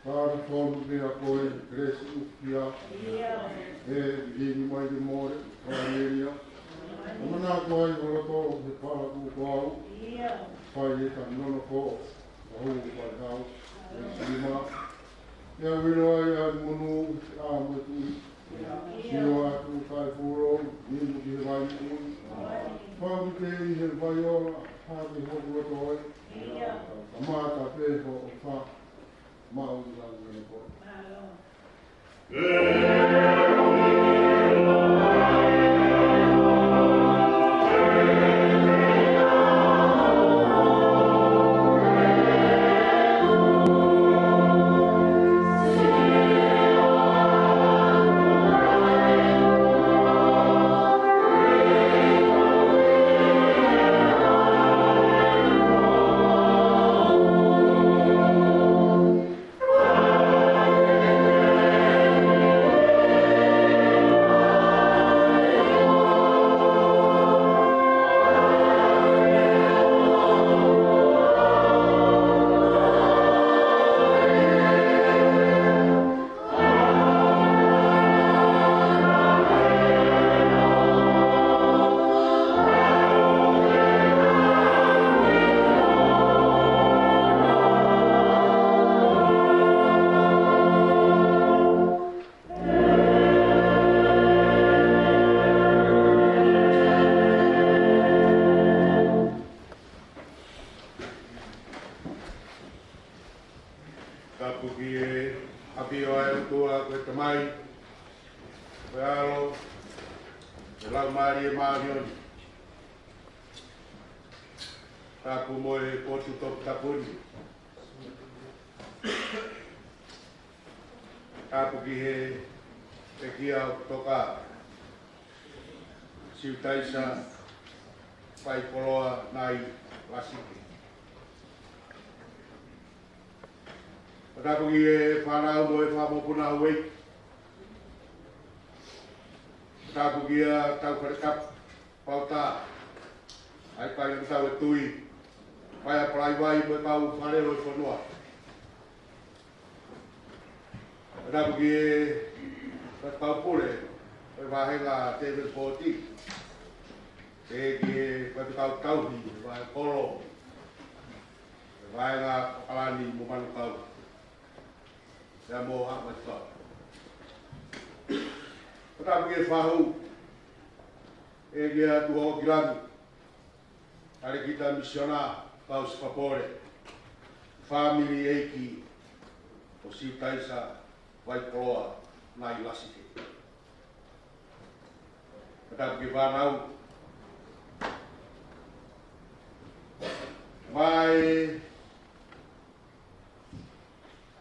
Father, fonu pē ʻa koe, kelesi ʻufiʻufi. ʻIo. ʻE, ʻi he ʻikai ke mole, Kalamelia. ʻOmai ʻa koe, ʻi ho loto, he palakū ko au. ʻIo. Fai ʻe ka nonofo, pahū, pahau. ʻE sima. ʻE au ʻilo ai ʻa e monū, ʻa e motuʻa. ʻIo. Sio atu kae pulou, nimu ki he vai moʻui. Fai ke ʻi he vai ola, hake hoku loto ai. ʻIo. Kamata pē hoʻo ʻofa. Maʻu ʻi langi ʻa koe. Mālō. Tapu ki he ʻafio ʻa e ʻOtua ko e Tamai, ko e ʻAlo, ko e Laumālie Māʻoniʻoni. Tapu mo e potu toputapu ni. Tapu ki he pekia ʻo Toka, Siutaisa Faikoloa Nailasike. Tapu ki he fānau mo e fanga mokopuna Houʻeiki. Tapu ki he tau fale tapu Pauta, ʻa e Palesiteni ʻo e Tui, Paea Palaivai mo e kau fale ʻo e fonua. Pea tapu ki he Faifekau Pule ʻo e vāhenga Tevita Poti. Pea ki he Faifekau Tauhi ʻo e Vahe Kolo, ʻo e vāhenga ʻAokalani mo Manukau. Pea mo Haʻa Matakau. Pea tapu ki he fahu, ʻEiki ʻa Tuʻakilangi, Talēkita Misiona, Kausi Fakapōpula, fāmili ʻeiki ʻo Siutaisa Vaikoloa Nailasike. Pea tapu ki he fānau, mai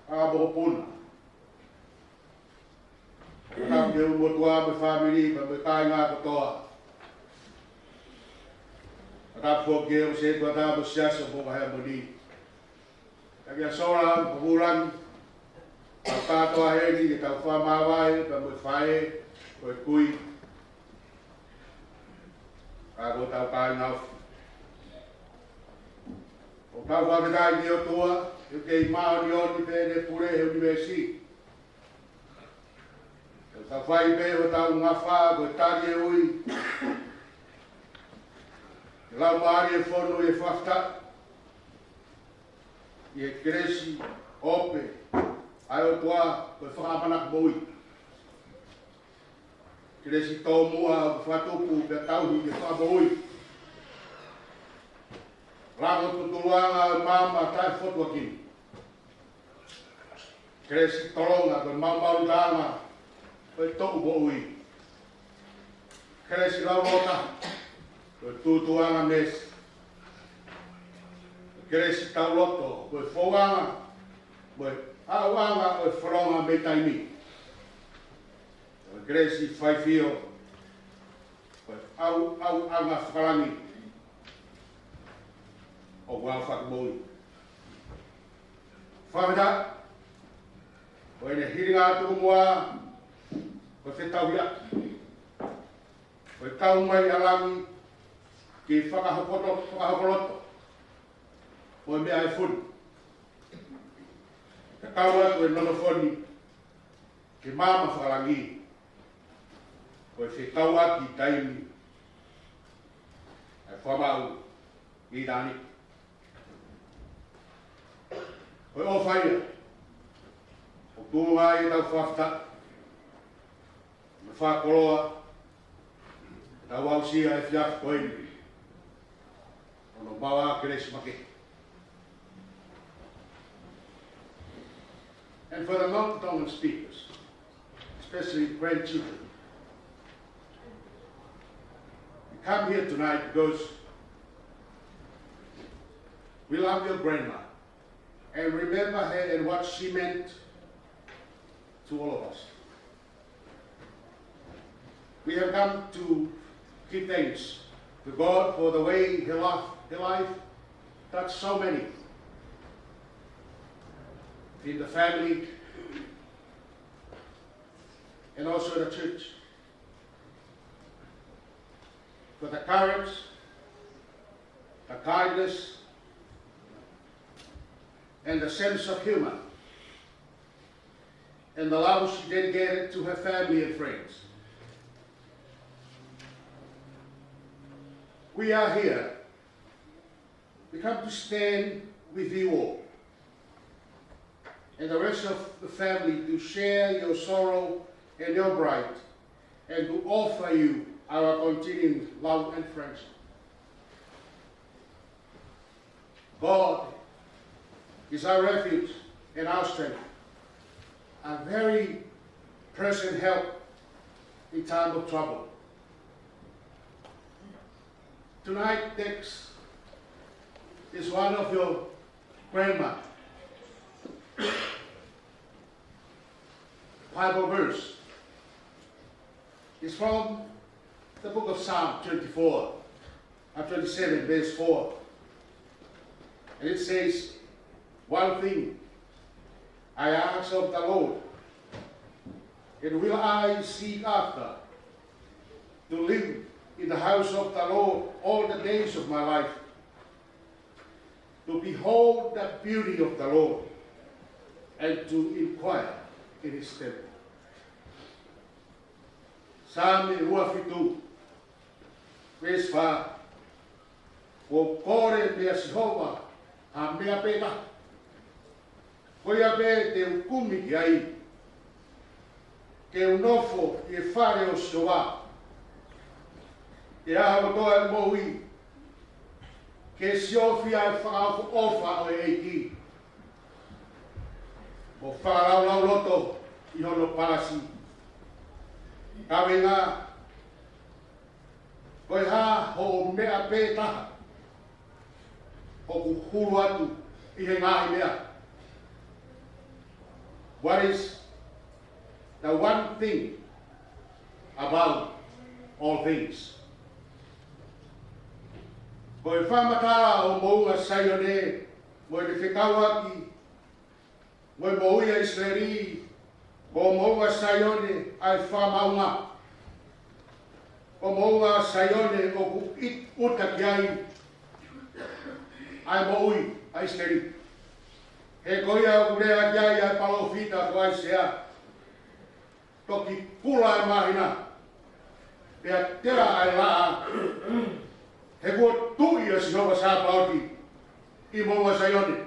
ʻa Mokopuna. Pea tapu ki he ʻulumotuʻa mo e fāmili, pea mo e kāinga kotoa. Pea tapu foki ki he ʻōseti ʻa e Siasi ʻo Moʻunga Heamoni. Pea kia Sola, Pavulangi, tau kātoa heni, ke tau fakamāvae, pea mo e faʻē, ko e kui. Ka ko hotau kāinga ofi. ʻOku tau fakafetaʻi ki he ʻOtua, he ʻoku kei māʻoniʻoni pē ʻene pule he ʻunivēsi. ʻOku tau fai pē hotau ngafa ko e tali e ui. Ke lau mālie e fonu ʻi he fakafetaʻi, ʻi he kelesi ope ʻa e ʻOtua ko e fakaʻamanaki moʻui. Kelesi tōmua ʻoku fakatupu pea tauhi ke fakamoʻui. Lango tutuluʻanga ʻo e maama taʻefotuakimi. Kelesi tolonga ko e maumauʻanga ʻo e toʻu moʻui. Kelesi laulōtaha ko e tūtuʻanga meesi. Kelesi tauloto ko e fouʻanga mo e ʻauʻanga ʻo e fononga mei taimi. Ko e kelesi faifio ko e ʻauʻauʻanga fakalangi ʻoku ʻaofaki moʻui. Fakafetaʻi, ko ʻene hilinga tuku muʻa ko e fetauhiʻaki, ko e kau mai ʻa langi ke fakahoko, fakahoko loto mo e meʻa ʻe funu. Ka kau atu e nonofo ni ki he maama fakalangi, ko e fekauʻaki taimi ʻa e fakamaau ʻi ʻitāniti. Ko e ʻofa ia ʻoku tuʻunga ai ʻetau fakafetaʻi mo e fakakoloa, tau aʻusia e efiafi ko eni ʻo hono maʻu ʻa e kelesi makehe. And for the non-Tongan speakers, especially grandchildren, we come here tonight because we love your grandma and remember her and what she meant to all of us. We have come to give thanks to God for the way her life, her life touched so many in the family and also the church. For the courage, the kindness, and the sense of humor and the love she dedicated to her family and friends. We are here. We come to stand with you all and the rest of the family to share your sorrow and your pride and to offer you our continuing love and friendship. God is our refuge and our strength, a very present help in time of trouble. Tonight, Tex is one of your grandma. Bible verse is from the book of Psalm twenty-four, uh, twenty-seven, verse four. And it says, "One thing I ask of the Lord, and will I seek after, to live in the house of the Lord all the days of my life, To behold the beauty of the Lord and to inquire in his temple. Saame ua fitu, veesi fā. Kuo u kole meia Sihova ha meʻa pē taha, ko ia pē te u kumi ki ai, ke u nofo ʻi he fale ʻo Sihova ʻi he ʻaho kotoa ʻeku moʻui, ke siofi ʻa e fakaʻofoʻofa ʻo e ʻEiki, mo fakalaulauloto ʻi hono palasi. Kaveinga: Ko e hā hoʻo meʻa pē taha ʻoku hulu atu ʻi he ngaahi meʻa? What is the one thing above all things? Ko e fakamatala ʻo Moʻunga Saione mo ʻene fekauʻaki mo e moʻui ʻa ʻIsileli, ko Moʻunga Saione ʻa e fakamaʻunga. Ko Moʻunga Saione ʻoku ʻi-, ʻuta ki ai ʻa e moʻui ʻa ʻIsileli. He ko ia ʻoku lea ki ai ʻa e palōfita ko ʻAisea. Toki kula ʻa e māhina, pea tela ʻa e laʻā, he kuo tuʻi ʻa Sihova Sāpaoti ʻi Moʻunga Saione.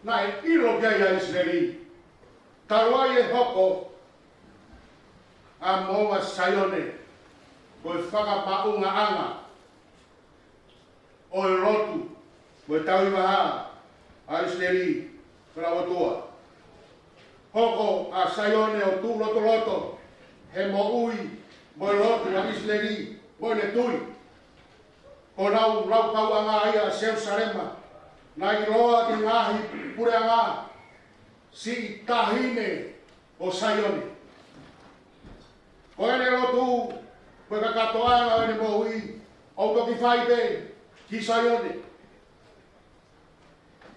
Naʻe ʻilo ki ai ʻa ʻIsileli, talu ai e hoko ʻa Moʻunga Saione ko e fakamaʻungaʻanga ʻo e lotu mo e tauhi vahaʻa ʻa ʻIsileli ki honau ʻOtua. Hoko ʻa Saione ʻo tuʻu lotoloto he moʻui mo e lotu ʻa ʻIsileli mo ʻene tui. Ko honau laukauʻanga ia ʻa Selusalema, naʻe ʻiloa ki he ngaahi puleʻanga, siʻi taʻahine ʻo Saione. Ko ʻene lotu mo e kakatoʻanga ʻo ʻene moʻui, ʻoku toki fai pē ki Saione.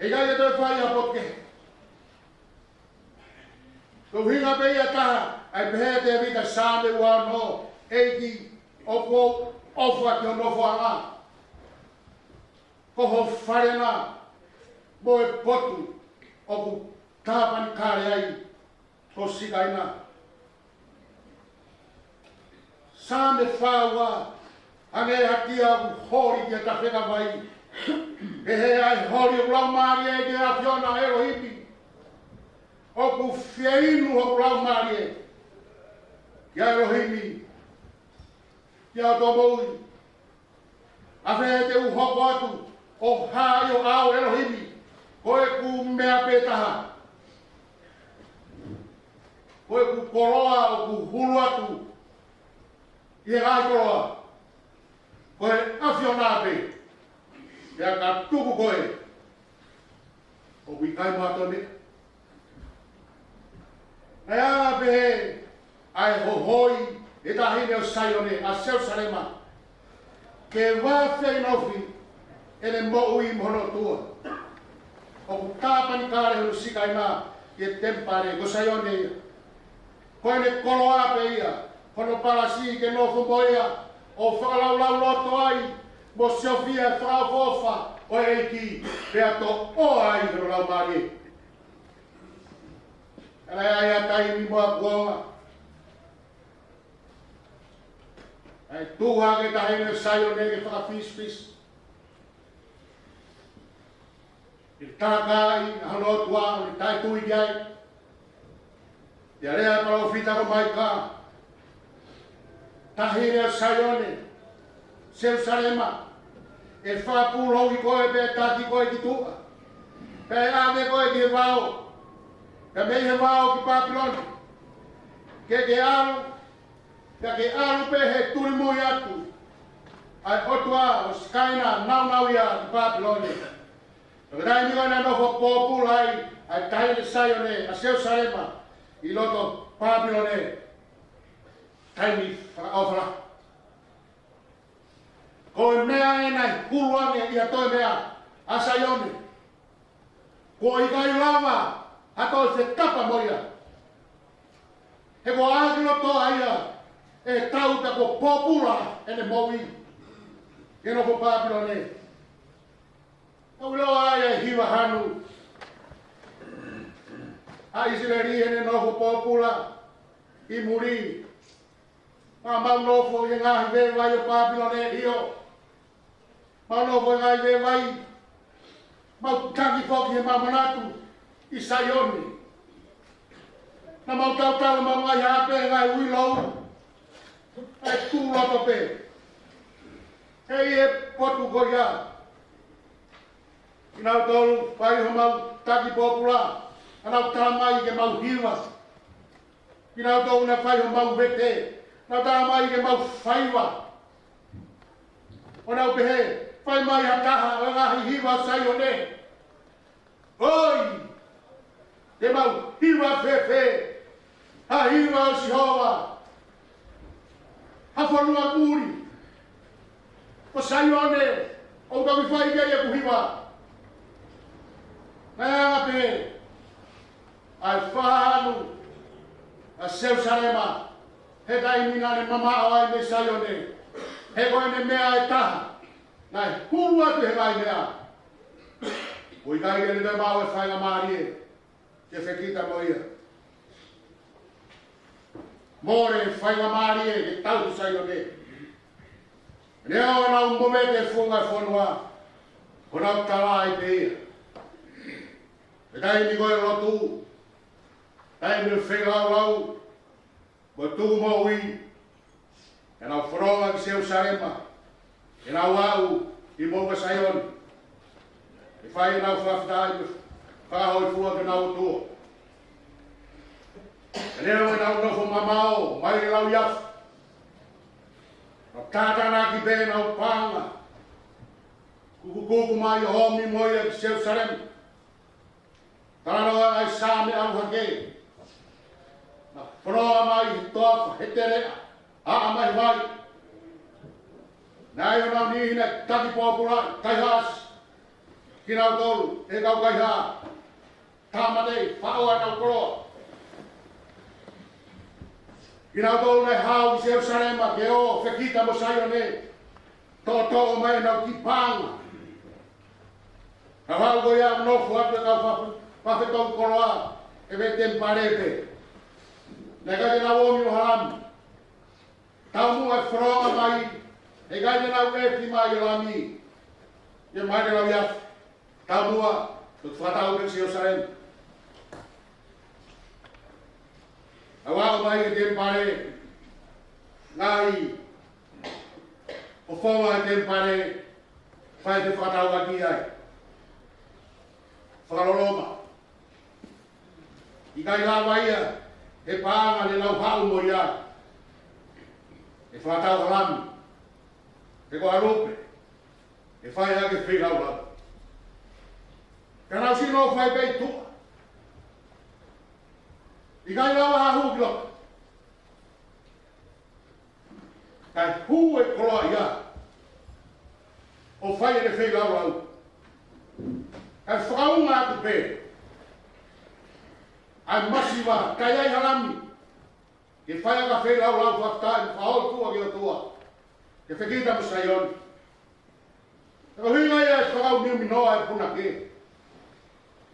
ʻIkai ke toe fai ʻi ha potu kehe. Ko e ʻuhinga pē ia ʻe taha, ʻa e pehē ʻe Tēvita, Saame ua ono, ʻEiki, ʻoku ou ʻofa ki ho nofoʻanga, ko ho fale na, mo e potu ʻoku tāpanekale ai ho Sikaina. Saame fā ua, hangē ha kia ʻoku holi ki ha tafenga vai, pehē ʻa e holi ʻo e Laumālie ki he ʻAfiona ʻElohimi. ʻOku fie inu hoku laumālie kia ʻElohimi, kia hoto moʻui. ʻAfē te u hoko atu ʻo hā ʻi ho ʻao, ʻElohimi, ko ʻeku meʻa pē taha, ko ʻeku koloa ʻoku hulu atu ʻi he ngaahi koloa, ko e ʻAfiona pē, pea ka tuku koe, ʻoku ʻikai mo ha toe meʻa. Naʻe ala pehē ʻa e hohoi ʻe he taʻahine ʻo Saione, ʻa Selusalema, ke vāfeinofi ʻene moʻui mo hono ʻOtua. ʻOku tāpanekale hono Sikaina ki he temipale, ko Saione ia. Ko ʻene koloa pē ia, hono palasi ke nofo mo ia, ʻo fakalaulauloto ai, mo siofia e fakaʻofoʻofa ʻo e ʻEiki, pea toʻo ai hono laumālie. ʻAla ia ʻa e taimi mo e kuonga, ʻa e tuʻu hake e taʻahine ʻo Saione ke fakafisifisi. ʻI he tākai ʻa hono ʻOtua ʻoku ne taʻetui ki ai. Pea lea ʻa e palōfita ko Maika, Taʻahine ʻo Saione, Selusalema, ʻe fakapūlouʻi koe pea taki koe ki tuʻa, pea ʻe ʻave koe ki he vao, pea mei he vao ki Pāpilone. Ke ke ʻalu, pea ke ʻalu pē he tulimui atu ʻa e ʻOtua ʻo Sikaina, nāunau ia ki Pāpilone. Pea ko e taimi ko ē naʻe nofo pōpula ai ʻa e taʻahine Saione, ʻa Selusalema, ʻi loto Pāpilone, taimi fakaʻofa lahi. Ko e meʻa ē naʻe hulu ange ʻi ha toe meʻa ʻa Saione. Kuo ʻikai lava ha toe fetapa mo ia. He kuo ʻā ki loto ʻa ia ʻe tau, pea kuo pōpula ʻene moʻui ke nofo Pāpilone. ʻa ʻIsileli heʻene nofo pōpula ʻi muli. Naʻa mau nofo ʻi he ngaahi veʻe vai ʻo Pāpilone, ʻio, mau nofo ʻi he ngaahi veʻe vai. Mau taki foki he mau manatu ʻi Saione. Naʻa mau tautau ʻemau ngaahi hape, ngaahi uilou, ʻa e tuʻu loto pē. He ʻi he potu ko ia, kinautolu fai homau taki pōpula, naʻa nau tala mai ke mau hiva. Kinautolu naʻa fai homau vete, naʻa nau tala mai ke mau faiva. ʻO nau pehē, fai mai ha taha ʻo e ngaahi hiva ʻo Saione. ʻOi, te mau hiva fēfē ha hiva ʻo Sihova, ha fonua muli, ko Saione, ʻoku ou fai ki ai ʻeku hiva? Naʻe anga pē ʻa e fakahanu ʻa Selusalema he taimi naʻa ne mamaʻo ai mei Saione. He ko ʻene meʻa ʻe taha naʻe hulu atu he ngaahi meʻa, ʻoku ʻikai ke ne toe maʻu e faingamālie ke fekita mo ia. Mole e faingamālie ke tauhi Saione. Neongo ʻenau movete e funga e fonua, ʻoku nau tala ai pē ia, he taimi ko e lotu, taimi ʻo e feilaulau, mo e tuʻu moʻui, ʻenau fononga ki Selusalema, ʻenau aʻu ki Mouka Saione, ʻe fai ʻenau fakafetaʻi mo e fakahōifua ki honau ʻOtua. Pea neongo ʻenau nofo mamaʻo mai he lauiafe, naʻe tātānaki pē ʻenau paʻanga, kukukuku mai ʻo omi mo ia ki Selusalema. Talanoa ʻa e Saame ʻalu hake, naʻe fononga mai he toafa, he teleʻa, ʻaʻa mai e vai. Naʻe ʻi ai honau niʻihi naʻe taki pōpula, kaihaʻasi kinautolu ʻe he kau kaihaʻa, tāmateʻi, faʻo ʻenau koloa. Kinautolu naʻe haʻu ki Selusalema ke ō fekita mo Saione, toʻotoʻo mai ʻenau kiʻi paʻanga. Naʻe haʻu ko ia ʻo nofo atu e kau fafe-, fafetongi koloa he veʻe temipale pē. Naʻe ʻikai te nau omi ʻo ha lami. Taumuʻa e fononga mai, he ʻikai te nau ʻefi mai e lami ia mai he lauiafe. Taumuʻa, toki fakatau pē ki Selusalema. Naʻe aʻu mai ki he temipale, ngaahi fofonga e temipale, fai e fakatau ʻaki ai. Fakaloloma. ʻIkai lava ia he paʻanga naʻa nau haʻu mo ia, ʻe fakatau ha lami, pe ko ha lupe, ʻe fai ʻaki e feilaulau. Ka nau sino fai pē ʻi tuʻa. ʻIkai lava ha hū ki loto. Kae hū e koloa ia ʻo fai ʻene feilaulau. Kae fakaunga atu pē ʻa e masiva, ʻikai ʻi ai ha lami ke fai ʻaki e feilaulau fakafetaʻi mo fakahōifua ki he ʻOtua, ke fekita mo Saione. Ko e ʻuhinga ia e fakakaukau minominoa e punake.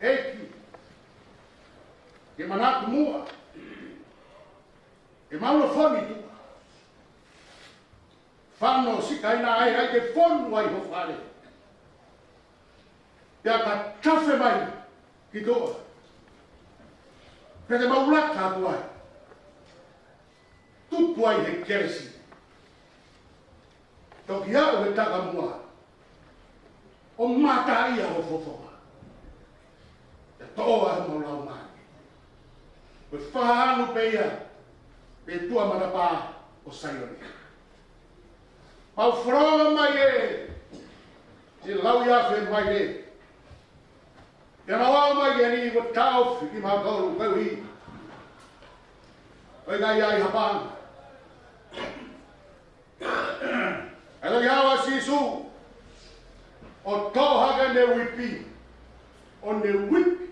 ʻEiki, ke manatu muʻa, ke mau nofo ʻi tuʻa. Fano sikaina ai, ʻai ke fonu ai ho fale. Pea ka tafe mai ki tuʻa, pea te mau laka atu ai, tupu ai he kelesi. Toki aʻu he takamua ʻo mātā ia ho fofonga, ʻe toʻo ai homau laumālie. Ko e fakahanu pē ia pē tuʻa matapā ʻo Saione. Mau fononga mai ē, he lauiafe mai ē. Pea mau aʻu mai eni kuo taʻofi kimautolu koeʻuhi ko e ʻikai ʻi ai ha paʻanga. ʻAlu ki ai ʻa Sīsū ʻo toʻo hake ʻene uipi, ʻo ne uipi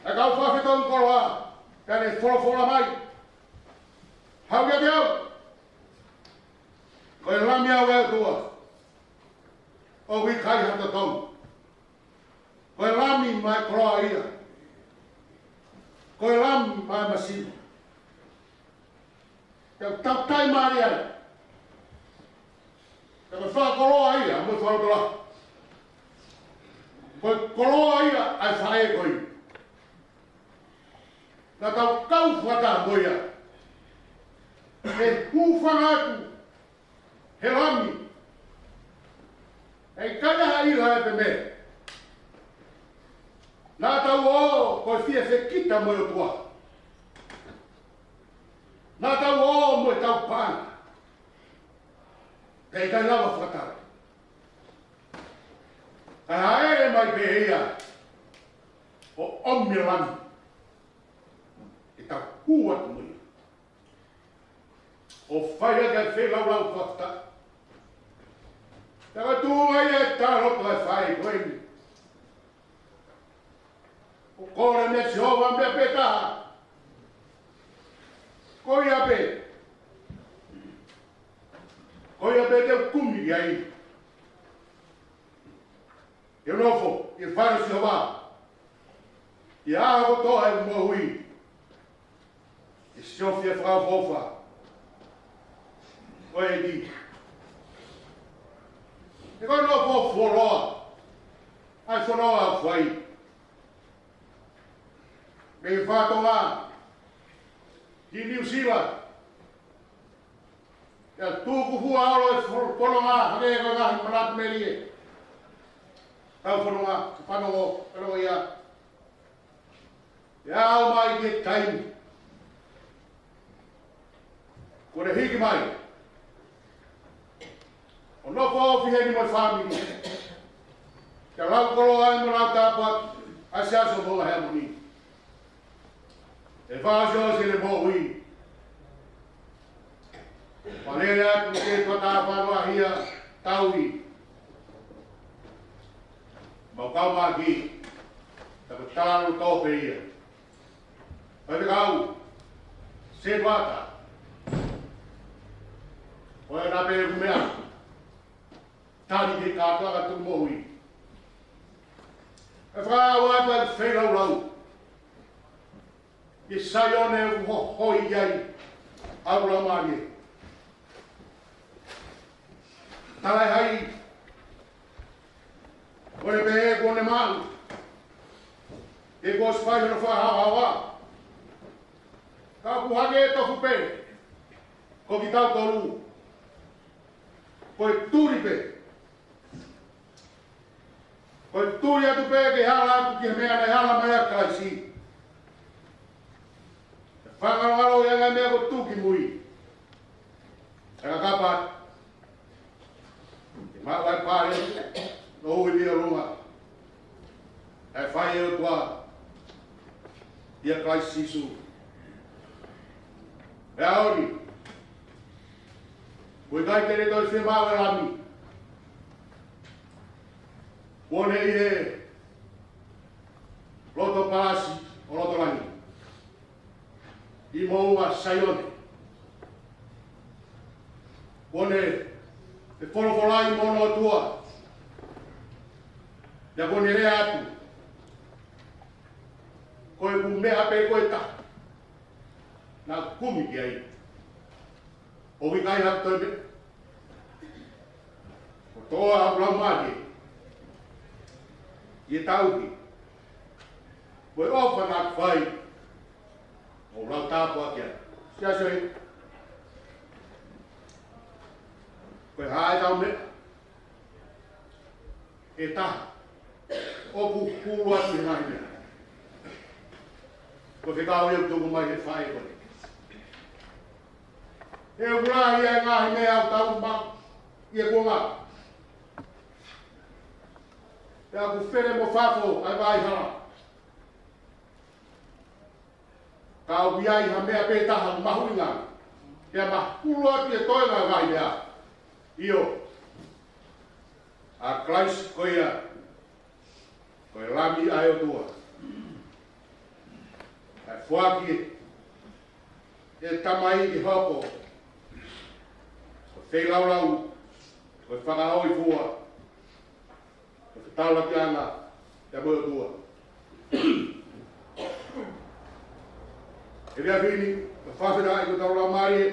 ʻa e kau fafetongi koloa, pea ne folofola mai, Haʻu kiate au, ko e Lami au ʻa e ʻOtua, ʻoku ʻikai ha totongi. Ko e Lami maʻa e koloa ia, ʻa e masiva. Tau, tau taʻimālie ai. Tau fakakoloa ia, mo e fakakoloa. Ko e koloa ia ʻa e faʻē ko ē. Naʻa tau kau fakataha mo ia. ʻE hūfanga atu he lami. ʻE ʻikai ha ʻilo ʻe pehē. Naʻa tau ō ko e fie fekita mo e ʻOtua. Naʻa tau ō mo e tau paʻanga. ʻE ʻikai lava fakatau. Kae hāʻele mai pē ia ʻo ʻomi e lami. ʻE tau hū atu mo ia. ʻO fai ʻaki ʻa e feilaulau fakataha. Tau tuʻu ai e tala loto ʻa e faʻē ko eni. ʻO kole meia Sihova meʻa pē taha. Ko ia pē. Ko ia pē te u kumi ki ai. Te u nofo ʻi he fale ʻo Sihova ʻi he ʻaho kotoa ʻeku moʻui. ʻE siofi e fakaʻofoʻofa ʻo e ʻEiki. He ko e nofo fuoloa ʻa e fonua ʻoku fai. Mei fatongia ki New Zealand. ʻIa tuku hua ʻo e fo-, fononga, hangē ko e ngaahi manatu melie. Tau fononga, fanongo, fanongo ia. ʻIa ʻomai ki he taimi. Kuo ne hiki mai. ʻO nofo ofi heni mo e fāmili. Ke lau koloa ai mo lau tāpuaki ʻa e Siasi ʻo Moʻunga Heamoni. ʻE fāsiosile moʻui. Palele atu ke tuʻa tāfanoa hia taui. Mau kau maki. Taku talo tō pē ia. Faifekau, Setuata. Ko e na pē ʻeku meʻa. Tali ke kātoa ka tuku moʻui. ʻE fakaʻau ai pē feilaulau. ʻI Saione ʻoku hohoi ai ʻa e laumālie. Talaʻehai. Ko e pehē kuo ne maʻu. He kuo ʻosi fai hono fakahaohaoa. Ka ʻoku hangē tofu pē. Ko kitautolu. Ko e tuli pē. Ko e tuli atu pē ke hala atu ki he meʻa naʻe hala mai ai ʻa Kalaisi. Ke fakangalongalo ia ngaahi meʻa kuo tuku ki mui. Ka ka pā. Ke maʻu ai pale, no ui lia lunga. ʻE fai ʻe he ʻOtua. ʻIa Kalaisi Sīsū. Pea ʻaho ni. Kuo ʻikai te ne toe fiemaʻu e lami. Kuo ne ʻi he loto palasi ʻo loto langi. ʻI Moʻunga Saione. Kuo ne fefolofolai mo hono ʻOtua. Pea kuo ne lea atu. Ko ʻeku meʻa pē ko e taha. Naʻa ku kumi ki ai. ʻOku ʻikai ha toe meʻa. Ko e toʻo ʻa e laumālie. ʻI he tauhi. Ko e ʻofa naʻa ku fai. ʻO lau tāpuaki ai. Siasi ē. Ko e hā ʻetau meʻa ʻe taha ʻoku hulu atu he ngaahi meʻa. Ko e fekau ia ʻoku tuku mai he faʻē ko ē. ʻE ʻoku lahi ʻa e ngaahi meʻa ʻoku tau maʻu ʻi he kuonga. Pea ʻoku fele mo fafo ʻa e vaʻa hala. Ka ʻoku ʻi ai ha meʻa pē taha mahuʻinga. Pea mahulu atu e toenga ngaahi meʻa. ʻIo. ʻA Kalaisi ko ia. Ko e lami ʻa e ʻOtua. ʻA e foaki ʻe he Tamai ke hoko ko e feilaulau, ko e fakahoifua, ko e fetaulakiʻanga ia mo e ʻOtua. ʻEveavini, ʻoku fakafetaʻi ko ʻetau laumālie,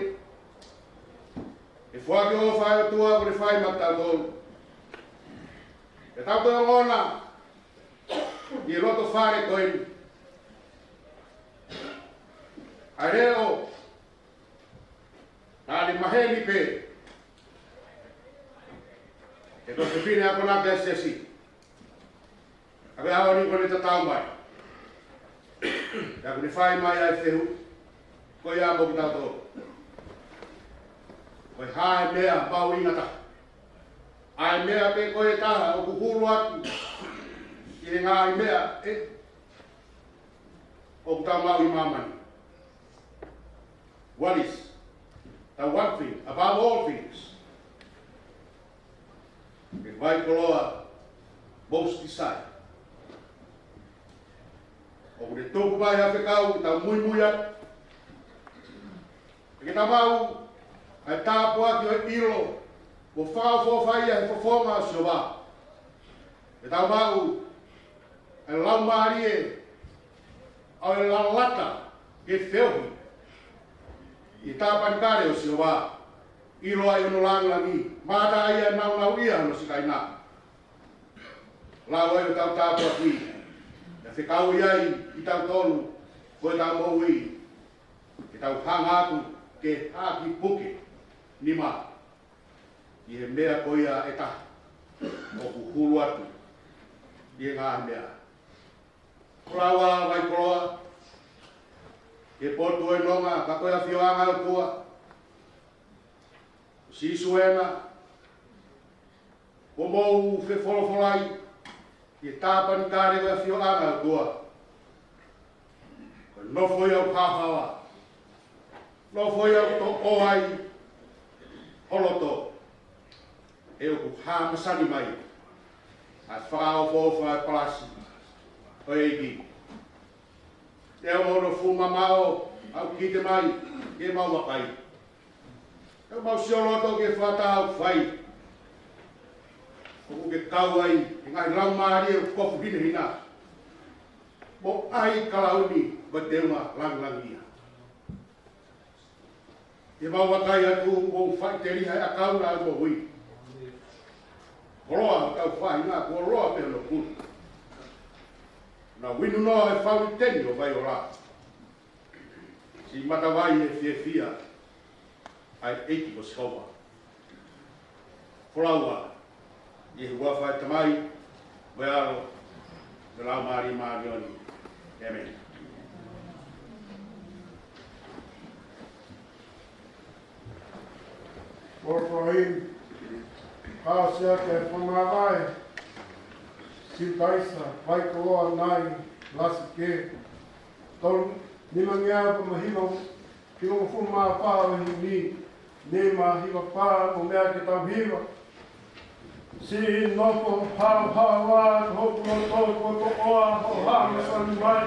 ʻe foaki ʻofa ʻa e ʻOtua kuo ne fai maʻatautolu. ʻE tau toe ongona ʻi he loto fale ko eni ʻa e leʻo naʻa ne maheni pē ʻe Kosipine Akonaki ʻa e Siasi. ʻA e ʻaho ni kuo ne tatau mai. Pea kuo ne fai mai ʻa e fehuʻi ko ia mo kitautolu: Ko e hā e meʻa mahuʻinga taha? ʻA e meʻa pē ko e taha ʻoku hulu atu ʻi he ngaahi meʻa ʻe ʻoku tau maʻu ʻi māmani. What is the one thing above all things? ʻE Vaikoloa most desire. ʻOku ne tuku mai ha fekau ke tau muimui atu. Ke tau maʻu ʻa e tāpuaki ʻo e ʻilo, ʻo fakaʻofoʻofa ia he fofonga ʻo Sihova. Ke tau maʻu ʻa e laumālie ʻo e lalata ke feohi ʻi he tāpanekale ʻo Sihova, ʻilo ai hono langilangi, mamata ai ʻa e naunauʻia hono Sikaina. Lau ai ʻo tau tāpuaki, ʻe fekauʻi ai kitautolu ko ʻetau moʻui, ke tau hanga atu ke haki puke nima ʻi he meʻa ko ia ʻe taha ʻoku hulu atu ʻi he ngaahi meʻa. Ko e lau ʻa Vaikoloa, ke potu ʻa e nonga, ka ko e ʻafioʻanga ʻo e ʻOtua, Sīsū ena, kuo mou fefolofolai ʻi he tāpanekale ko e ʻafioʻanga ʻo e ʻOtua. Ko e nofo ia ʻoku haohaoa, nofo ia ʻoku toʻo ai ho loto, he ʻoku hā masani mai ʻa e fakaʻofoʻofa ʻo e palasi ʻo e ʻEiki. Te u mau nofo mamaʻo, ʻo kite mai ke mau vakai. Te u mau sio loto ki he fakataha ʻoku fai, ʻoku ke kau ai ʻi he ngaahi laumālie ʻoku kofu hinehina mo ʻai kalauni mo e teunga langilangiʻia. Te mau vakai atu ʻoku faʻiteliha e ʻakau ʻa e moʻui. Koloa ʻo tau faʻahinga, kuo loa pē hono kuli. Naʻa inu noa he fauniteni ʻo e vai ʻo e ola. Siʻi matavai ʻo e fiefia ʻa e ʻEiki ko Sihova. Folau ā ʻi he huafa ʻo e Tamai, mo e ʻAlo, mo e Laumālie Māʻoniʻoni. ʻĒmeni. Mo e ko eni, ka ʻosi ake e fakamāvae, Siutaisa Vaikoloa Nai Lasike, tolu, nimangeau pea mo e hiva, hivangofulu mā fā ʻo e himi, nima hiva fā, ʻo meʻa ke tau hiva. Siʻi nofo haohaoa, ko hoku loto kuo toʻoa, hoʻo hā masani mai.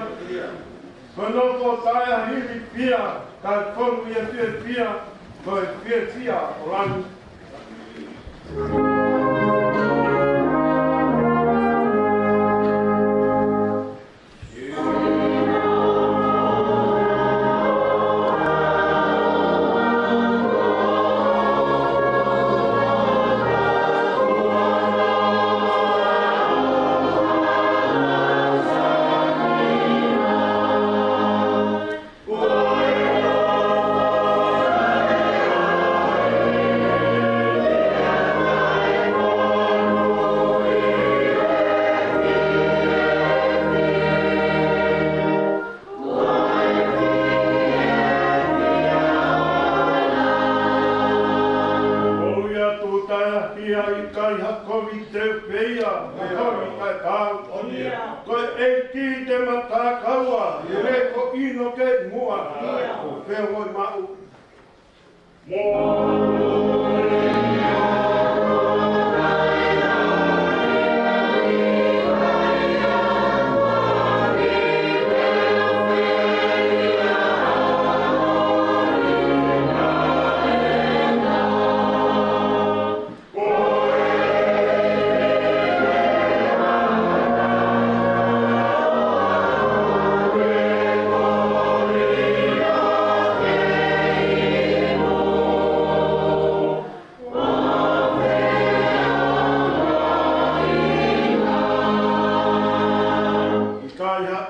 Ko e nofo taʻeilifia, taʻefonu ʻi he fiefia, ko e fiefia ʻo langi. Ko ia tuʻu taʻe ʻi ai ʻikai ha kovi te u pehē, ʻe hovi kae pau. Ko e ʻEiki te matakau ʻa, ʻe ko ʻino ke muʻa. Ko fē ʻoku maʻu.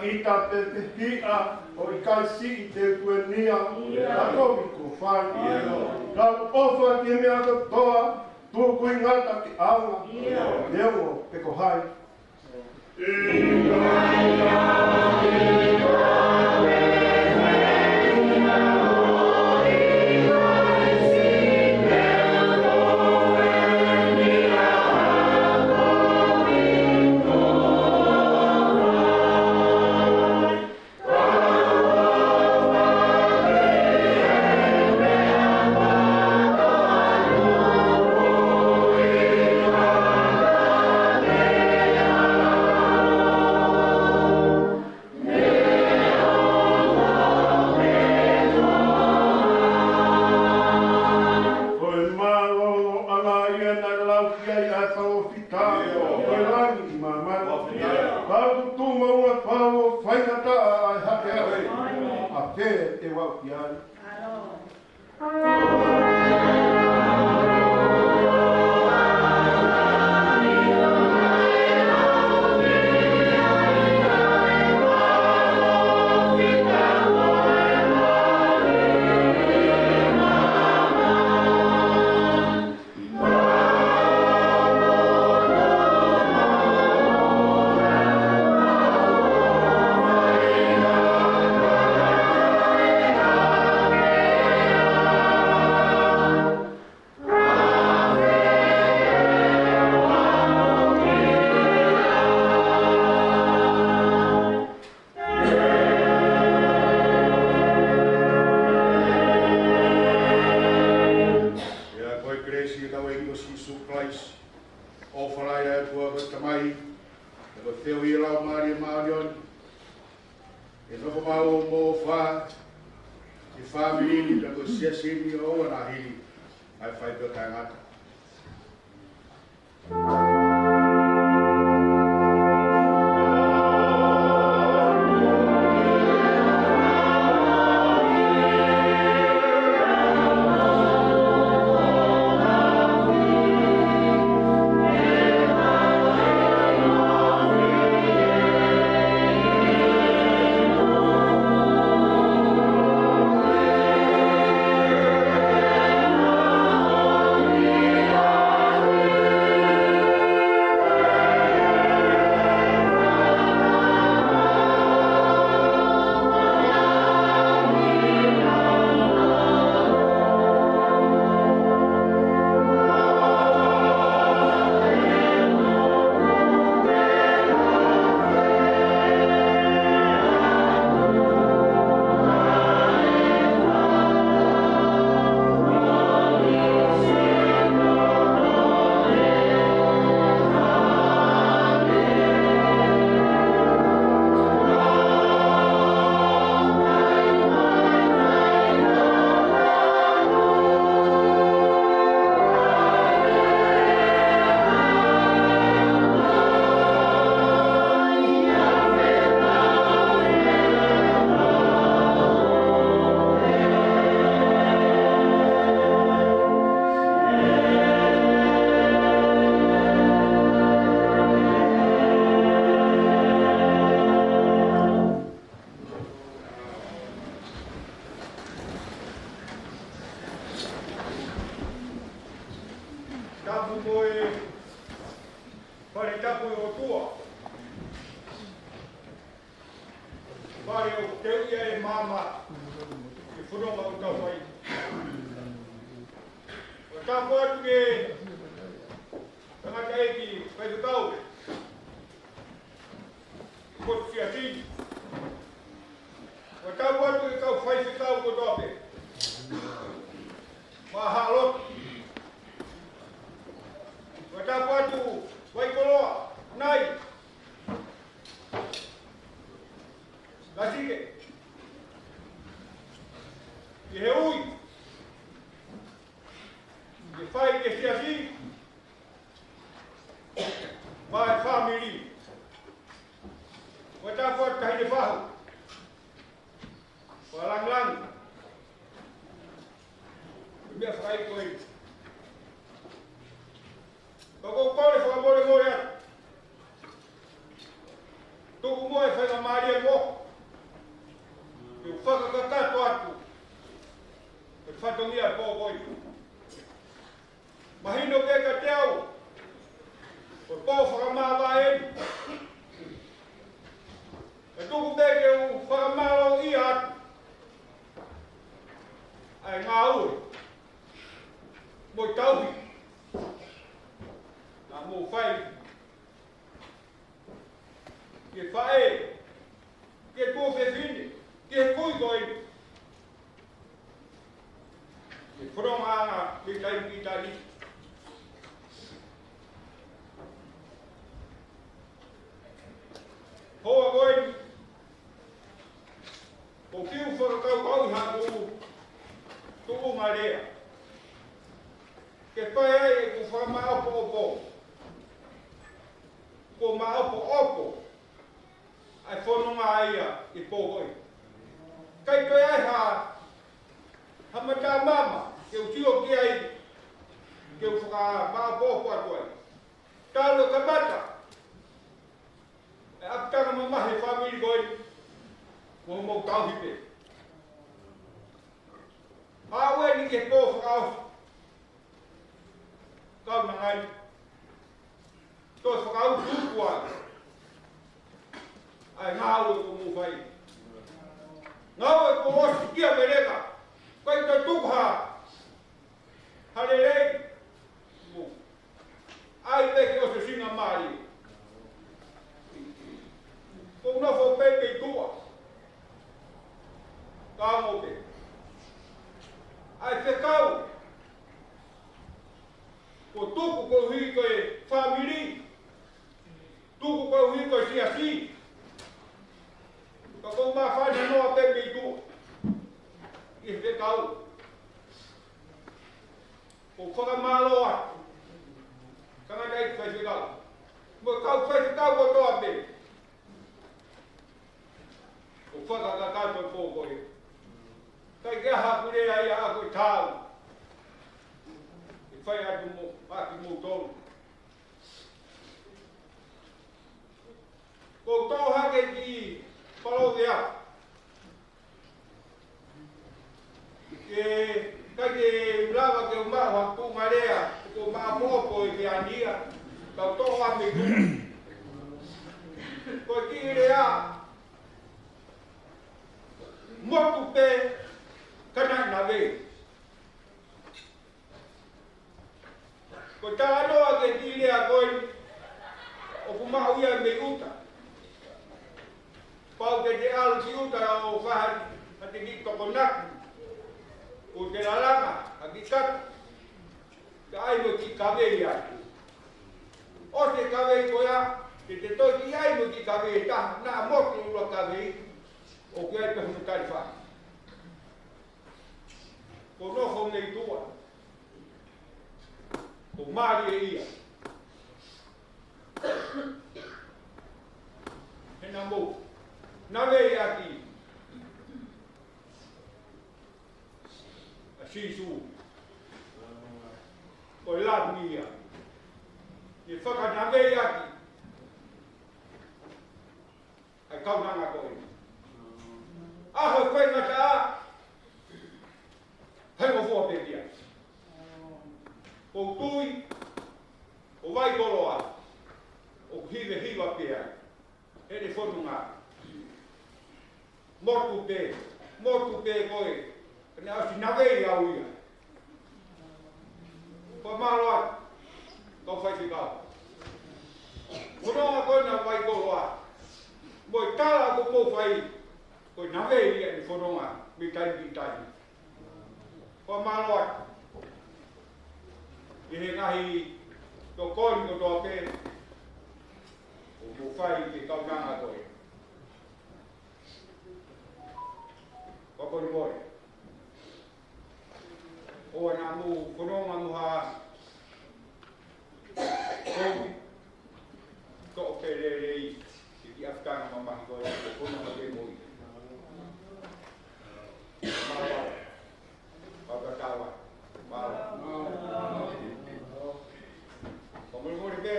ʻIta pe fehiʻa ʻo ʻikai siʻi te u tuenia, ʻa kovi kuo fai. Kau ʻofa ki he meʻa kotoa, tuku ʻi ngata ke ʻaonga, neongo pe ko hai. Ko e mālōlō ʻana ia naʻe lau ki ai ʻa e palōfita, ʻi he langi ʻi māmani. Kau tuku maʻu ʻa e pau ʻo faingataʻa ʻa e hake atu. ʻA fē te u aʻu ki ai? Pea ko e kelesi ʻa hotau ʻEiki ko Sīsū Kalaisi, ʻofa lahi ʻa e ʻOtua ko e Tamai, pea ko e feohi ʻa e Laumālie Māʻoniʻoni, ke nofo maʻu mo ʻofa ʻi he fāmili ni pea ko e siasi ni ʻo ʻoua naʻa hili, ʻa e fai pē ʻo taʻengata. Tapu mo e fale tapu ʻo e ʻOtua. Fale ʻoku teuʻi ai e maama ʻi he fononga ʻoku tau fai. ʻOku tapu atu ki he tangataʻeiki faifekau ʻo e siasi ni. ʻOku tapu atu ki he kau faifekau kotoa pē. Maʻa Haʻa Lotu. ʻOku tapu atu Vaikoloa, Nai. Ngasike. Ki he ui. Ke fai ki he siasi. Maʻa e fāmili. ʻOku tapu atu Taʻahine Fahu. Fakalāngilangi. Meʻa fai ko ē. Pea ʻoku ou kole fakamolemole atu. Tuku muʻa e faingamālie mo ke u fakakakato atu e fatongia pō ko eni. Mahino pē kiate au ko e pō fakamāvae eni. Ka tuku pē ke u fakamālōʻia atu ʻa e ngāue mo e tauhi naʻa mou fai ki he faʻē, ki he tuofefine, ki he kui ko eni. Ki he fonongaʻanga mei taimi ki taimi. Hoa ko eni, ʻoku ou fakakaukauʻi haʻaku tuʻunga lea ke fai ai ʻeku fakamāʻopoʻopo. Kuo māʻopoʻopo ʻa e fononga ia ʻi he pō ko eni. ʻIkai toe ʻi ai ha, ha mata mama ke u sio ki ai, ke u fakamāʻopoʻopo atu ai. Talu e kamata e ʻapitanga mamahi e fāmili ko eni, mo hoʻomou tauhi pē. Aʻu eni ki he pō fakaʻosi, kaunanga ni, toe fakautuutu atu ʻa e ngāue kuo mou fai. Ngāue kuo ʻosi kia veleka, ʻikai toe tuku ha, ha lelei. Mou ʻai pē ke ʻosi e singa mali. Ko e nofo pē pē tuʻa. Ka mo pē ʻa e fekau kuo tuku koeʻuhi ko e fāmili, tuku koeʻuhi ko e siasi. Ka ʻoku ou māfana noa pē mei tuʻa ʻi he fekau. ʻOku ou fakamālō atu ki he tangataʻeiki faifekau mo e kau faifekau kotoa pē. ʻOku ou fakakakato e pō ko eni. ʻIkai ke ʻi ai haʻaku lea ia ʻaʻaku ʻe taau ke fai atu mo, ʻa kimoutolu. Kuo u toʻo hake ki Palovia ke ʻikai ke lava ke u maʻu ha tuʻunga lea, ʻoku ou māʻopoʻopo ʻi he ʻaho ni, ka u toʻo ʻa e meʻa ko e kiʻi lea: motu pē ka naʻe nave. Ko e talanoa ki he kiʻi lea ko eni, ʻoku maʻu ia mei ʻuta. Pau ke te ʻalu ki ʻuta ʻo fai haʻate kiʻi tokonaki, ʻo te lalanga ha kiʻi kata, kae ʻai mo e kiʻi kavei atu. ʻOsi e kavei ko ia, te te toe kiʻi ʻai mo e kiʻi kavei ʻe taha, naʻa motu e ʻuluaki kavei, ʻoku ʻi ai pē hono tali fai. Ko e nofo mei tuʻa, ko e mali ia. He naʻa mou nave ʻaki ʻa Sīsū. Ko e lami ia ne fakanave ʻaki ʻa e kaunanga ko eni. ʻAho faingataʻa, faingofua pē ia. Ko e tui, ko Vaikoloa, ʻoku hivehiva pē ai heʻene fononga. Motu pē, motu pē koe, ka naʻe ʻosi nave au ia. Fakamālō atu, kau faifekau. Fononga ko ena Vaikoloa, mo e tala kuo mou fai, ko e nave ia ʻene fononga mei taimi ki taimi. Fakamālō atu ʻi he ngaahi tokoni kotoa pē ʻoku mou fai ki he kaunanga ko ē. Fakamolemole, ʻoua naʻa mou fononga mo ha kovi, toʻo pē lelei, ke ki ʻapitanga mamahi ko ē, ko e fononga pē mo ia. Mālō. Pau ka tawa. Mālō. Fakamolemole pē,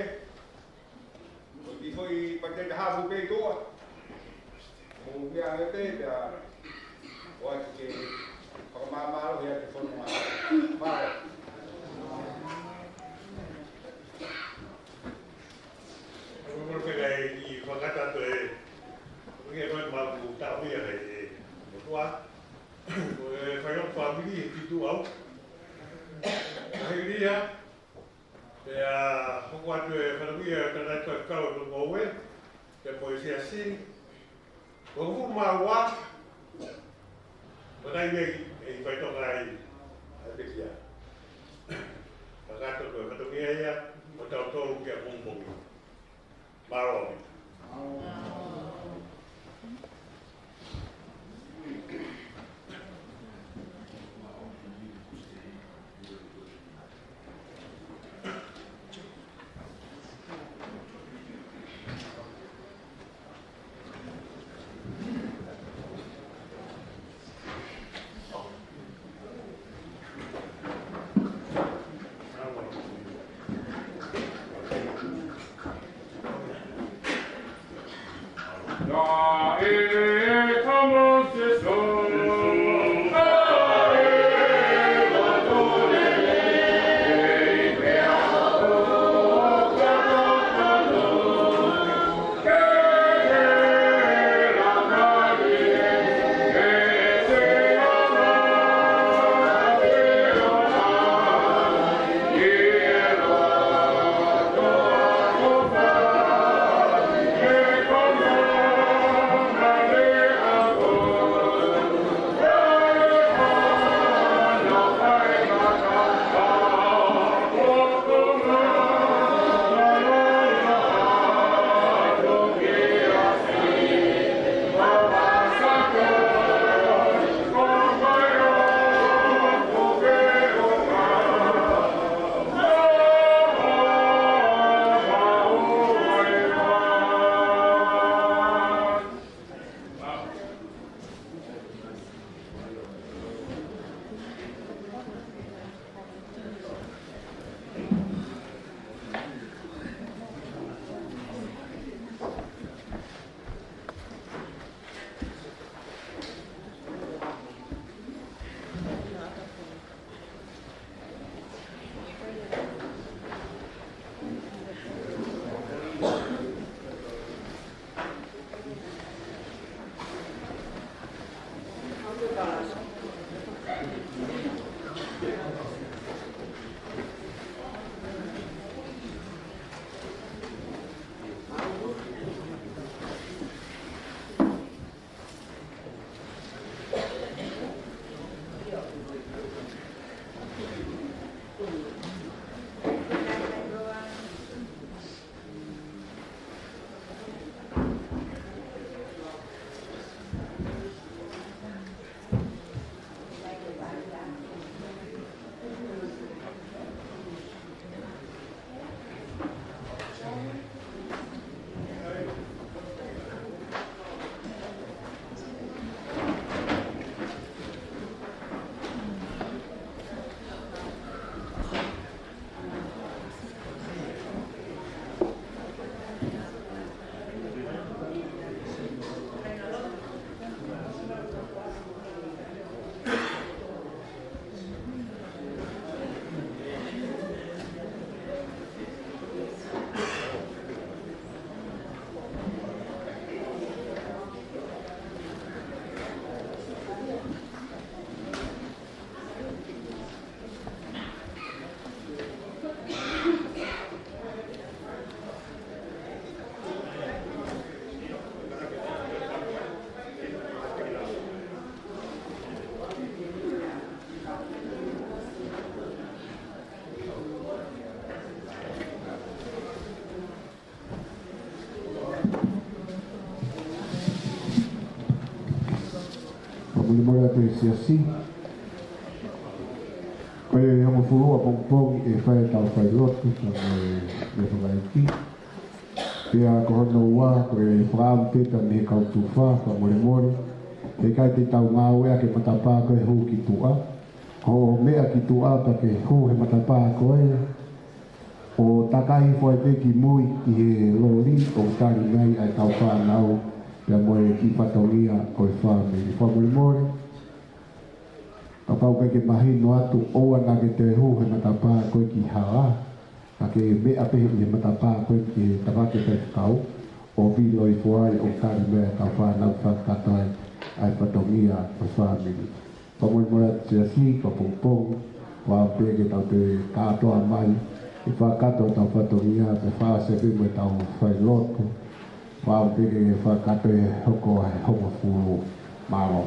ʻoku ʻi ai e foʻi pateta Afu pē tuʻa. Mo ia e pē pea ʻoatu ke fakamāmālohi ʻa e fonua. Mālō. Ko e kole pē kae fakatato e, ko e kole maʻu taʻu ia kae e motuʻa. Ko e fai ʻo e fāmili ʻe fitu au. Kae hili ia, pea hoko atu e fatongia ʻo e tangataʻeiki faifekau ʻo Tonga ʻoku pea mo e siasi. Ko e hongofulu mā ua, ko e taimi ʻe faitoka ai ʻa e pekia. Kakato ko e fatongia ia ʻo tautolu ki he pongipongi. Mālō. Fakamolemole atu e siasi. Ko e hongofulu ʻa pongipongi ʻe fai ʻetau failotu, ka mo e, mo e fakaiki. Pea ko hono ua, ko e fakaʻamu pē pea mei he kau tufa, fakamolemole. He ʻikai te tau ngāueʻaki e matapā ko ē hū ki tuʻa. Ko e meʻa ki tuʻa pea ke hū he matapā ko ē. ʻo takai hifo ai pē ki mui ʻi he loli ʻo tali mai ai ʻetau fānau pea mo e kiʻi fatongia ʻo e fāmili. Fakamolemole, kapau ʻoku ʻikai ke mahino atu, ʻoua naʻa ke toe hū he matapā ko ē ki hala, ka ke meʻa pē ʻi he matapā ko ē ki he tafaʻaki faifekau ʻo vilo hifo ai ʻo tali mai ai ʻetau fānau, fakakakato ai ʻa e fatongia ʻo e fāmili. Fakamolemole atu Siasi, fakapongipongi, ʻoku ʻamu pē ke tau toe kātoa mai ʻi he fakakakato ʻetau fatongia, pea fakaʻosi pē mo ʻetau failotu. ʻOku ʻamu pē ke fakakakato ʻi he hoko ʻa e hongofulu. Mālō.